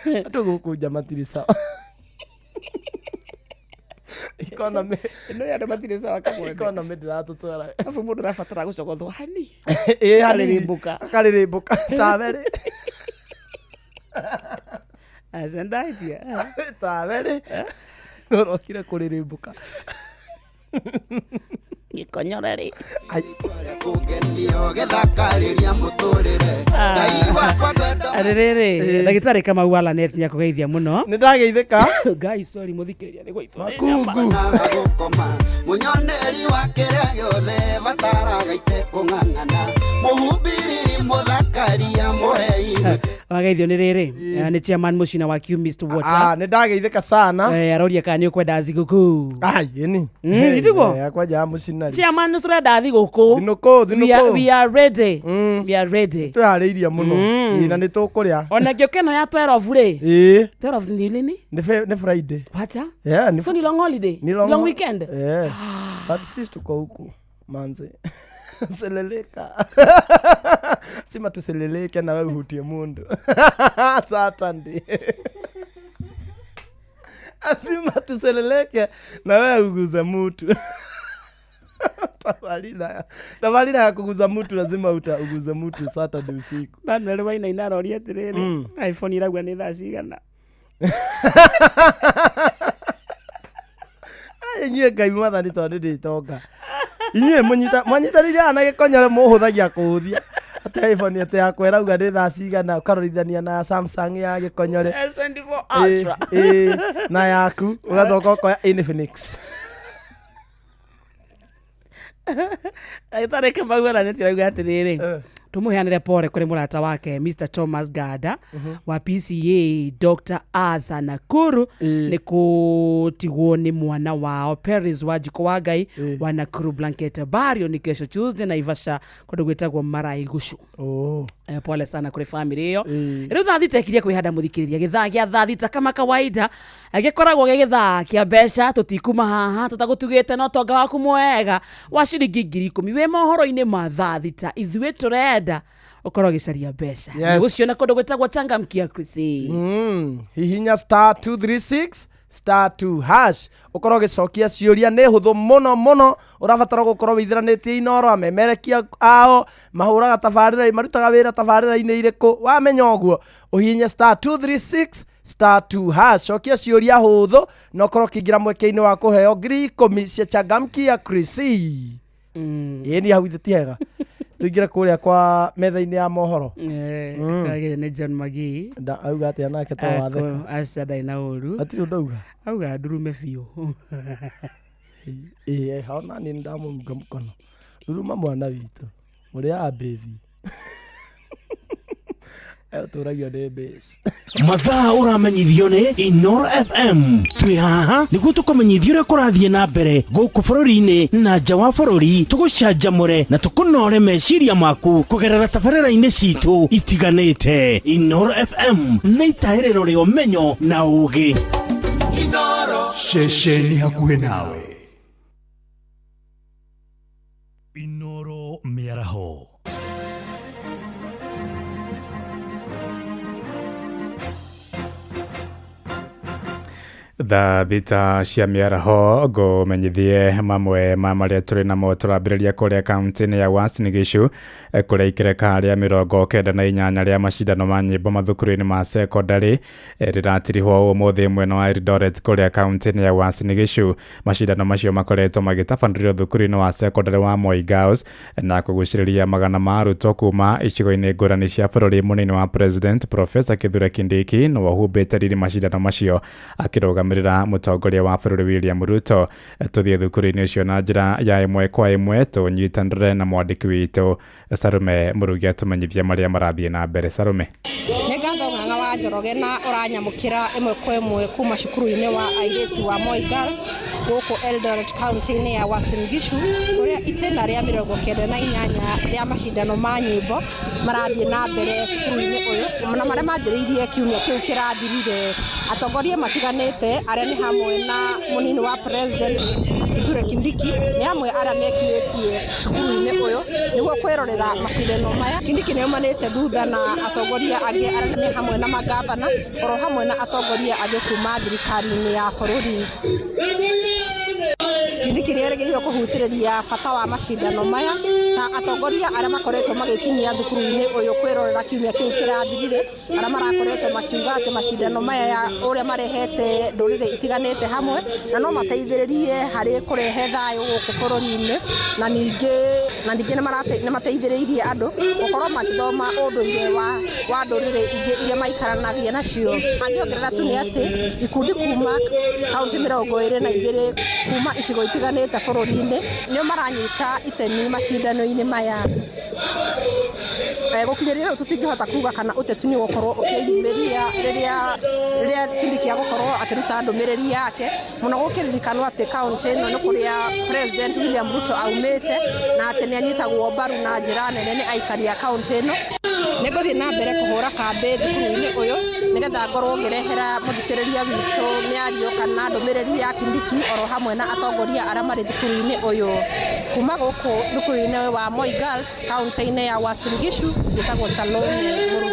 Andũ gũkũ nja matirĩ sawa. Economy. Ĩno ya andũ matirĩ sawa kamwe. Economy ndĩratũtwara. Arabu mũndũ arabatara gũcogothwo hani. Ĩ, hanini. Akarĩrĩmbũka. Akarĩrĩmbũka. Tawe rĩ. Aca ndaitia. Tawe rĩ. Ũrokire kũrĩrĩmbũka. Gĩkonyore rĩ. Kũngenio gĩthakarĩria mũtũrĩre. Ngai wakwa ngwenda Atĩrĩrĩ, ndagĩtarĩ Kamau wa Lanet nĩakũgeithia mũno. Nĩ ndageithĩka. Ngai, sorry, mũthikĩrĩria nĩ gwaitwo. Makungu. Mũnyoneri wa kĩrĩa gĩothe bataraga itekũng'ang'ana. Mũhumbĩrĩri mũthakaria mũhei. Wageithio nĩ rĩrĩ, nĩ chairman Mũcina wa Q Mist Water. Ah, nĩ ndageithĩka sana. Aroria kana nĩ ũkwenda thigũkũ. Ai, ĩni. Itiguo? Akwa nja ya Mũcina. Ordinary. Chairman nĩ tũrenda thigũkũ. Thigũkũ. We are ready. We are ready. Twĩharĩirie mũno. Ĩĩ, na nĩ tũkũrĩa. Ona ngĩũka ĩno ya 12 rĩ. Ĩĩ. 12 ni lini? Nĩ Friday. Wacha? Yeah, ni So ni long holiday. Ni long weekend. Yeah. But sisi tuko huku manze. Seleleka. Sima tuseleleke na wewe uhutie mundu. Saturday. Asima tuseleleke na wewe uguze mutu. Tabalila ya kuguza mutu lazima uguze mutu Saturday usiku. Manuel Wainaina aroria atiriri, iPhone irauga ni thaa cigana? Inyuĩ Ngai mwathani tondũ ndĩtonga. Inyuĩ mũnyitanĩire na gĩkonyore mũhũthagia kũhũthia. Atĩ iPhone atĩ yakwa ĩrauga nĩ thaa cigana ũkarorithania na Samsung ya gĩkonyore. S24 Ultra. Na yaku ũgacoka ũkoya Infinix. Ndagĩtarĩ Kamau aranĩtie arauga atĩrĩrĩ, tumuheanire pole kuri murata wake Mr Thomas Gada wa PCA Dr Arthur Nakuru ni kutigwo ni mwana wao Paris Wanjikũ wa Ngai wa Nakuru Blanket Barrio ni kesho Tuesday Naivasha kundu gwitagwo Marai Gucu. Pole sana kuri family iyo. Riu thaa thita ikiria kwihanda muthikiriria githaa gia thaa thita kama kawaida gikoragwo gi githaa kia mbeca tutikuma haha tutagutugite no tonga waku mwega wa ciringi 10,000 wi mohoro-ini ma thaa thita ithuĩ turenda ukorwo gicaria mbeca. Yes. Guciona kundu gwitagwo Changamkia Chris. Hihinya star 236 star 2 hash ukorwo gicokia ciuria ni huthu muno muno urabatara gukorwo withiranĩtie Inoro amemerekia ao mahuraga tabarĩra marutaga wĩra tabarĩra-inĩ irĩkũ wamenya ũguo ũhihinye star 236 star 2 hash cokia ciuria huthu na ũkorwo ũkĩingĩra mweke-inĩ wa kũheo 10,000 cia Changamkia Chris. Ĩĩ ni hau ithe ti hega tuingire kuria kwa metha-inĩ ya mohoro. Nĩ John Magii. Auga atĩa nake to watheka? Aca ndarĩ na ũru. Hatirĩ ũndũ auga? Auga ndurume biũ. Ĩĩ ona niĩ nĩndamũrunga mũkono. Ruruma mwana witũ ũrĩa ambĩthi. Ũtũragio nĩ mbeca. Mathaa ũramenyithio nĩ Inoro FM. Twĩ haha nĩguo tũkũmenyithie ũrĩa kũrathiĩ na mbere gũkũ bũrũri-inĩ na nja wa bũrũri, tũgũcanjamũre na tũkũnore meciria maku kũgerera tabarĩra-inĩ citũ itiganĩte. Inoro FM nĩ itahĩrĩro rĩa ũmenyo na ũũgĩ. Inoro ceceni hakuhĩ nawe. Inoro mĩaraho. Thaa thita cia mĩaraho ngũmenyithie mamwe ma marĩa tũrĩ namo tũrambĩrĩria kũrĩa kaunti-inĩ ya Uasin Gishu kũrĩa ikereka rĩa 98 rĩa macindano ma nyĩmbo mathukuru-inĩ ma secondary rĩratirihwo ũmũthĩ mwena wa Eldoret kũrĩa kaunti-inĩ ya Uasin Gishu. Macindano macio makoretwo magĩtabanĩrio thukuru-inĩ wa secondary wa Moi Girls na kũgucĩrĩria magana ma arutwo kuma icigo-inĩ ngũrani cia bũrũri. Mũnini wa President Professor Kithure Kindiki nĩwe ũhumbĩte riri macindano macio akĩrũgamĩrĩra mũtongoria wa bũrũri William Ruto. Tũthiĩ thukuru-inĩ ũcio na njĩra ya ĩmwe kwa ĩmwe tũnyitanĩre na mwandĩki witũ Sarume Mũrugi atũmenyithie marĩa marathiĩ na mbere. Sarume. Nĩ ngatho Ng'ang'a wa Njoroge na ũranyamũkĩra ĩmwe kwa ĩmwe kuma cukuru-inĩ wa airĩtu wa Moi Girls gũkũ Eldoret kaunti-inĩ ya Uasin Gishu kũrĩa itĩna rĩa 98 rĩa macindano ma nyĩmbo marathiĩ na mbere cukuru-inĩ ũyũ na marĩa manjĩrĩirie kiumia kĩu kĩrathirire. Atongoria matiganĩte arĩa nĩ hamwe na mũnini wa President Kithure Kindiki nĩ amwe arĩa mekinyĩtie cukuru-inĩ ũyũ nĩguo kwĩrorera macindano maya. Kindiki nĩ aumanĩte thutha na atongoria angĩ arĩa nĩ hamwe na magavana oro hamwe na atongoria angĩ kuma thirikari-inĩ ya bũrũri. Kindiki nĩ erĩgĩrĩirwo kũhutĩrĩria bata wa macindano maya ta atongoria arĩa makoretwo magĩkinyia thukuru-inĩ ũyũ kwĩrorera kiumia kĩu kĩrathirire, arĩa marakoretwo makiuga atĩ macindano maya ya ũrĩa marehete ndũrĩrĩ itiganĩte hamwe na no mateithĩrĩrie harĩ kũrehe thayũ gũkũ bũrũri-inĩ na ningĩ nĩ mateithĩrĩirie andũ gũkorwo makĩthoma ũndũire wa ndũrĩrĩ ingĩ iria maikaranagia nacio. Angĩongerera tu nĩ atĩ ikundi kuma kaunti 22 kuma icigo itiganĩte bũrũri-inĩ nĩo maranyita itemi macindano-inĩ maya. Gũkinyĩria rĩu tũtingĩhota kuga kana ũteti nĩ ũgũkorwo ũkĩyumĩria rĩrĩa Kindiki agũkorwo akĩruta ndũmĩrĩri yake mũno, gũkĩririkanwo atĩ kaũntĩ ĩno nĩ kũrĩa President William Ruto aumĩte na atĩ nĩ anyitagwo mbaru na njĩra nene nĩ aikari a kaũntĩ ĩno. Nĩngũthiĩ na mbere kũhũra kambĩ thukuru-inĩ ũyũ nĩgetha ngorwo ngĩrehera mũthikĩrĩria witũ mĩario kana ndũmĩrĩri ya Kindiki oro hamwe na atongoria arĩa marĩ thukuru-inĩ ũyũ. Kuma gũkũ thukuru-inĩ wa Moi Girls kaũntĩ-inĩ ya Uasin Gishu, njĩtagwo Salome Mũrugi.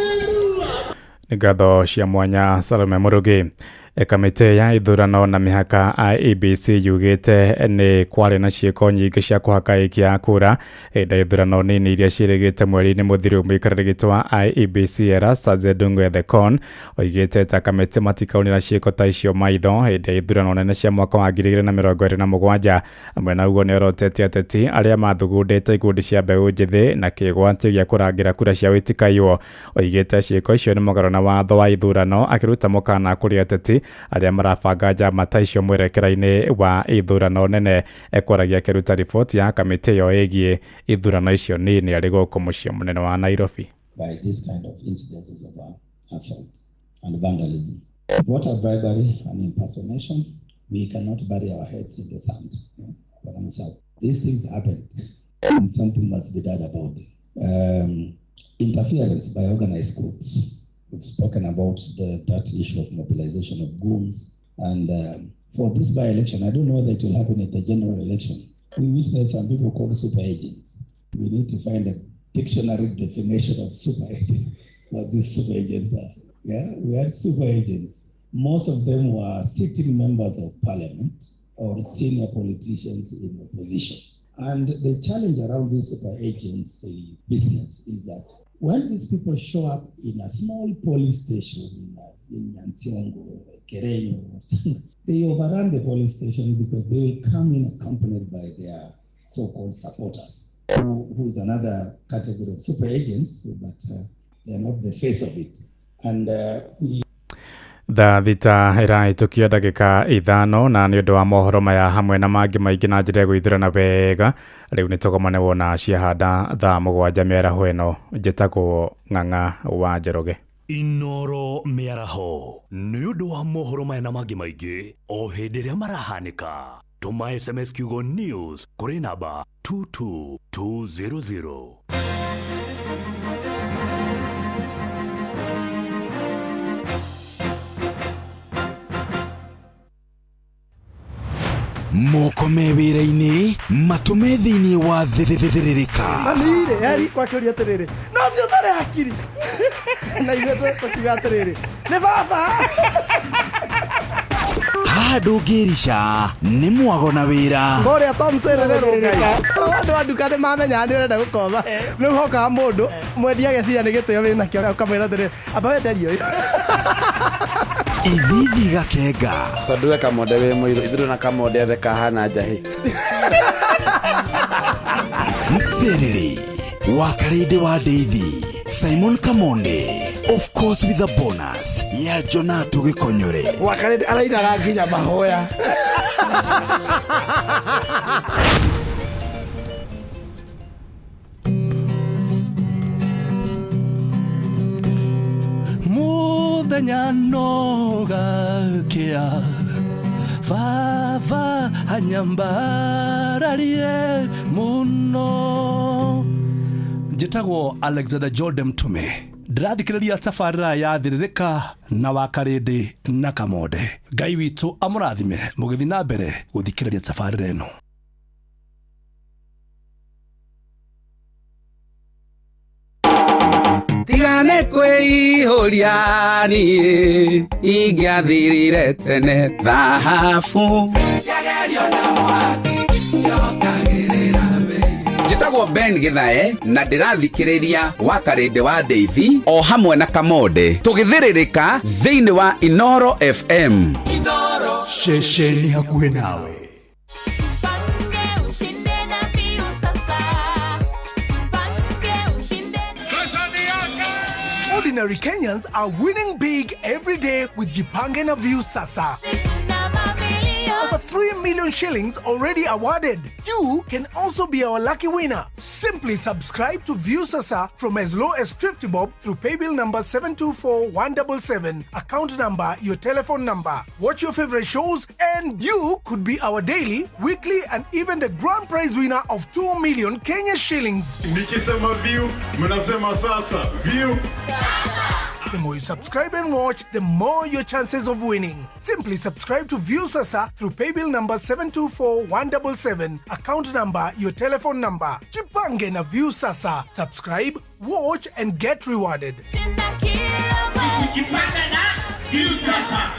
Nĩ ngatho cia mwanya Salome Mũrugi. Kamĩtĩ ya ithurano na mĩhaka IEBC yugĩte nĩ kwarĩ na ciĩko nyingĩ cia kũhaka kura hĩndĩ ya ithurano nini iria ciĩrĩgĩte mweri-inĩ mũthiru. Mũikarĩri gĩtĩ wa IEBC Erastus Ndung'u Ethekon oigĩte ta kamĩtĩ matikaunĩra ciĩko ta icio maitho hĩndĩ ya ithurano nene cia mwaka wa 2027. Mwena ũguo nĩorotete ateti arĩa mathugundĩte ikundi cia mbeũ njĩthĩ na kĩgwatio gĩa kũrangĩra kura cia wĩtĩkaiwo. Oigĩte ciĩko icio nĩ mũgarũ na watho wa ithurano, akĩruta mũkana kũrĩ ateti arĩa marabanga njama ta icio mwerekera-inĩ wa ithurano nene. Ekwaragia akĩruta riboti ya kamĩtĩ ĩyo ĩgiĩ ithurano icio nini arĩ gũkũ mũciĩ mũnene wa Nairobi. By this kind of incidences of assault and vandalism. Voter bribery and impersonation, we cannot bury our heads in the sand. Yeah? These things happen and something must be done about it. Interference by organized groups. We've spoken about that issue of mobilization of goons. And for this by-election, I don't know whether it will happen at the general election. We witnessed some people called super agents. We need to find a dictionary definition of super agents, what these super agents are. Yeah, we had super agents. Most of them were sitting members of parliament or senior politicians in opposition. And the challenge around this super agency business is that when these people show up in a small polling station in Nyansiongo, Kerenyo, they overrun the polling station because they will come in accompanied by their so-called supporters, who is another category of super agents, but they are not the face of it. And Thaa thita ĩrahĩtũkia ndagĩka 5 na nĩ ũndũ wa mohoro maya hamwe na mangĩ maingĩ na njĩra ya gwĩthurana wega rĩu nĩ tũgomane wona ciahanda thaa 7 mĩaraho ĩno. Njĩtagwo Ng'ang'a wa Njoroge. Inoro mĩaraho nĩ ũndũ wa mohoro maya na mangĩ maingĩ o hĩndĩ ĩrĩa marahanĩka. Tũma SMS kiugo news kũrĩ namba 22200. Moko me wĩra-inĩ matũme thĩinĩ wa thĩthĩrĩrĩka. Mami-rĩ, eri kwakĩũria atĩrĩrĩ, no ũcio ũtarĩ hakiri. Na ithuĩ tũkiuga atĩrĩrĩ, nĩ baba. Haha ndũngĩrica nĩ mwago na wĩra. Kũrĩa Tom Serere Ngai. Andũ a nduka nĩ mamenyaga nĩ ũrenda gũkoma. Rĩu hokaga mũndũ mwendia ageciria nĩ gĩtĩo wĩnakĩo ũkamwĩra atĩrĩrĩ, amba wenderie ũyũ. Ithithi gakenga. Tondũ we Kamonde wĩ mũirũ, ithuĩ na Kamonde othe kahana njahĩ. Mserere wa Karĩndĩ wa Ndeithi, Simon Kamonde, of course with a bonus ya Jonatu Gĩkonyore. Wa Karĩndĩ arainaga nginya mahoya. Muthenya no gakia baba anyambararie muno. Njĩtagwo Alexander Jordan Mtume. Ndĩrathikĩrĩria tabarĩra ya Thĩrĩrĩka na wa Karĩndĩ na Kamonde. Ngai witũ amũrathime mũgĩthiĩ na mbere gũthikĩrĩria tabarĩra ĩno. Tigane kwĩihũria niĩ ingĩathirire tene thahabu. Njĩtagwo Ben Githae na ndĩrathikĩrĩria wa Karĩndĩ wa Ndeithi o hamwe na Kamonde tũgĩthĩrĩrĩka thĩinĩ wa Inoro FM. Ceceni hakuhĩ nawe. Ordinary Kenyans are winning big every day with Jipange na Viusasa. Over 3 million shillings already awarded. You can also be our lucky winner. Simply subscribe to Viusasa from as low as 50 bob through paybill number 724177, account number, your telephone number. Watch your favorite shows and you could be our daily, weekly and even the grand prize winner of 2 million Kenya shillings. Nikisema view, mnasema sasa. View. The more you subscribe and watch, the more your chances of winning. Simply subscribe to Viusasa through paybill number 724177, account number, your telephone number. Jipange na Viusasa. Subscribe, watch and get rewarded. Kujipanga na Viusasa.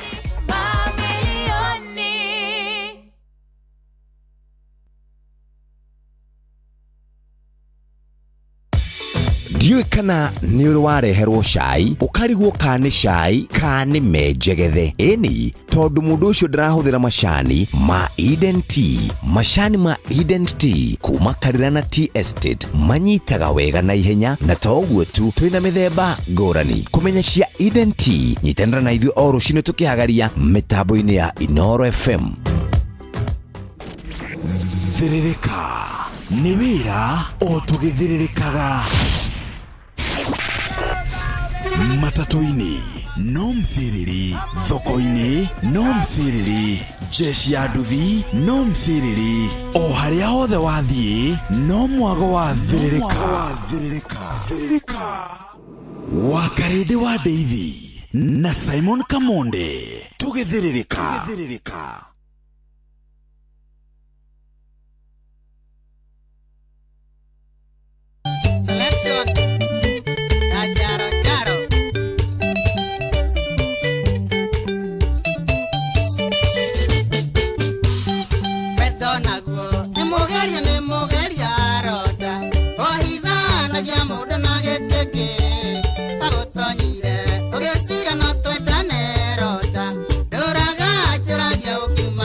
Ndiũĩ kana nĩ ũrĩ wareherwo cai ũkarigwo kana nĩ cai kana nĩ menjegethe ĩni tondũ mũndũ ũcio ndarahũthĩra macani ma Eden Tea. Macani ma Eden Tea kuma Karirana Tea Estate manyitaga wega na ihenya na to ũguo tu twĩna mĩthemba ngũrani. Kũmenya cia Eden Tea nyitanĩra na ithuĩ o rũcinĩ tũkĩhagaria mĩtambo-inĩ ya Inoro FM. Thĩrĩrĩka nĩ wĩra o tũgĩthĩrĩrĩkaga matatũ-inĩ no mciriri, thoko-inĩ no mciriri, jeshi ya nduthi no mciriri, o harĩa hothe wathiĩ no mwago wa thĩrĩrĩka. Wakarĩndĩ wa Ndeithi na Simon Kamonde tũgĩthĩrĩrĩka. Selection na Jaro Jaro. Wendo naguo nĩ mũgeria nĩ mũgeria ronda ohithanagia mũndũ na gĩkĩkĩ agũtonyire ũgĩcira no twendane ronda ndũraga njũragia ũkiuma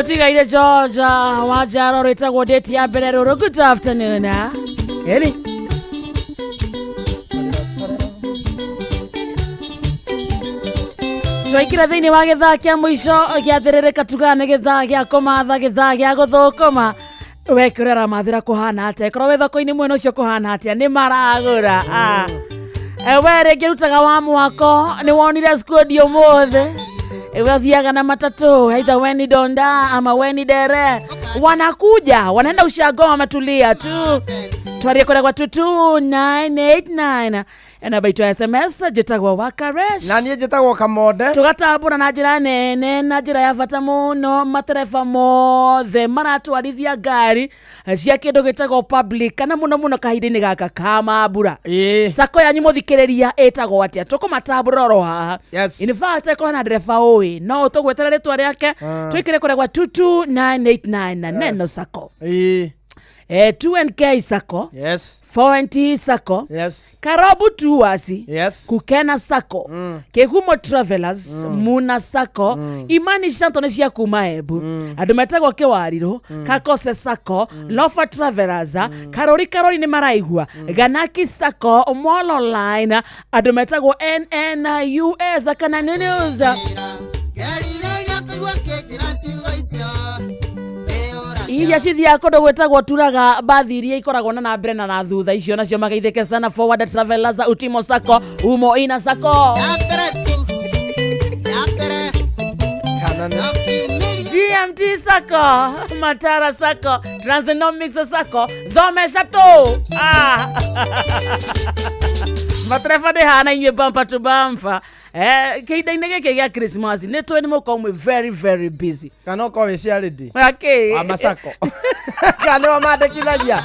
Tutigaire Georgia wa Njaro rwĩtagwo date ya mbere rũrũ. Good afternoon. Ĩni twaingĩra thĩinĩ wa gĩthaa kĩa mũico gĩathĩrĩrĩka, tugaga nĩ gĩthaa gĩa kũmatha, gĩthaa gĩa gũthũkũma. We kĩũrĩa aramathĩra kũhana atĩa? Korwo wĩ thoko-inĩ mwena ũcio kũhana atĩa? Nĩ maragũra? Ah. We rĩngĩ rutaga wa mwako, nĩ wonire squad ũmũthĩ? We ũthiaga na matatu, aidha we ni donda ama we ni dere, wanakuja wanaenda ushago, wametulia tu. Twarie kũrĩa gwa 22989, namba itũ ya SMS. Njĩtagwo Wakaresh. Na niĩ njĩtagwo Kamonde. Tũgatambũra na njĩra nene na njĩra ya bata mũno matereba mothe maratwarithia ngari cia kĩndũ gĩtagwo public, kana mũno mũno kahinda-inĩ gaka ka mambura, sako yanyu mũthikĩrĩria ĩtagwo atĩa? Tũkũmatambũra oro haha. In fact, ĩkorwo na ndereba ũĩ no ũtũgwetere rĩtwa rĩake, twĩkĩre kũrĩa gwa 22989 na neno sako. 2NK sako. 4NT sako. Karobu Tours. Kukena sako, Kehumo Travelers, Muna sako, Imani Shanto nĩ cia kuma Embu, andũ metagwo Kĩwarirũ, Kakose sako, Lofa Travelers, Karori Karori nĩ maraigua, Ganaki sako, Molo Line, andũ metagwo NNUS kana News. Ngerirĩria kũigua kĩnjĩra ciugo icio. Iria cithiaga kũndũ gwĩtagwo turaga bathi iria ikoragwo na na mbere na na thutha, icio nacio mageithĩke sana. Forward Travelers, Utimo sako, Umo Ina sako, GMT sako, Matara sako, Transonomics sako, Thome Chateau. Ah. Matereba ndĩ hana inyuĩ bumper to bumper. Kĩhinda-inĩ gĩkĩ gĩa Christmas nĩ tũĩ nĩ mũkorwo mwĩ very very busy. Kana ũkorwo wĩ ciarĩndi Akĩ? Wa masako, kana nĩo mandĩkithagia,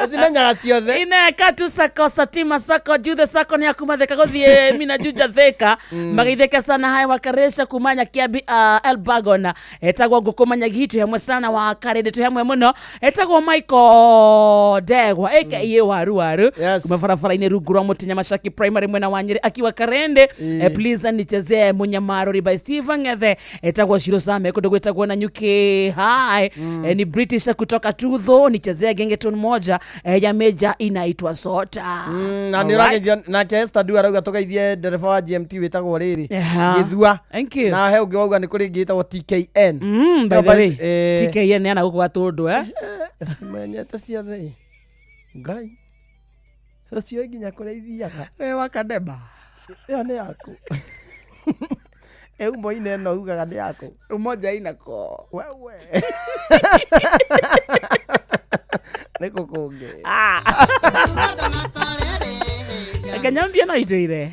ũcimenyaga ciothe. Ineka tu sako, Satima sako, Juthe sako nĩ akuma Thika gũthiĩ Mina Juja Thika, mageithĩke sana. Haya, Wakaresha kuma Nyakiambi, Elbagon, etagwo Ngũkũ Manyagi, twĩ hamwe sana. Wa Karĩndĩ, twĩ hamwe mũno. Etagwo Michael Ndegwa aka Waru Waru kuma barabara-inĩ rungu rwa mũtĩ Nyamacaki Primary mwena wa Nyĩrĩ akiwa Karende. Please nichezee Munyamarori by Steve Ngethe. Etagwo Shiro Same kũndũ gwĩtagwo na Nyuki. Hi, ni British kutoka Tudho, nichezee gengeton moja ya Meja inaitwa Sota. Na nä ũrageithio nake Esther Ndu arauga tũgeithie ndereba wa GMT wĩtagwo rĩrĩ Gĩthua. Thank you. Na he ũngĩ wauga nĩ kũrĩ ĩngĩ ĩtagwo TKN. By the way, TKN yana gũkũ gatũndũ eh? Menyete ciothe Ngai ũcio nginya kũrĩa ithiaga. We wakadeba. Ĩyo nĩ yaku ĩumo-inĩ ĩno ugaga nĩ yaku. Umoja inako. Wewe nĩ kũ kũngĩ? Kenya mpya no itũire.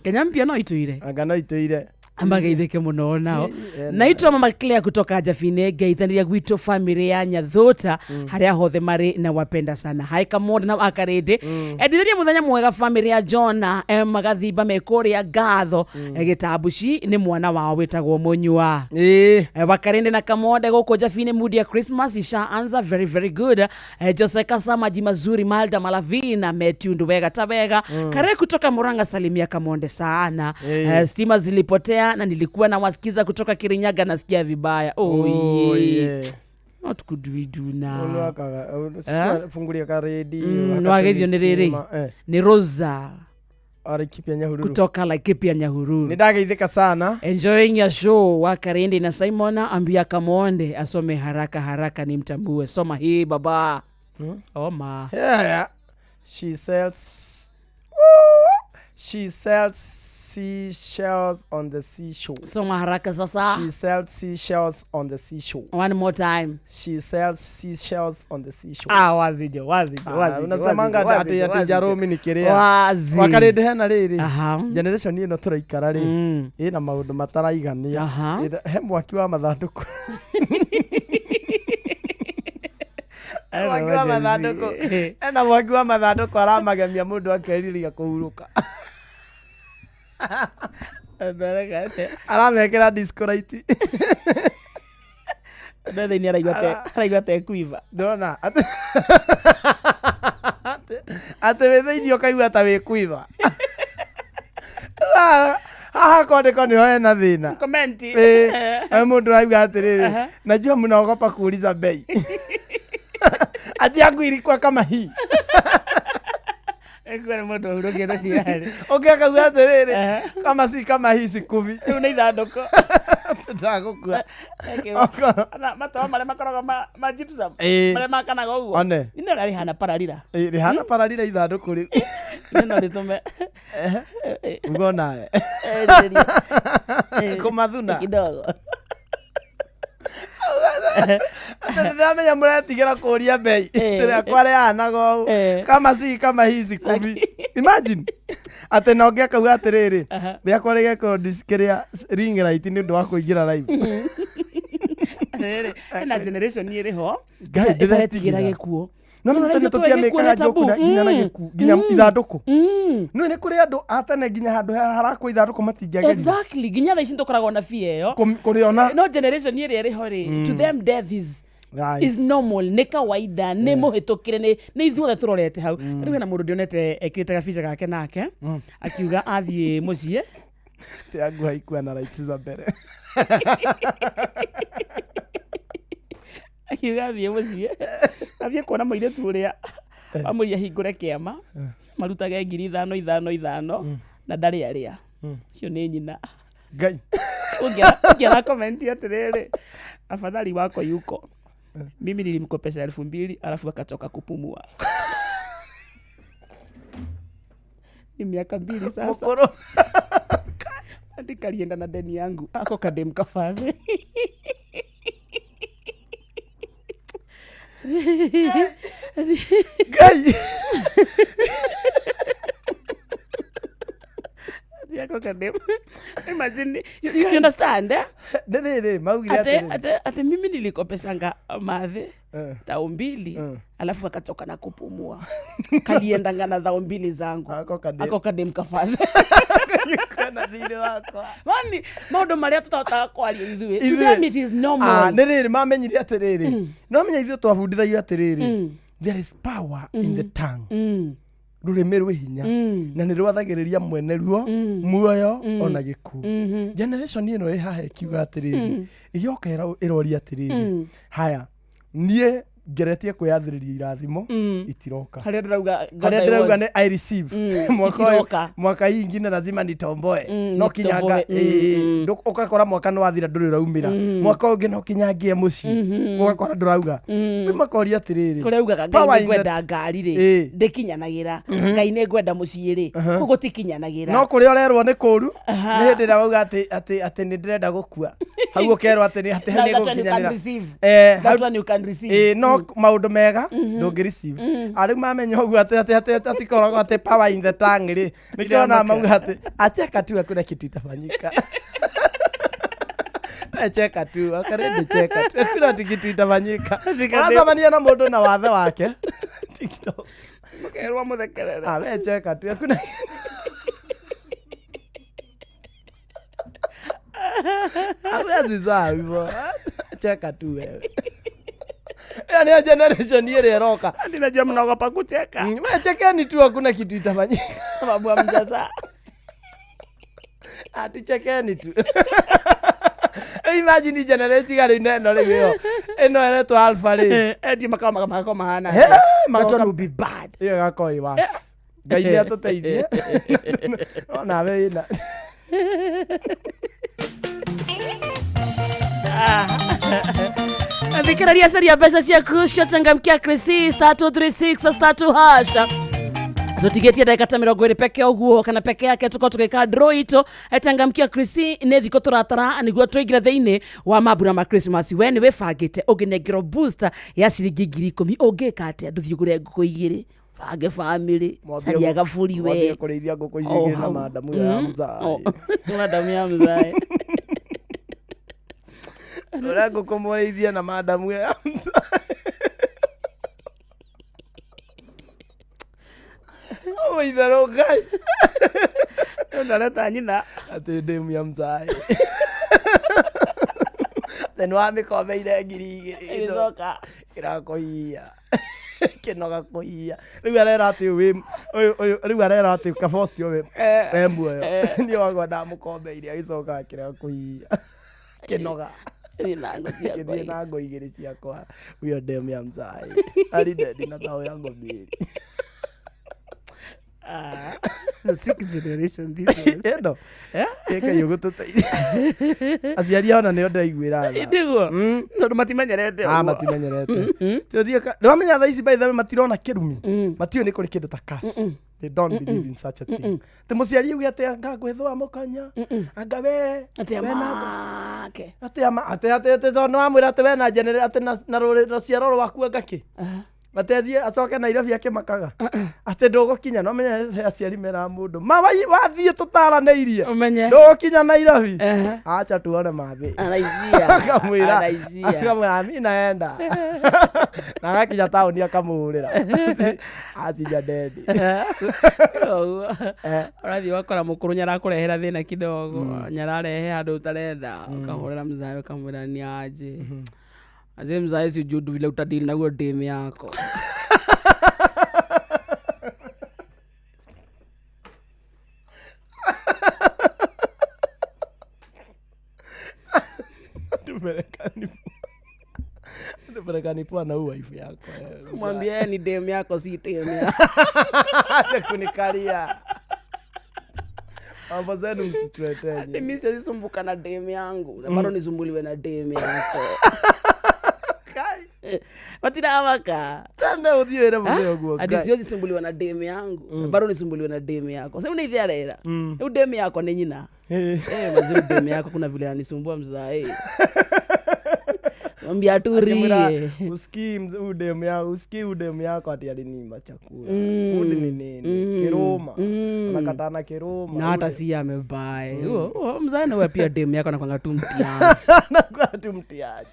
Kenya mpya no itũire. Anga no itũire. Mageithĩke mũno nao. Naitwa Mama Claire kutoka Jafine, ngeithaniria gwitũ family ya Nyathũta harĩa hothe marĩ, na wapenda sana. Hai Kamonda na Wakarĩndĩ, endithĩria mũthenya mwega family ya Jona Magathimba me kũrĩa Ngatho, gĩtambuci nĩ mwana wao wĩtagwo Mũnyua. Wakarĩndĩ na Kamonde gũkũ Jafine, mood ya Christmas ishaanza, very very good. Jose Kasa, maji mazuri, Malda Malavina metundu wega ta wega. Kare kutoka Muranga, salimia Kamonde sana. Stima zilipotea na nilikuwa na wasikiza kutoka Kirinyaga, nasikia vibaya. Oh, Oh, yeah. yeah. What could we do now? Ũnwakaga funguria karedi. Nĩwageithio nĩ rĩrĩ nĩ Rosa Laikipia Nyahururu. Kutoka Laikipia Nyahururu. Nĩ ndageithĩka sana. Enjoying your show Wakarindi na Simona, ambia Kamonde asome haraka haraka nimtambue. Soma hii baba. Oma. Yeah. She sells. Woo! She sells seashells on the seashore. Soma haraka sasa. She sells seashells on the seashore. One more time. She sells seashells on the seashore. Ah, wazijo, wazijo, Ah, wazijo. unasemanga wazijo, ati ati wazijo. njarũmi nĩ kĩrĩa Wazi. Wakarĩndĩ hena rĩrĩ Aha. Generation ĩno tũraikara rĩ ĩna maũndũ mataraigania. He mwaki wa mathandũkũ. Ena mwaki wa mathandũkũ, ena mwaki wa mathandũkũ aramagemia mũndũ akerirĩria kũhurũka, aramekĩra disco light. Thĩinĩ araigua tekuiva. Ndona atĩ wĩ thĩinĩ ũkaigua ta wĩ kuiva. Haha kwandĩkwo nĩho hena thĩna. Comment. Mũndũ arauga atĩrĩrĩ, najua mnaogopa kuuliza bei. Ati yangu ilikuwa kama hii. Ekuwa mũndũ ahurũkĩte thiarĩ. Ũngĩ akauga atĩrĩrĩ, kama si kama hii sikuvi. Rĩu nĩ ithandũkũ. Ndagũkua. Matawa marĩa makoragwo ma gypsum. Marĩa makanaga ũguo. One. Nĩ ũrĩa rĩhana pararira. Rĩhana pararira ithandũkũ rĩu. Nĩ no rĩtũme. Ugo nawe. Kũmathuna. Kidogo. Ndĩramenya mũretigĩra kũria bei. Tũrĩa rĩhanaga ũũ. Kama si kama hii sikuvi. Imagine. Atĩ na ũngĩ akauga atĩrĩrĩ, rĩakwa rĩgekĩrwo kĩrĩa ring light nĩ ũndũ wa kũingĩra live. Rĩrĩ, hena generation ĩrĩ ho. Ngai, ndĩretigĩra gĩkuũ. No no tene tũtiamĩkaga njoku nginya na gĩkuũ, nginya ithandũkũ. No nĩ kũrĩ andũ a tene nginya handũ harakwo ithandũkũ matingĩageria. Exactly, nginya thaa ici nĩtũkoragwo na fear ĩyo. Kũrĩona. No generation ĩrĩa ĩrĩ ho rĩ, to them death is is normal, nĩ kawaida, nĩ mũhĩtũkĩre, nĩ ithuothe tũrorete hau. Rĩu hena mũndũ ndionete ekĩrĩte gabica gake nake, akiuga athiĩ mũciĩ. Ti yangu haikuwa na lights za mbere. Akiuga athiĩ mũciĩ, athiĩ kuona mũirĩtu ũrĩa amũria ahingũre kĩama, marutage 5,000 5 5 na ndarĩ arĩa. Ũcio nĩ nyina. Ngai. Ũngĩara comment atĩrĩrĩ, afadhali wako yuko. Mimi nilimkopesha 2,000 alafu akatoka kupumua. Ni miaka 2 sasa. Mokoro. Andika alienda na deni yangu. Ako kadem kafadhi. Ngai. Yako kadem. Imagine, you understand, eh? Nĩ maugire atĩrĩrĩ. Ate mimi nilikopesanga mathe 2,000 alafu akatoka na kupumua. Kaliendanga na 2,000 zangu. Ako kadem kafadhi. Kana thirĩ wakwa. Mani maũndũ marĩa tũtahotaga kwaria ithuĩ. To them it is normal. Nĩ rĩrĩ mamenyire atĩrĩrĩ. No menya ithuĩ twabundithagio atĩrĩrĩ. There is power in the tongue. Rũrĩmĩ rwĩ hinya na nĩ rwathagĩrĩria mwene ruo muoyo ona gĩkuũ. Generation ĩno ĩ haha ĩkiuga atĩrĩrĩ, ĩgĩoka ĩroria atĩrĩrĩ, haya niĩ ngeretie kwĩyathĩrĩria irathimo itiroka. Harĩa ndĩrauga nĩ I receive. Mwaka hii ingine lazima nitomboe. No kinyanga ũgakora mwaka nĩ wathira ndũrĩ ũraumĩra. Mwaka ũngĩ no kinyangie mũciĩ ũgakora ndũrauga. Rĩu makoria atĩrĩrĩ, kũrĩa ugaga Ngai nĩ ngwenda ngari rĩ ndĩkinyanagĩra, Ngai nĩ ngwenda mũciĩ rĩ koguo tikinyanagĩra. No kũrĩa ũrerwo nĩ kũru nĩ hĩndĩ ĩrĩa wauga atĩ nĩ ndĩrenda gũkua, hau ũkerwo atĩ nĩ gũkinyanĩra. That one you can receive. No maũndũ mega ndũngĩ receive. Arĩu mamenya ũguo atĩ atikoragwo atĩ power in the tongue rĩ, nĩkĩo ona mauga atĩ acheka tu hakuna kitu itafanyika. Cheka tu, akarende cheka tu, hakuna kitu itafanyika. Wacemania na mũndũ na wathe wake TikTok. Mũkerwo mũthekerere. We cheka tu, hakuna. Hawezi zaa hivyo. Cheka tu wewe. Yaani generation ile ĩroka. Ninajua mnaogopa kucheka. Wewe chekeni tu hakuna kitu itafanyika. Sababu hamjazaa. Atuchekeni tu. Imagine generation gari neno rĩu ĩyo. Ĩno ĩretwo alpha rĩ. Endi makao makao mahana. That one will be bad. Ĩyo ĩgakorwo ĩ worse. Ngai nĩ atũteithie. Ona we ĩna. Thikĩrĩria caria mbeca ciaku cia changamkia Chrissy *236 *2#. Tutigetie ndagĩka ta 20 peke ũguo kana peke yake tukorwo tũgĩka draw itũ. Changamkia Chrissy nĩ thikũ tũratara nĩguo tũingĩre thĩinĩ wa mambura ma Christmas. We nĩ wĩbangĩte ũngĩnengerwo booster ya ciringi 10,000 ũngĩka atĩa? Ndũthiĩ ũgũre ngũkũ 2 bange family, caria gaburi we. Mwambie kũrĩithia ngũkũ icio igĩrĩ na madamu ya mzae. Madamu ya mzae. Ũrĩa ngũkũ mũrĩithie na madamu ya mzae. Oh, itherũ Ngai. Ndareta nyina. Atĩ ndemu ya mzae. Atĩ nĩwamĩkombeire 2,000. Ĩgĩcoka. Ĩrakũiya. Kĩnoga kũhiya. Rĩu arera atĩ ũyũ wĩ ũyũ ũyũ rĩu arera atĩ kaba ũcio wĩ we muoyo. Niĩ wakwa ndamũkombeire agĩcoka akĩrega kũhiya. Kĩnoga. Thiĩ na ngo ciakwa Gĩthiĩ na ngo igĩrĩ ciakwa. Huyo dem ya mzai. Alidedi na tao yangu mbili. Ah, the sick generation this one. Ĩno. Ĩka ũgũtũteithia. Aciari ona nĩo ndaiguĩra tha. Nĩguo. Tondũ matimenyerete Ah, ũguo. matimenyerete. Tũthiĩ ka- Nĩwamenya thaa ici by the way matirona kĩrumi. Matiũĩ nĩ kũrĩ kĩndũ ta cash. They don't believe in such a thing. Atĩ mũciari auge atĩ anga ngwĩthũa mũkonyo. Anga we. Atĩ we na- amake. Atĩ ama atĩ atĩ atĩ tondũ nĩwamwĩra atĩ we na genera atĩ na na rũrĩ rũciaro rwaku anga kĩ. Atĩ athiĩ acoke Nairobi akĩmakaga. Atĩ ndũgũkinya no menya aciari meraga mũndũ. Ma wathiĩ tũtaranĩirie. Ũmenye. Ndũgũkinya Nairobi. Acha tuone mathĩ. Anaizia. Akamwĩra. Anaizia. Akamwĩra mi naenda. Na agakinya taũni akamũhũrĩra. Acinya ndendi. Ũguo. Ũrathiĩ ũgakora mũkũrũ nĩarakũrehera thĩna kidogo nĩararehe handũ ũtarenda ũkahũrĩra mzae ũkamwĩra nĩ aje aje mzae si ujue vile utadili na huyo demu yako Tupelekani poa na huu wife yako. eh. mwambie ni demu yako si demu yako Acha kunikalia. Mambo zenu msituletee. Ati mimi siwezi sumbuka na demu yangu na bado nisumbuliwe na demu yako matiramaka Tena ũthiĩ wĩre mũthee ũguo, ati Ngai. siwezi sumbuliwa na demu yangu na bado nisumbuliwe na demu yako sasa unaithia arera rĩu demu yako nĩ nyina Eh, mazee demu yako kuna vile anisumbua mzae mwambia Akimwĩra, aturie usikii huyu demu yako usikii huyu demu yako ati aliniima chakula Mm. food ni nini Mm. kiruma Mm. anakatana kiruma na hata si amebae mzae nawe pia demu yako anakwanga tu mtiaji anakuwa tu mtiaji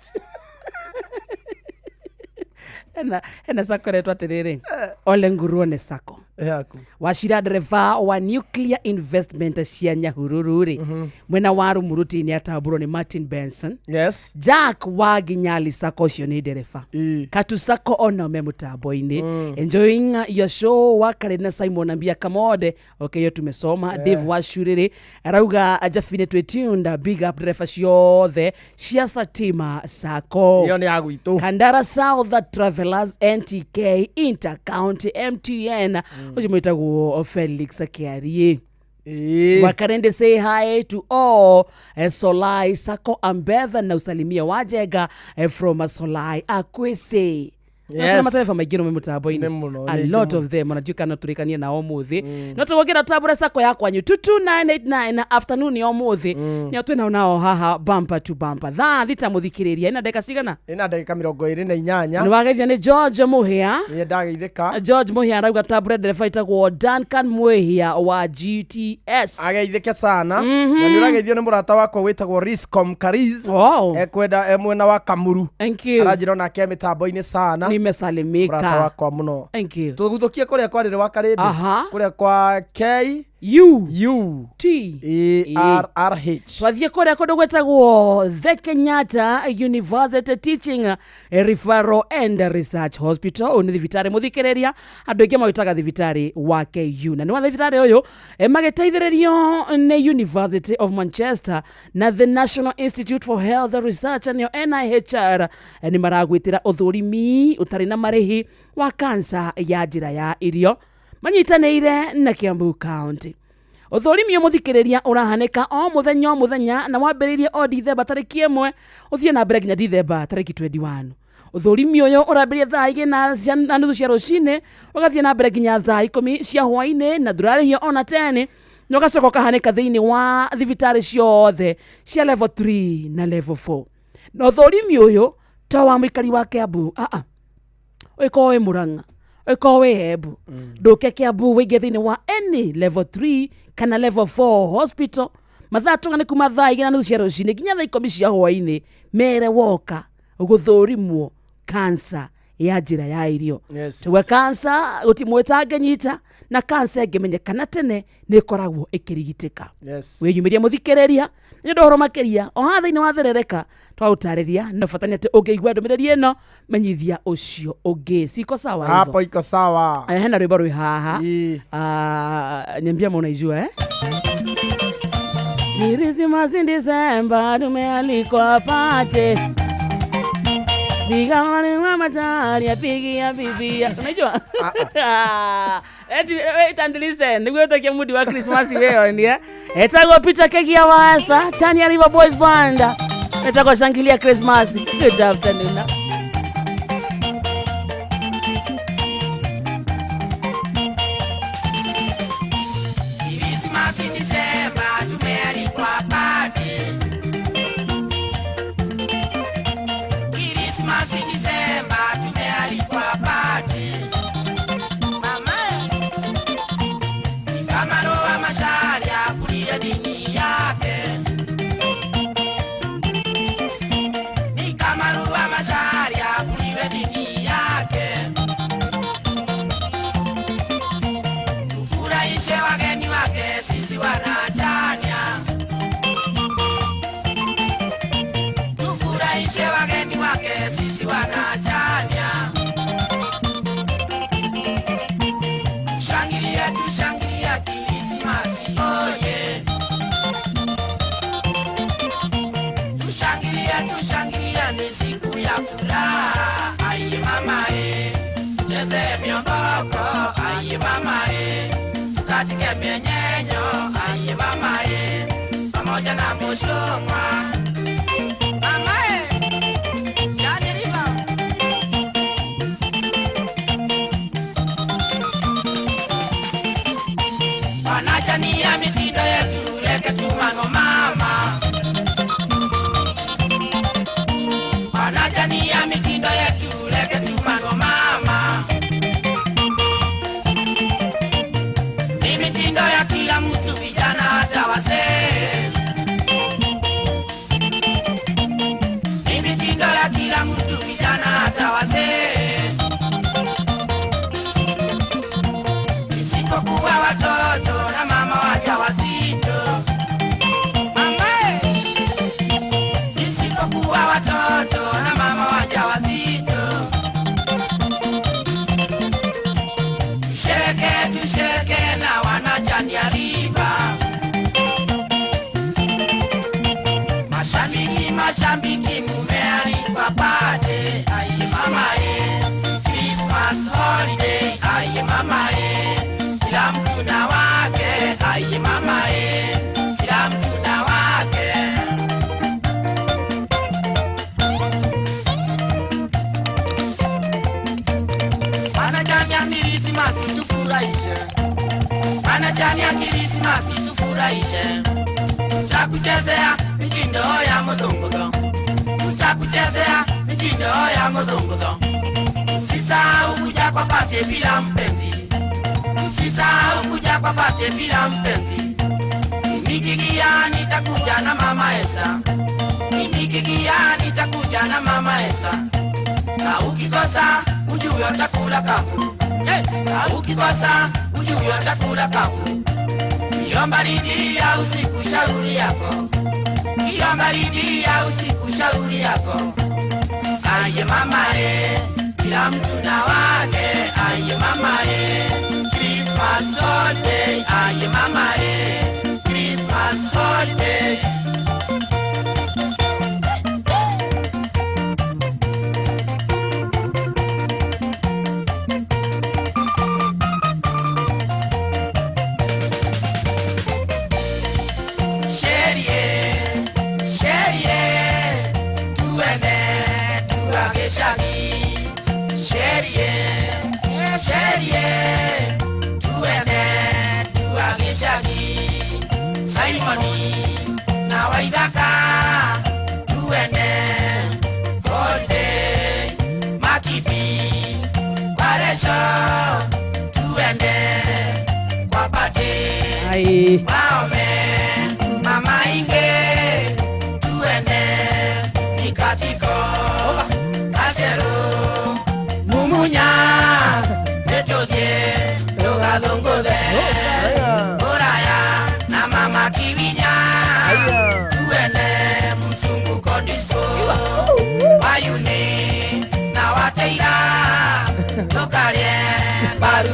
ena sako retwo atiriri ole nguruone sako yaku wacira ndereba wa nuclear investment cia nyahururu rĩ mwena wa rumuruti nĩ atambũrwo nĩ martin benson yes jack wa nginyali sako ũcio nĩ ndereba katu sako onao me mũtambo-inĩ enjoying your show wa karĩ na simon ambia kamode okay hiyo tumesoma Yeah. dave wacurĩrĩ arauga jabine twĩ tuned big up ndereba ciothe cia satima sako Ĩyo nĩ ya gwitũ kandara south travelers ntk intercounty mtn ũcio mwĩtagwo felix kiarie wakarende say hi to all solai sako ambetha na usalimia wajenga from solai akwese Yes. matereba maingĩ no me mũtambo-inĩ Nĩ mũno, a nĩ aingĩ lot mũno. of them ona ndiũĩ kana tũrĩkanie nao ũmũthĩ no tũgũkĩra tambũre sako ya kwanyu 22989 afternoon ya ũmũthĩ nĩo twĩnao nao haha bumper to bumper thaa thita mũthikĩrĩria ĩna ndagĩka cigana ĩna ndagĩka 28 nĩ wageithio nĩ george mũhĩa niĩ ndageithĩka george mũhĩa arauga tambũre ndereba ĩtagwo duncan mwĩhia wa gts ageithĩke sana na nĩ ũrageithio nĩ mũrata wakwa wĩtagwo Riscom Kariz wow. ekwenda e mwena wa Kamuru Thank you. aranjĩra onake e mĩtambo-inĩ sana Nimesalimika. mũrata wakwa mũno Thank you. tũguthũkie kũrĩa kwa rĩrĩ wa Karĩndĩ Aha. kũrĩa kwa K U U T E R R H twathiĩ kũrĩa kũndũ gwĩtagwo the kenyatta university teaching referral and research hospital ũyũ nĩ thibitarĩ mũthikĩrĩria andũ aingĩ mawĩtaga thibitarĩ wa ku na nĩ wa thibitarĩ ũyũ magĩteithĩrĩrio nĩ university of manchester na the national institute for health research nĩyo nihr nĩ maragwĩtĩra ũthũrimi ũtarĩ na marĩhi wa kansa ya njĩra ya irio manyitanĩire na kiambu county ũthũrimi ũyũ mũthikĩrĩria ũrahanĩka o mũthenya o mũthenya na wambĩrĩirie o dithemba tarĩki 1 ũthiĩ na mbere nginya dithemba tarĩki 21 ũthũrimi ũyũ ũrambĩrĩria thaa igĩrĩ na nuthu cia rũcinĩ ũgathiĩ na mbere nginya thaa 10 cia hwainĩ na ndũrarĩhio ona 10 na ũgacoka ũkahanĩka thĩinĩ wa thibitarĩ ciothe cia level 3 na level 4 na ũthũrimi ũyũ to wa mũikari wa Kiambu aa ũgĩkorwo wĩ Murang'a ũgĩkorwo wĩ Embu ndũke Kiambu wĩingĩ thĩinĩ wa any level 3 kana level 4 hospital mathaa tũga nĩ kuma thaa 2:30 cia rũcinĩ nginya thaa 10 cia hwainĩ mere woka gũthũrimwo kansa Ya njĩra ya irio. Yes. Tuge kansa gũtimwe ĩtangĩnyita, na kansa ĩngĩmenyekana tene nĩ ĩkoragwo ĩkĩrigitĩka. Yes. Wĩyumĩria mũthikĩrĩria nĩ ũndũ ũhoro makĩria o haha thĩinĩ wa therereka twagũtarĩria, no bata nĩ atĩ ũngĩigua ndũmĩrĩri ĩno, menyithia ũcio ũngĩ. Siko sawa hivyo? Hapo iko sawa. Aya, hena rwĩmbo rwĩ haha. Ah, niambia unaijua, eh? Krismasi Disemba tumealikwa pate piga machari apigia bibia, unajua? Eti wait and listen, niguo utakia mudi wa Christmas wewe ni eh etagwo Peter Kegia wa Chania River Boys Band, etagwo shangilia Christmas. Good afternoon. Krismasi Disemba tumealikwa party. Krismasi Disemba tumealikwa party. Mama Kamaroa Macharia kulia dini yake. Ni Kamaroa Macharia kulia dini yake. Tufurahishe wageni wake sisi wanachania. Tufurahishe wageni wake sisi wanachania. Tushangilie, tushangilie Krismasi oye. Tushangilie, tushangilie ni siku ya furaha. Aye mama e, tucheze miomboko. Aye mama e, tukatike mienyenyo. Aye mama e, pamoja na mushongwa. Mama e, Shani River. Wanachania mitindo yetu leke tumano mama. Wanachania mitindo yetu leke tumano mama. Ni mitindo ya kila mtu, vijana hata wazee. Ni mitindo ya kila mtu, vijana hata wazee. Isipokuwa watoto na mama wajawazito. Mama eh. Isipokuwa watoto na mama wajawazito. Tushereke, tushereke na wanachania River. Mashabiki, mashabiki mumealikwa pate. Aye mama eh, Christmas holiday. Aye mama eh, kila mtu na wake. Aye mama eh, kila mtu na wake. Wanachania Krismasi tufurahishe. Wanachania Krismasi tufurahishe. Tutakuchezea mitindo ya mudhungudho. Tutakuchezea mitindo ya mudhungudho. Usisahau kuja kwa pate bila mpenzi. Usisahau kuja kwa pate bila mpenzi. Nikigia nitakuja na mama Esther. Nikigia nitakuja na mama Esther. Na ukikosa ujue utakula kafu. Hey, na ukikosa ujue utakula kafu. Hiyo baridi ya usiku shauri yako. Hiyo baridi ya usiku shauri yako. Aye mama e, kila mtu na wake. Aye mama e, Christmas holiday. Aye mama e, Christmas holiday. Sherie, sherie, tuende tuageshagi. Sherie, sherie, tuende tuageshagi. Simoni na Waithaka, tuende holiday. Makibi, Kwaresho, tuende kwa party. Ai. Maome, mama inge, tuende nikatiko, kashero.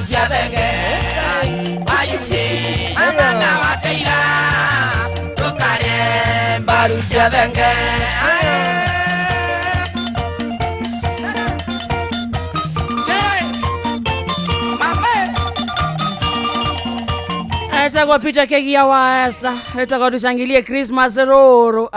cia thenge Wayuni mama wa teira Tukarĩe mbaru cia thenge. Etagwo Peter Kegia wa Esther, etagwo tuchangilie Christmas rũrũ.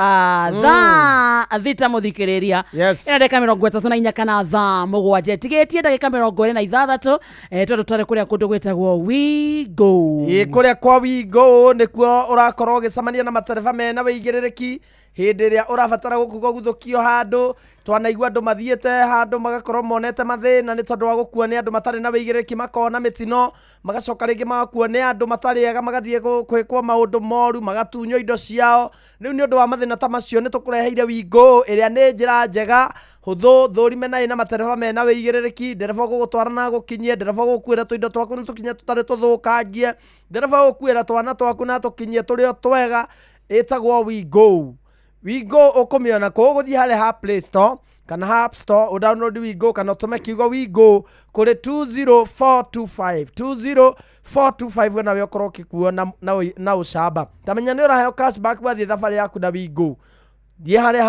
Thaa thita mũthikĩrĩria. Yes. Ĩna ndagĩka 34 kana thaa 7 ĩtigĩtie ndagĩka 26, tondũ twarĩ kũrĩa kũndũ gwĩtagwo Wigo. Ĩ kũrĩa kwa Wigo nĩkuo ũrakorwo ũgĩcemania na matereba mena wĩigĩrĩrĩki hĩndĩ ĩrĩa ũrabatara gũkua gũthũkio handũ. Twanaigua andũ mathiĩte handũ magakorwo monete mathĩna nĩ tondũ wa gũkua nĩ andũ matarĩ na wĩigĩrĩrĩki, makona mĩtino, magacoka rĩngĩ magakuo nĩ andũ matarĩ ega, magathiĩ gwĩkwo maũndũ moru, magatunywo indo ciao. Rĩu nĩ ũndũ wa mathĩna ta macio nĩ tũkũreheire Wigo ĩrĩa nĩ njĩra njega hũthũ thũrime na ĩna matereba mena wĩigĩrĩrĩki, ndereba ũgũgũtwara na gũkinyie, ndereba ũgũkuĩra tũindo twaku na tũkinye tũtarĩ tũthũkangie, ndereba ũgũkuĩra twana twaku na tũkinyie tũrĩ o twega. Ĩtagwo Wigo. Wigo ũkũmĩona kũ? Ũgũthiĩ harĩa ha Play Store kana ha App Store, ũdownload Wigo kana ũtũme kiugo Wigo kũrĩ 20425 20425, we nawe ũkorwo ũgĩkuo na ũcamba. Tamenya nĩ ũraheo cashback wathiĩ thabarĩ yaku na Wigo. Thiĩ harĩa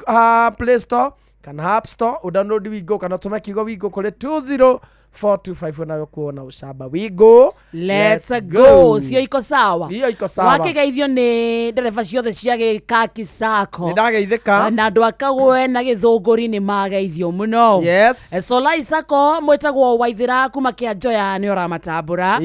ha Play Store kana ha App Store, ũdownload Wigo kana ũtũme kiugo Wigo kũrĩ 20425, we nawe ũkuo na ũcamba. Wigo, Let's go. Cio iko sawa. Io iko sawa. Wakĩgeithio nĩ ndereba ciothe cia Gĩkaki Sacco. Nĩ ndageithĩka. Na andũ a Kagwe na Gĩthũngũri nĩ mageithio mũno. Yes. Solai Sacco mwĩtagwo Waithĩra kuma Kĩanjoya nĩ ũramatambũra.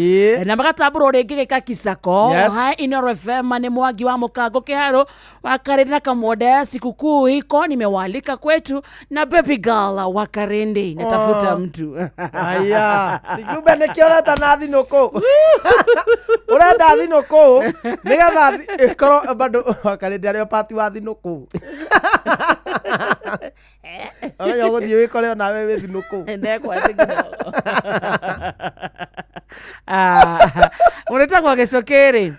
Na magatambũrwo rĩngĩ Gĩkaki Sacco. Yes. Hai Inoro FM nĩ Mwangi wa Mũkango Kĩharũ wa Karĩndĩ na Kamwonde, sikukuu iko nimewalika kwetu na baby girl wa Karĩndĩ natafuta Oh. mtu. Aya, kumbe nĩkĩo ũreta na thinũkũ. Ũrenda thinũkũ nĩgetha ĩkorwo bado Wakarĩndĩ arĩ o pati wa thinũkũ. Ũmenya ũgũthiĩ wĩkore onawe wĩ thinũkũ. Ndekwa atĩ kidogo. Mũrĩtagwo Gĩcũkĩ-rĩ,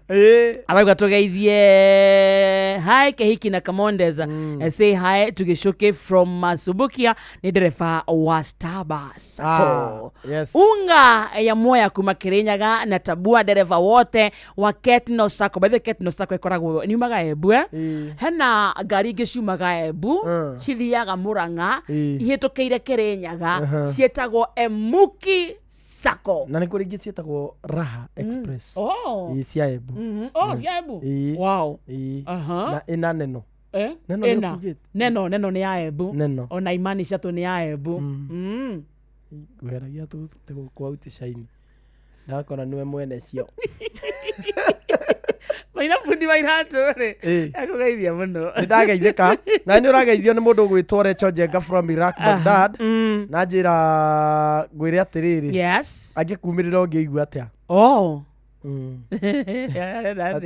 arauga tũgeithie hi Kehiki na Kamondeza. Say hi to Gĩcũkĩ from Masubukia, nĩ ndereba wa Starbucks Sacco. Yes. Unga ya Moya kuma Kirinyaga na Tabua ndereba wote wa Ketno Sacco. By the way, Ketno Sacco ĩkoragwo niumaga Embu, eh? Hena ngari ingĩ ciumaga Embu cithiaga Murang'a ihĩtũkĩire Kirinyaga, ciĩtagwo Emuki Sacco. Na nĩ kũrĩ ingĩ ciĩtagwo Raha Express. Oh. Ĩ, cia Embu. Oh, cia Embu. Ĩ. Wow. Ĩ. Aha. Na ĩna neno. Eh? Neno nĩ Ĩna. ũkugĩte? Neno, neno nĩ ya Embu. Neno. Ona imani ciatũ nĩ ya Embu. Ngwĩragia tũgũkwa uticaini ndakona nĩwe mwene cio. Maina bundi wa iratũ rĩ. Ĩ. Akũgeithia mũno. Nĩ ndageithĩka na nĩ ũrageithio nĩ mũndũ ũgwĩtwo Recho Njenga from Iraq Baghdad, na njĩra ngwĩre atĩrĩrĩ, Yes. angĩkumĩrĩra ũngĩigua atĩa? Oh.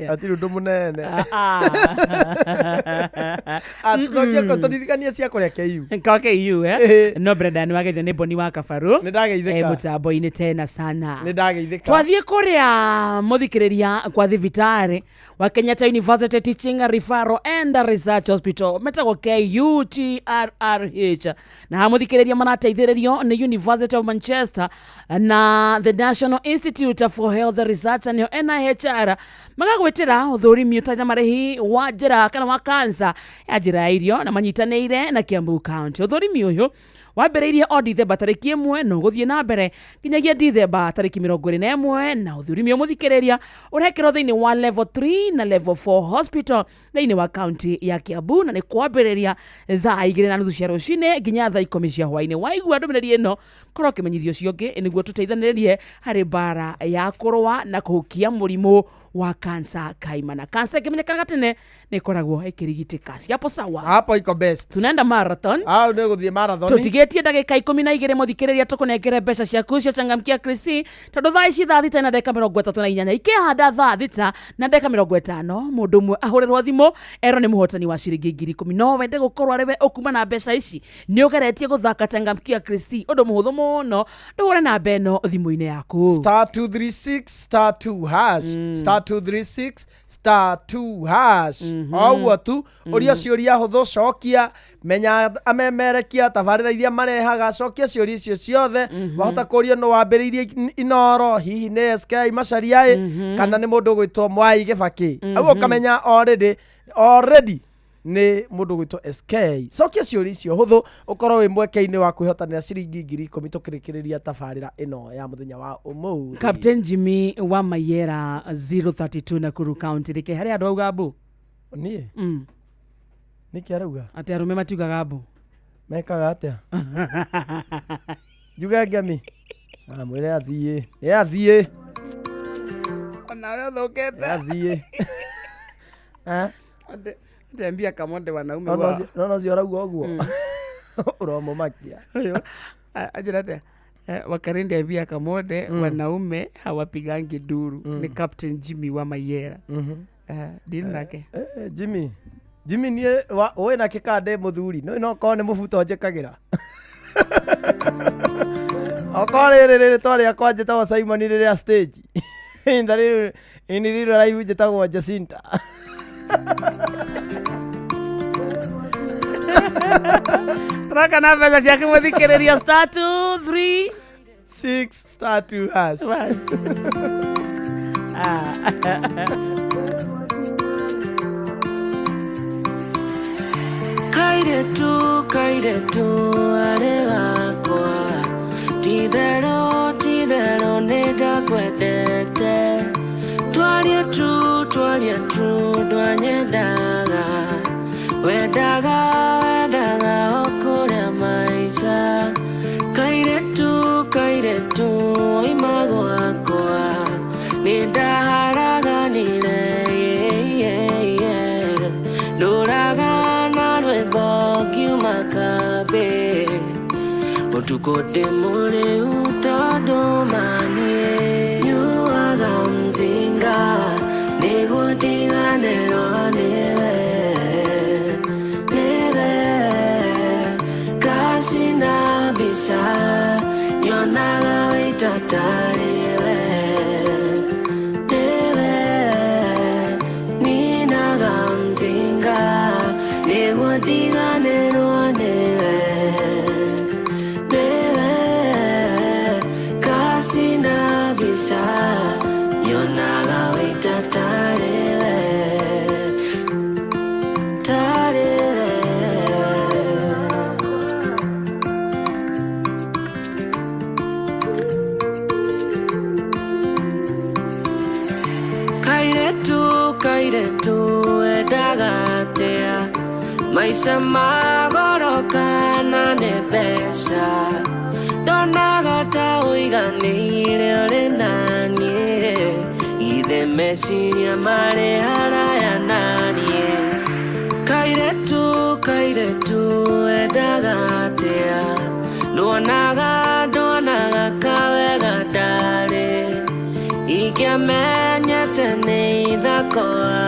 Hatirĩ ũndũ mũnene. Tũcokie tũririkanie cia kũrĩa KU. Kwa KU, eh? No Brenda nĩ wageithio nĩ Boni wa Kabaru. Nĩ ndageithĩka. Mũtambo-inĩ tena sana. Nĩ ndageithĩka. Twathiĩ kũrĩa mũthikĩrĩria kwa thibitarĩ wa Kenyatta University Teaching Referral and Research Hospital metagwo KUTRRH, na ha mũthikĩrĩria marateithĩrĩrio nĩ University of Manchester na the National Institute for Health Research nĩyo NIHR, magagwĩtĩra ũthũrimi ũtarĩ na marĩhi wa njĩra kana wa kansa ya njĩra ya irio, na manyitanĩire na Kiambu County. Ũthũrimi ũyũ wambĩrĩirie o Dithemba tarĩki 1 na ũgũthiĩ na mbere nginyagia Dithemba tarĩki 21, na ũthũrimi ũyũ mũthikĩrĩria ũrekĩrwo thĩinĩ wa level 3 na level 4 hospital thĩinĩ wa county ya Kiambu, na nĩ kwambĩrĩria thaa 2:30 cia rũcinĩ nginya thaa 10 cia hwainĩ. Waigua ndũmĩrĩri ĩno korwo ũkĩmenyithio ũcio ũngĩ nĩguo tũteithanĩrĩrie harĩ mbara ya kũrũa na kũhukia mũrimũ wa kansa kaimana. Kansa ĩkĩmenyekanaga tene nĩ ĩkoragwo ĩkĩrigitĩka. Siapo sawa? Hapo iko best. Tunaenda marathon. Au nĩ gũthiĩ marathon. Tũtigĩtie ndagĩka 12 mũthikĩrĩria tũkũnengere mbeca ciaku cia changamkia Krisi, tondũ thaa ici thaa 6 na ndagĩka 38 ikĩhanda thaa 6 na ndagĩka 50 mũndũ ũmwe ahũrĩrwo thimũ erwo nĩ mũhotani wa ciringi 10,000. No wende gũkorwo arĩ we ũkuma na mbeca ici, nĩ ũgeretie gũthaka changamkia Krisi, ũndũ mũhũthũ mũno, ndũhũre namba ĩno thimũ-inĩ yaku. Star 236 star 2 hash, star 236 star 2 hash. Oguo tu ũria ciũria hũthũ, cokia, menya amemerekia tabarĩra iria iria marehaga. Cokia ciũria icio ciothe. Wahota kũrio nũ wambĩrĩirie Inoro, hihi nĩ SK Macharia ĩ, kana nĩ mũndũ ũgwĩtwo Mwai Kibaki. Au ũkamenya already nĩ mũndũ ũgwĩtwo SK. Cokia ciũria icio hũthũ ũkorwo wĩ mweke-inĩ wa kwĩhotanĩra ciringi 10,000 tũkĩrĩkĩrĩria tabarĩra ĩno ya mũthenya wa ũmũthĩ. Captain Jimmy wa Mayera 032 Nakuru County rĩke harĩ andũ auga mbu. Niĩ? Nĩkĩ arauga? Atĩ arũme matiugaga mbu. Mekaga atĩa? Njuge ngemi. Mwĩre athiĩ. Nĩ athiĩ. Onawe ũthũkĩte. Athiĩ. Ndembia Kamonde wanaume wa. No no cio arauga ũguo. Ũramũmakia. Anjĩra atĩa? Wakarindi ambia Kamonde wanaume hawapigangi nduru. Ni Captain Jimmy wa Mayera. Deal nake. Jimmy. Jimmy niĩ ũĩ nake kana ndĩ mũthuri. No korwo nĩ mũbuto njĩkagĩra. Okorwo rĩrĩ rĩtwa rĩakwa njĩtagwo Simon rĩrĩa stage. In real life njĩtagwo Jacinta. Traka na mbeca ciake mũthikĩrĩria star 2 3 6 star 2 hash. Kairetu kairetu arĩ wakwa, titherũ titherũ nĩ ndakwendete, twarie tu ndwanyendaga, wendaga wendaga o kũrĩa maica. Kairetu kairetu oima gwakwa, nĩ ndaharaganire ndũraga na rwĩmbo ngiuma kambĩ, ũtukũ ndĩ mũrĩu tondũ maniĩ nyuaga mzinga nĩguo ndiganĩrwo nĩwe nĩwe ngacina mbica nyonaga wĩtatarĩwe nĩwe ninaga mzinga nĩguo ndiganĩrwo nĩwe nĩwe ngacina mbica nyonaga wĩtatarĩwe tarĩwe. Kairetu kairetu endaga atĩa, maica ma goro kana nĩ mbeca, ndonaga ta ũiganĩire ũrĩ naniĩ, ithe meciria marĩ haraya naniĩ. Kairetu kairetu endaga atĩa, nduonaga nduonaga kawega ndarĩ, ingĩamenyete nĩ ithako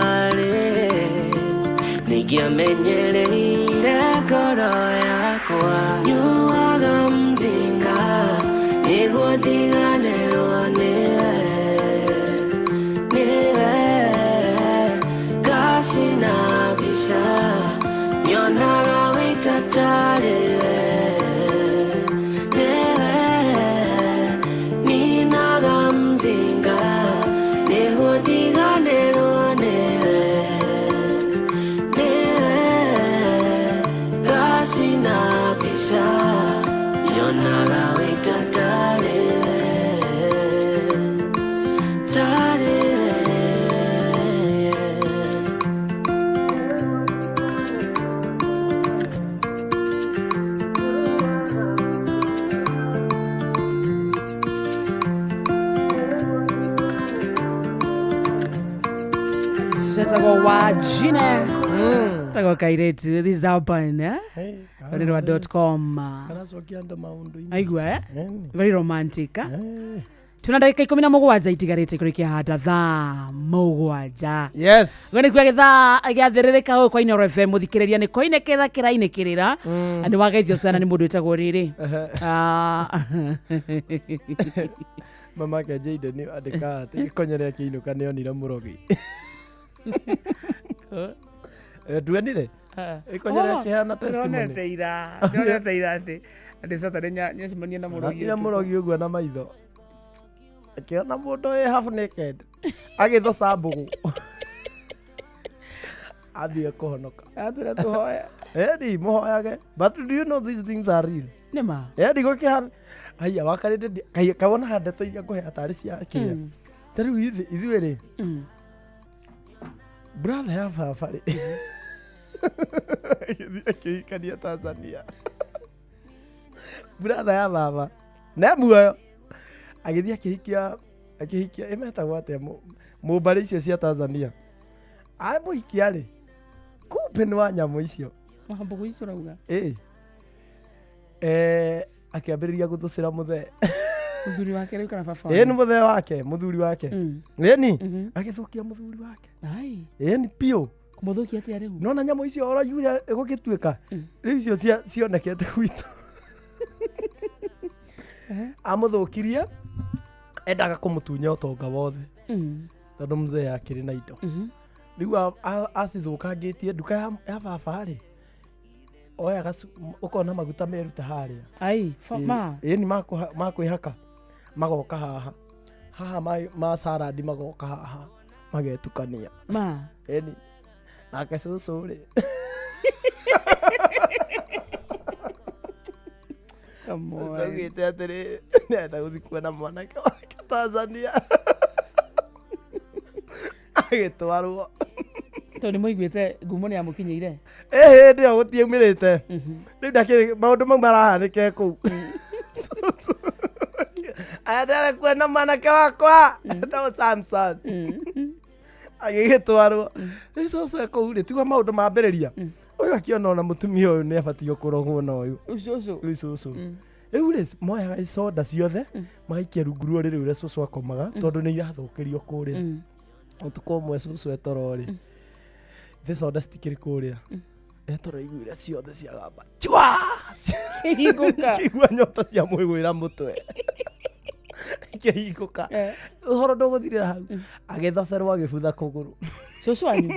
arĩ, nĩingĩamenyereire ngoro yakwa. Nyuaga mzinga nĩguo ndiganĩrwo nĩwe nĩwe, ngacina mbica nyonaga wĩtatarĩwe nĩwe, ninaga mzinga nĩguo ndiganĩrwo nĩwe nĩwe, ngacina mbica nyonaga wĩtatarĩwe tarĩwe. Cetagwo wa Jine tagwo kairetu. This is urban rĩrwa.com. Karacokia andũ maũndũ-inĩ. Aigua very romantic. Tuna ndagĩka 17 itigarĩte kũrĩkia handa thaa 7. Yes. Gwe nĩkuo gĩthaa gĩathĩrĩrĩka gũkũ kwa Inooro FM mũthikĩrĩria nĩ koinĩkĩra kĩrainĩkĩrĩra. Nĩ wageithio sana nĩ mũndũ wĩtagwo rĩrĩ. Mama ke Jayden nĩ andĩkaga atĩ gĩkonyere akĩinũka nĩ onire mũrogi. Nduanire? Gĩkonyere akĩheana testimony. Ndonete ira, ndonete ira atĩ Ndĩ Saturday nyacemania na mũrogi. Onire mũrogi ũguo na maitho. Akĩona mũndũ wĩ half naked. Agĩthoca mbũgũ. Athiĩ kũhonoka. Atwĩra tũhoya. Edi mũhoyage. But do you know these things are real? Nĩ ma. Edi gũkĩhana. Haiya wakarĩte kai kawona ndeto iria ngũhe atarĩ cia kĩrĩa. Ta rĩu ithuĩ rĩ. Brother ya baba rĩ. Agĩthiĩ akĩhikania Tanzania. Brother ya baba. Ne muoyo. Agĩthiĩ akĩhikia ĩmetagwo atĩa mũmbarĩ icio cia Tanzania. Amũhikia rĩ. Kumbe nĩ wa nyamũ icio. Mbũgũ icio ũrauga. Ĩĩ. Akĩambĩrĩria gũthũcĩra mũthee. Mũthuri wake rĩu kana baba? Ĩĩ nĩ mũthee wake, mũthuri wake. Ĩni. Agĩthũkia mũthuri wake. Ai. Ĩni piũ. Kũmũthũkia atĩa rĩu? Nona nyamũ icio ũraiguire gũgĩtuĩka. Rĩu icio cionekete gwitũ. Amũthũkirie endaga kũmũtunya ũtonga wothe. Tondũ mzee akĩrĩ na indo. Rĩu acithũkangĩtie nduka ya baba rĩ. Oyaga ũkona maguta meruta harĩa. Ai, ma. Ĩni makwĩhaka magoka haha. Haha ma salad magoka haha magetukania. Ma. Ĩni. Nake cũcũ rĩ. Come on. Augĩte atĩrĩ nĩarenda gũthiĩ kuona mwanake wake Tanzania. Agĩtwarwo. Tondũ nĩmũiguĩte ngumo nĩyamũkinyĩire. Ĩ hĩndĩ ĩyo gũtiaumĩrĩte. Rĩu ndakĩrĩ maũndũ mau marahanĩka kũu. Aya kuona mwanake wakwa etagwo Samson. Agĩgĩtwarwo. Rĩu cũcũ e kũu rĩ tigwo maũndũ mambĩrĩria. Ũyũ akĩona ona mũtumia ũyũ nĩ abatiĩ kũrogwo na ũyũ. Cũcũ. Rĩu cũcũ. Rĩu rĩ moyaga icoda ciothe magaikia rungu rwa ũrĩrĩ ũrĩa cũcũ akomaga tondũ nĩ irathũkĩrio kũrĩa. Ũtukũ ũmwe cũcũ etoro rĩ. Thĩ soda citikĩrĩ kũrĩa. Etoro iguire ciothe ciagamba. Chua! Ikĩhingũka. Ikĩigua nyota cia mwĩgwĩra mũtwe. Ikĩhingũka. Ũhoro ndũgũthirĩra hau. Agĩthocerwo agĩbutha kũgũrũ. Cũcũ wanyu?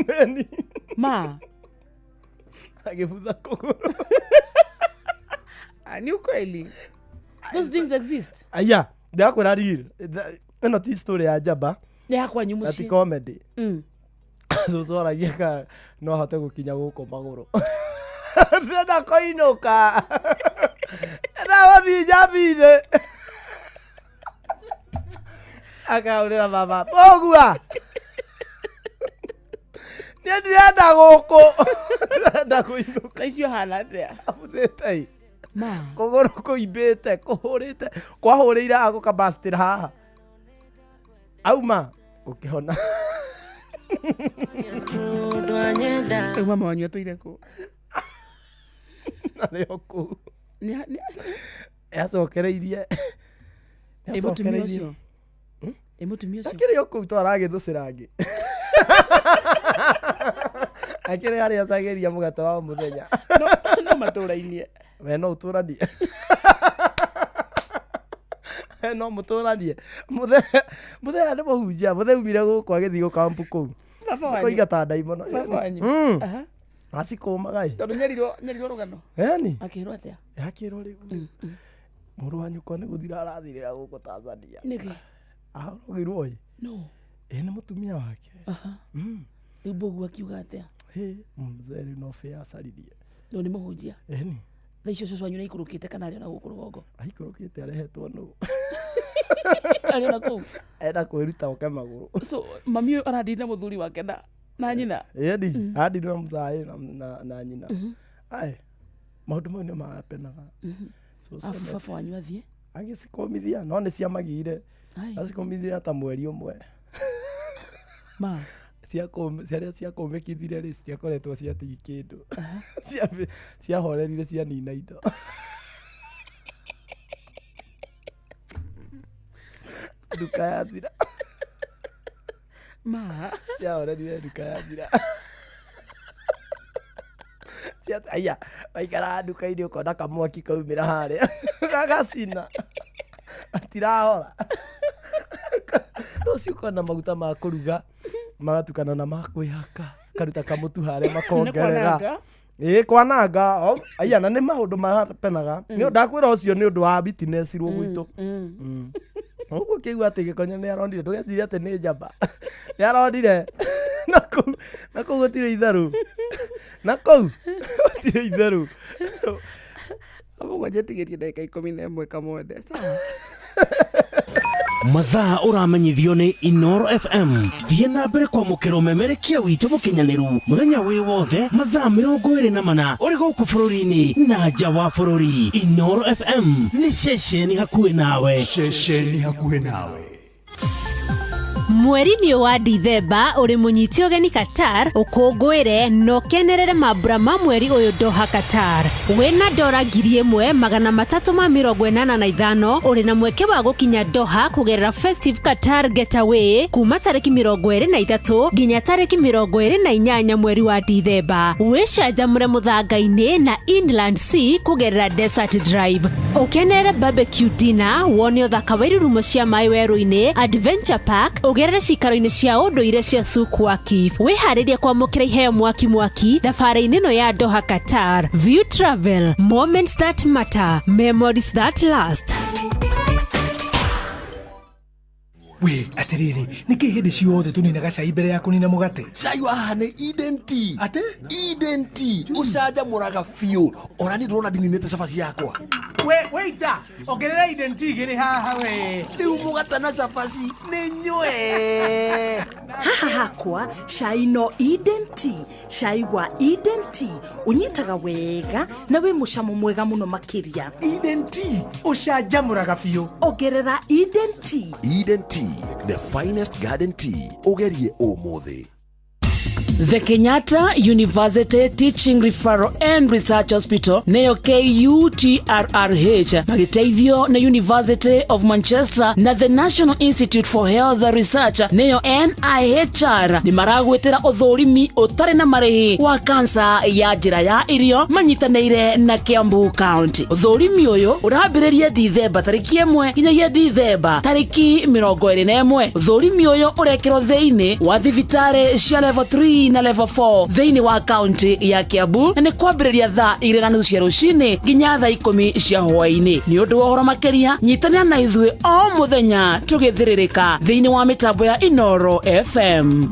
Ma. Agĩbutha kũgũrũ. Ni ukweli. Those things exist. Aya, ndakwĩra real. Ĩno ti story ya njamba. Nĩ ya kwanyu Na ti mũciĩ. comedy. Cũcũ aragia ka no ahote gũkinya gũkũ magũrũ. Ndĩrenda kũinũka. Ndĩrenda gũthiĩ njambinĩ. Akahũrĩra baba. Mũgua. Niĩ ndirenda gũkũ. Ndĩrenda kũinũka. Thaa icio hana atĩa? Abuthĩte ĩ. Ma. Kũgũrũ kũimbĩte, kũhũrĩte. Kwahũrĩire haha gũkabastĩra haha. Auma gũkĩhona. Rĩu mama wanyu atũire kũ? Arĩ o kũu. Acokereirie. Ĩ mũtumia ũcio? Ĩ mũtumia ũcio? Akĩrĩ o kũu to aragĩthũcĩra angĩ. Akĩrĩ harĩa acagĩria mũgate wa mũthenya. No matũrainie. We no ũtũranie. No mũtũranie. Mũthenya nĩ mũhunjia. Mũthee umire gũkũ agĩthiĩ gũkampu kũu. Baba wanyu. Kũiga ta ndaimono. Baba wanyu. Acikũmaga ĩ. Tondũ nyerirwo rũgano. Ĩni. Akĩrwo atĩa? Akĩrwo rĩu. Mũrũ wa nyũkwa nĩ gũthira arathirĩra gũkũ Tanzania. Nĩkĩ? Arogirwo ĩ. No. Ĩ nĩ mũtumia wake. Rĩu Mbogu akiuga atĩa? Hĩ, mzee rĩu no bĩa acaririe. No nĩ mũhunjia. Ĩni. Thaa icio cũcũ wanyu nĩaikũrũkĩte kana arĩ ona gũkũ rũgongo? Aikũrũkĩte arehetwo nũ? Arĩ ona kũu? Enda kwĩruta oke magũrũ. So mami ũyũ arathiĩ na mũthuri wake na nyina? Ĩni, arathiĩ na mũcaĩ na nyina. Ai, maũndũ mau nĩ mahapenaga. Abu baba wanyu athiĩ? Agĩcikũmithia, no nĩ ciamagire. Acikũmithirie ta mweri ũmwe. Ma. Ciarĩa ciakũmĩkithire rĩ citiakoretwo ciatigi kĩndũ. Ciahorerire cianina indo. Nduka yathira. Ma. Ciahorerire nduka yathira. Aya, waikaraga nduka-inĩ ũkona kamwaki kaumĩra harĩa. Gagacina. Gatirahora. Rũciũ ũkona maguta ma kũruga magatukana na ma kwĩhaka. Karuta kamũtu harĩa makongerera. Ĩ kwananga aya na nĩ maũndũ mahapenaga. Nĩ ndakwĩra ũcio nĩ ũndũ wa witnessirwo gwitũ. Ũguo kĩigua atĩ gĩkonyo nĩ aronire ndũgecirie atĩ nĩ njamba. Nĩ aronire na kũu na kũu gũtirĩ itherũ. Na kũu gũtirĩ itherũ. Mũgwanja tigĩrie ndagĩka 11 Kamonde. Sawa. Mathaa ũramenyithio nĩ Inoro FM. Thiĩ na mbere kwamũkĩra ũmemerekia witũ mũkinyanĩru mũthenya wĩ wothe mathaa 24 ũrĩ gũkũ bũrũri-inĩ na nja wa bũrũri. Inoro FM nĩ ceceni hakuhĩ nawe. Ceceni hakuhĩ nawe. Mweri-inĩ wa Dithemba ũrĩ mũnyite ũgeni Qatar ũkũngũĩre na ũkenerere mambura ma mweri ũyũ Doha Qatar. Wĩna dora 1385 ũrĩ na mweke wa gũkinya Doha kũgerera Festive Qatar Getaway kuma tarĩki 23 nginya tarĩki 28 mweri wa Dithemba. Wĩcanjamũre mũthanga-inĩ na Inland Sea kũgerera Desert Drive. Ũkenerere barbecue dinner, wone ũthaka wa irurumo cia maĩ werũ-inĩ, Adventure Park, ũgerere cikaro-inĩ cia ũndũire cia Souk Waqif. Wĩharĩrie kwamũkĩra iheo mwaki mwaki thabarĩ-inĩ ĩno ya Doha Qatar. View Travel, moments that matter, memories that last. We atiriri niki hindi ciothe tuninaga cai mbere ya kunina mugate? Cai wa haha nĩ Eden Tea. Ate? Eden Tea ũcanjamũraga biũ ona niĩ ndĩrona ndininĩte cabaci yakwa. We waiter, ongerera Eden Tea igĩrĩ haha we. Rĩu mũgate na cabaci nĩ nyue. Haha hakwa cai no Eden Tea. Cai wa Eden Tea ũnyitaga wega na wĩ mũcamo mwega mũno makĩria. Eden Tea ũcanjamũraga biũ. Ongerera Eden Tea. Eden Tea, the finest garden tea. Ũgerie ũmũthĩ. The Kenyatta University Teaching Referral and Research Hospital neyo KUTRRH magĩteithio nĩ University of Manchester na the National Institute for Health Research neyo NIHR nĩ maragwĩtĩra ũthũrimi ũtarĩ na marĩhi wa kansa ya njĩra ya irio manyitanĩire na Kiambu County. Ũthũrimi ũyũ ũrambĩrĩria Dithemba tarĩki 1 nginyagia Dithemba tarĩki 21. Ũthũrimi ũyũ ũrekĩrwo thĩinĩ wa thibitarĩ cia level 3 na level 4 thĩinĩ wa kaunti ya Kiambu na nĩ kwambĩrĩria thaa 2:30 cia rũcinĩ nginya thaa 10 cia hwaĩ-inĩ. Nĩ ũndũ wa ũhoro makĩria nyitanĩra na ithuĩ o mũthenya tũgĩthĩrĩrĩka thĩinĩ wa mĩtambo ya Inoro FM.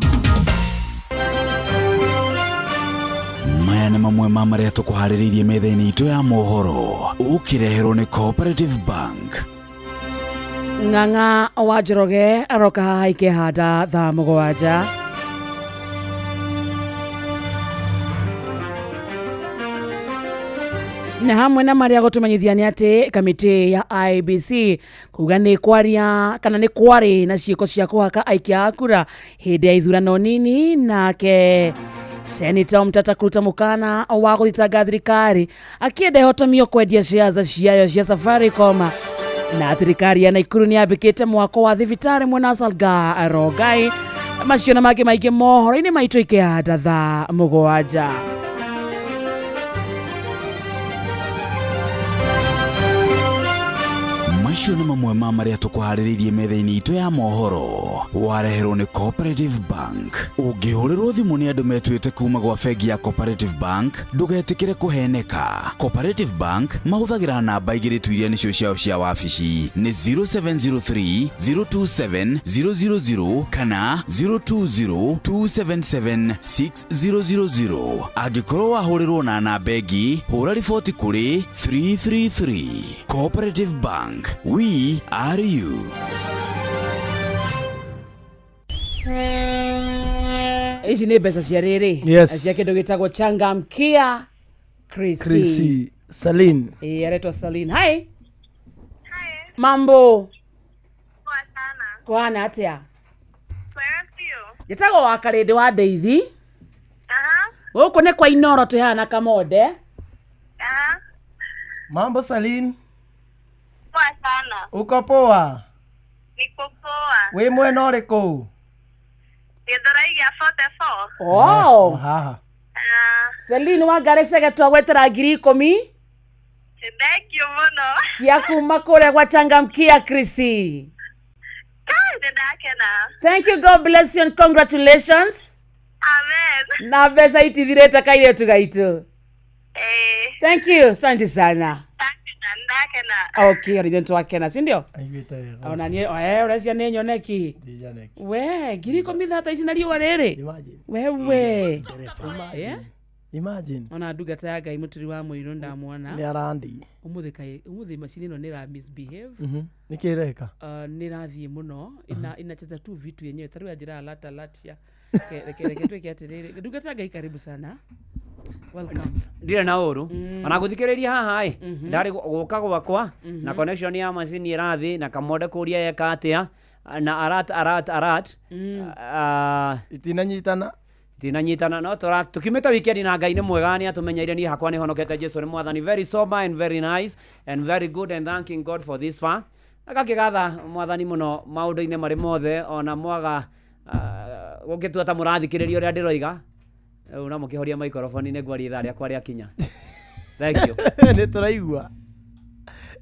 Maya nĩ mamwe ma marĩa tũkũharĩrĩirie metha-inĩ itũ ya mohoro ũkĩreherwo nĩ Cooperative Bank. Ng'ang'a wa Njoroge aroka haha ikĩhanda thaa 7. Na hamwe na marĩa gũtũmenyithia nĩ atĩ kamĩtĩ ya IEBC kuga nĩ kwaria kana nĩ kwarĩ na ciĩko cia kũhaka aikia a kura hĩndĩ ya ithurano nini. Nake Senator Omtatah kũruta mũkana wa gũthitanga thirikari akĩenda ĩhotomio kwendia shares ciayo cia Safaricom. Na thirikari ya Nakuru nĩ yambĩkĩte mwako wa thibitarĩ mwena Salga Rongai. Macio na mangĩ maingĩ mohoro-inĩ maitũ ikĩhanda thaa 7. Macio nĩ mamwe ma marĩa tũkũharĩrĩirie metha-inĩ itũ ya mohoro wareherwo nĩ Cooperative Bank. Ũngĩhũrĩrwo thimũ nĩ andũ metuĩte kuma gwa bengi ya Cooperative Bank ndũgetĩkĩre kũheneka. Cooperative Bank mahũthagĩra namba igĩrĩ tu iria nĩcio ciao cia wabici nĩ 0703 027 000 kana 020 277 6000. Angĩkorwo wahũrĩrwo na namba ĩngĩ hũra riboti kũrĩ 333. Cooperative Bank, we are you. Ici nĩ mbeca cia rĩrĩ. Yes. Cia kĩndũ gĩtagwo Changamkia Chrissy. Chrissy Saline. Aretwa Saline. Hi. Hi. Mambo. Poa sana. Kwana atia? Gĩtagwo wa Karĩndĩ wa Ndeithi. Gũkũ nĩ kwa Inoro twĩ haha na Kamonde. Mambo Saline. Poa sana. Uko poa? Niko poa. Wĩ mwena ũrĩkũ? Gĩthũrai gĩa 44. Oh. Haha. Celine Wangari Chege twagwetera 10,000. Thank you mũno. Cia kuma kũrĩa gwa Changamkia Chrissy. Nĩndakena. Thank you, God bless you and congratulations. Amen. Na mbeca itithirĩte kairĩtu gaitũ. Thank you, asante sana. Ndakena. Okay, ithuĩ nĩtwakena, si ndio? Aiguĩte wega. Ona niĩ ũrecia nĩ nyoneki. Nyoneki. We, 15,000 ici na riũa rĩrĩ. Imagine. Wewe. Imagine. Imagine. Ona ndungata ya Ngai mũturi wa mũirũ ndamwona. Nĩ arandi. Ũmũthĩ kaĩ ũmũthĩ macini ĩno nĩ ĩra misbehave. Nĩ kĩ ĩreka? Nĩ ĩrathiĩ mũno inacheza tu vitu yenyewe tarĩu anjĩra alert alert ya reke reke twĩke atĩrĩrĩ. Ndungata ya Ngai karibu sana. Welcome. Ndirĩ na ũru ona gũthikĩrĩria haha ĩ ndarĩ gũka gwakwa na connection ya macini ĩrathĩ na kamonde kũria eka atĩa na arat arat arat. Itinanyitana. Itinanyitana no tũra tũkiumĩte weekend na Ngai nĩ mwega nĩ atũmenyeire niĩ hakwa nĩ honokete Jesu nĩ mwathani, very sober and very nice and very good and thanking God for this far. Agakĩgatha mwathani mũno maũndũ-inĩ marĩ mothe ona mwaga gũgĩtua ta mũrathikĩrĩria ũrĩa ndĩroiga rĩu no mũkĩhoria microphone nĩ ngwaria ithaa rĩakwa rĩakinya. Thank you. Nĩ tũraigua.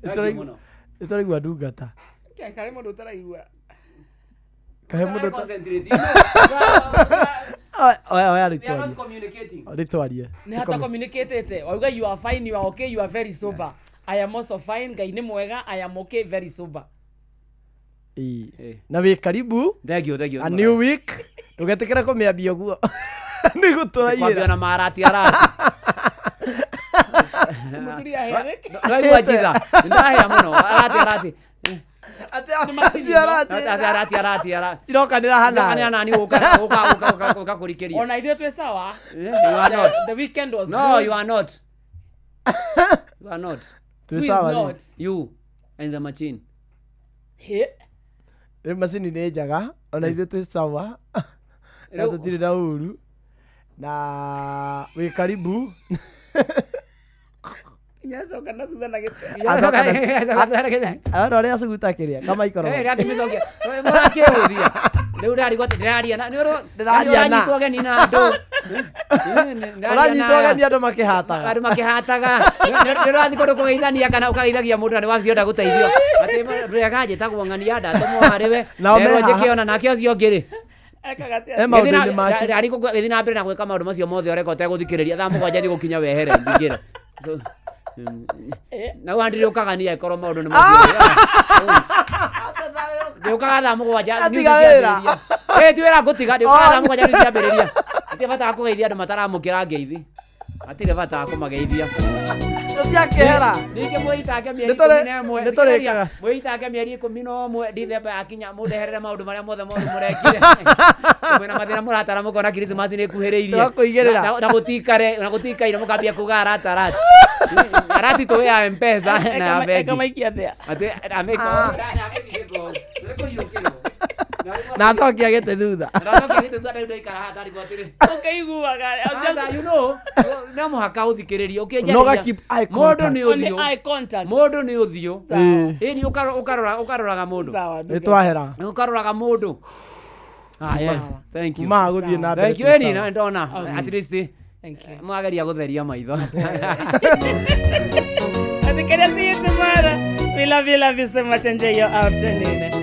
Thank you mũno. Nĩ tũraigua ndungata. Karĩ mũndũ ũtaraigua. Kahe mũndũ ta Concentrate. Oya oya They are rĩtwarie. not communicating. Rĩtwarie. Nĩ hata communicatete. Wauga you are fine, you are okay, you are very sober. I am also fine, Ngai nĩ mwega, I am okay, very sober. Ĩĩ. Na wĩ karibu. Thank you, thank you. A new week. Ndũgetĩkĩre kũmĩambia ũguo. Nĩ gũtũraiyĩra. Kwambia na marati arati. Mũturi ahere. Ndwaigua njitha. Nĩndahĩa mũno. Arati arati. Ati arati. Arati arati arati arati. Irokanĩra hana. Irokanĩra nani gũka gũka gũka gũka kũrikĩria. Ona ithuĩ twĩ sawa. You are not. The weekend was No, good. you are not. You are not. Twĩ Who is sawa rĩ. not? You and the machine. He. Rĩu macini nĩ njega ona ithuĩ twĩ sawa na tũtirĩ na ũru na wĩ karibu. Nyacoka na thutha na gĩtĩ. Ona ũrĩa acuguta kĩrĩa kamaikoro. Eh, ndakĩmĩcokia. Mũrakĩhũthia. Rĩu ndarigwo atĩ ndĩraria na nĩ Ndĩraria na. ũranyitwo ũgeni na andũ. Ũranyitwo ũgeni andũ makĩhataga. Andũ makĩhataga. Nĩ ũrathiĩ kũndũ kũgeithania kana ũkageithagia mũndũ na nĩ wacienda gũteithio. Atĩ ndũreka njĩtagwo ng'ania ndatũmwo harĩ we. Nao me Nderwo haha. njĩke ona nake ũcio ũngĩ rĩ. Ekaga atĩa? E maũndũ-inĩ make. Gĩthiĩ na mbere na gwĩka maũndũ macio mothe ũreka ũtegũthikĩrĩria thaa 7 nĩ gũkinya wehere ndingĩra. So, na wandire ũkagania ĩkorwo maũndũ nĩ macio. Ndĩũkaga thaa 7 Atiga wĩra. Ĩ ti wĩra ngũtiga ndĩũkaga thaa 7 nĩ ciambĩrĩria. Hatirĩ bata wa kũgeithia andũ mataramũkĩra ngeithi. Hatirĩ bata wa kũmageithia. Tũtiakĩhera. Ningĩ mwĩitange mĩeri 11. Nĩ tũrĩkaga. Mwĩitange mĩeri 11 Dithemba yakinya mũndeherere maũndũ marĩa mothe moru mũrekire. Mwĩna mathĩna mũratara mũkona Christmas nĩ ĩkuhĩrĩirie. Tũgakũigĩrĩra. Na gũtikare na gũtikaire mũkambia kuga arata arati. Arati tũĩ ya M-Pesa na ya bengi. Ekamaikia atĩa? Atĩ amĩko. Na acokia gĩtĩ thutha. Ũkĩiguaga. Aca, you know, no mũhaka ũthikĩrĩrie ũkĩnjarĩria. No ga keep eye Mũndũ contact. nĩ Only ũthiũ. eye contact. Mũndũ nĩ ũthiũ. Ĩĩ. Ĩni ũkaroraga mũndũ. Sawa. Nĩ twahera. Ũkaroraga mũndũ. Ah, yes. Thank you. Kuma haha gũthiĩ na mbere Thank you. twĩ Ĩni sawa. na ndona at least Thank you. mwageria gũtheria maitho. I think I'll see you tomorrow. We love you so much. Enjoy your afternoon.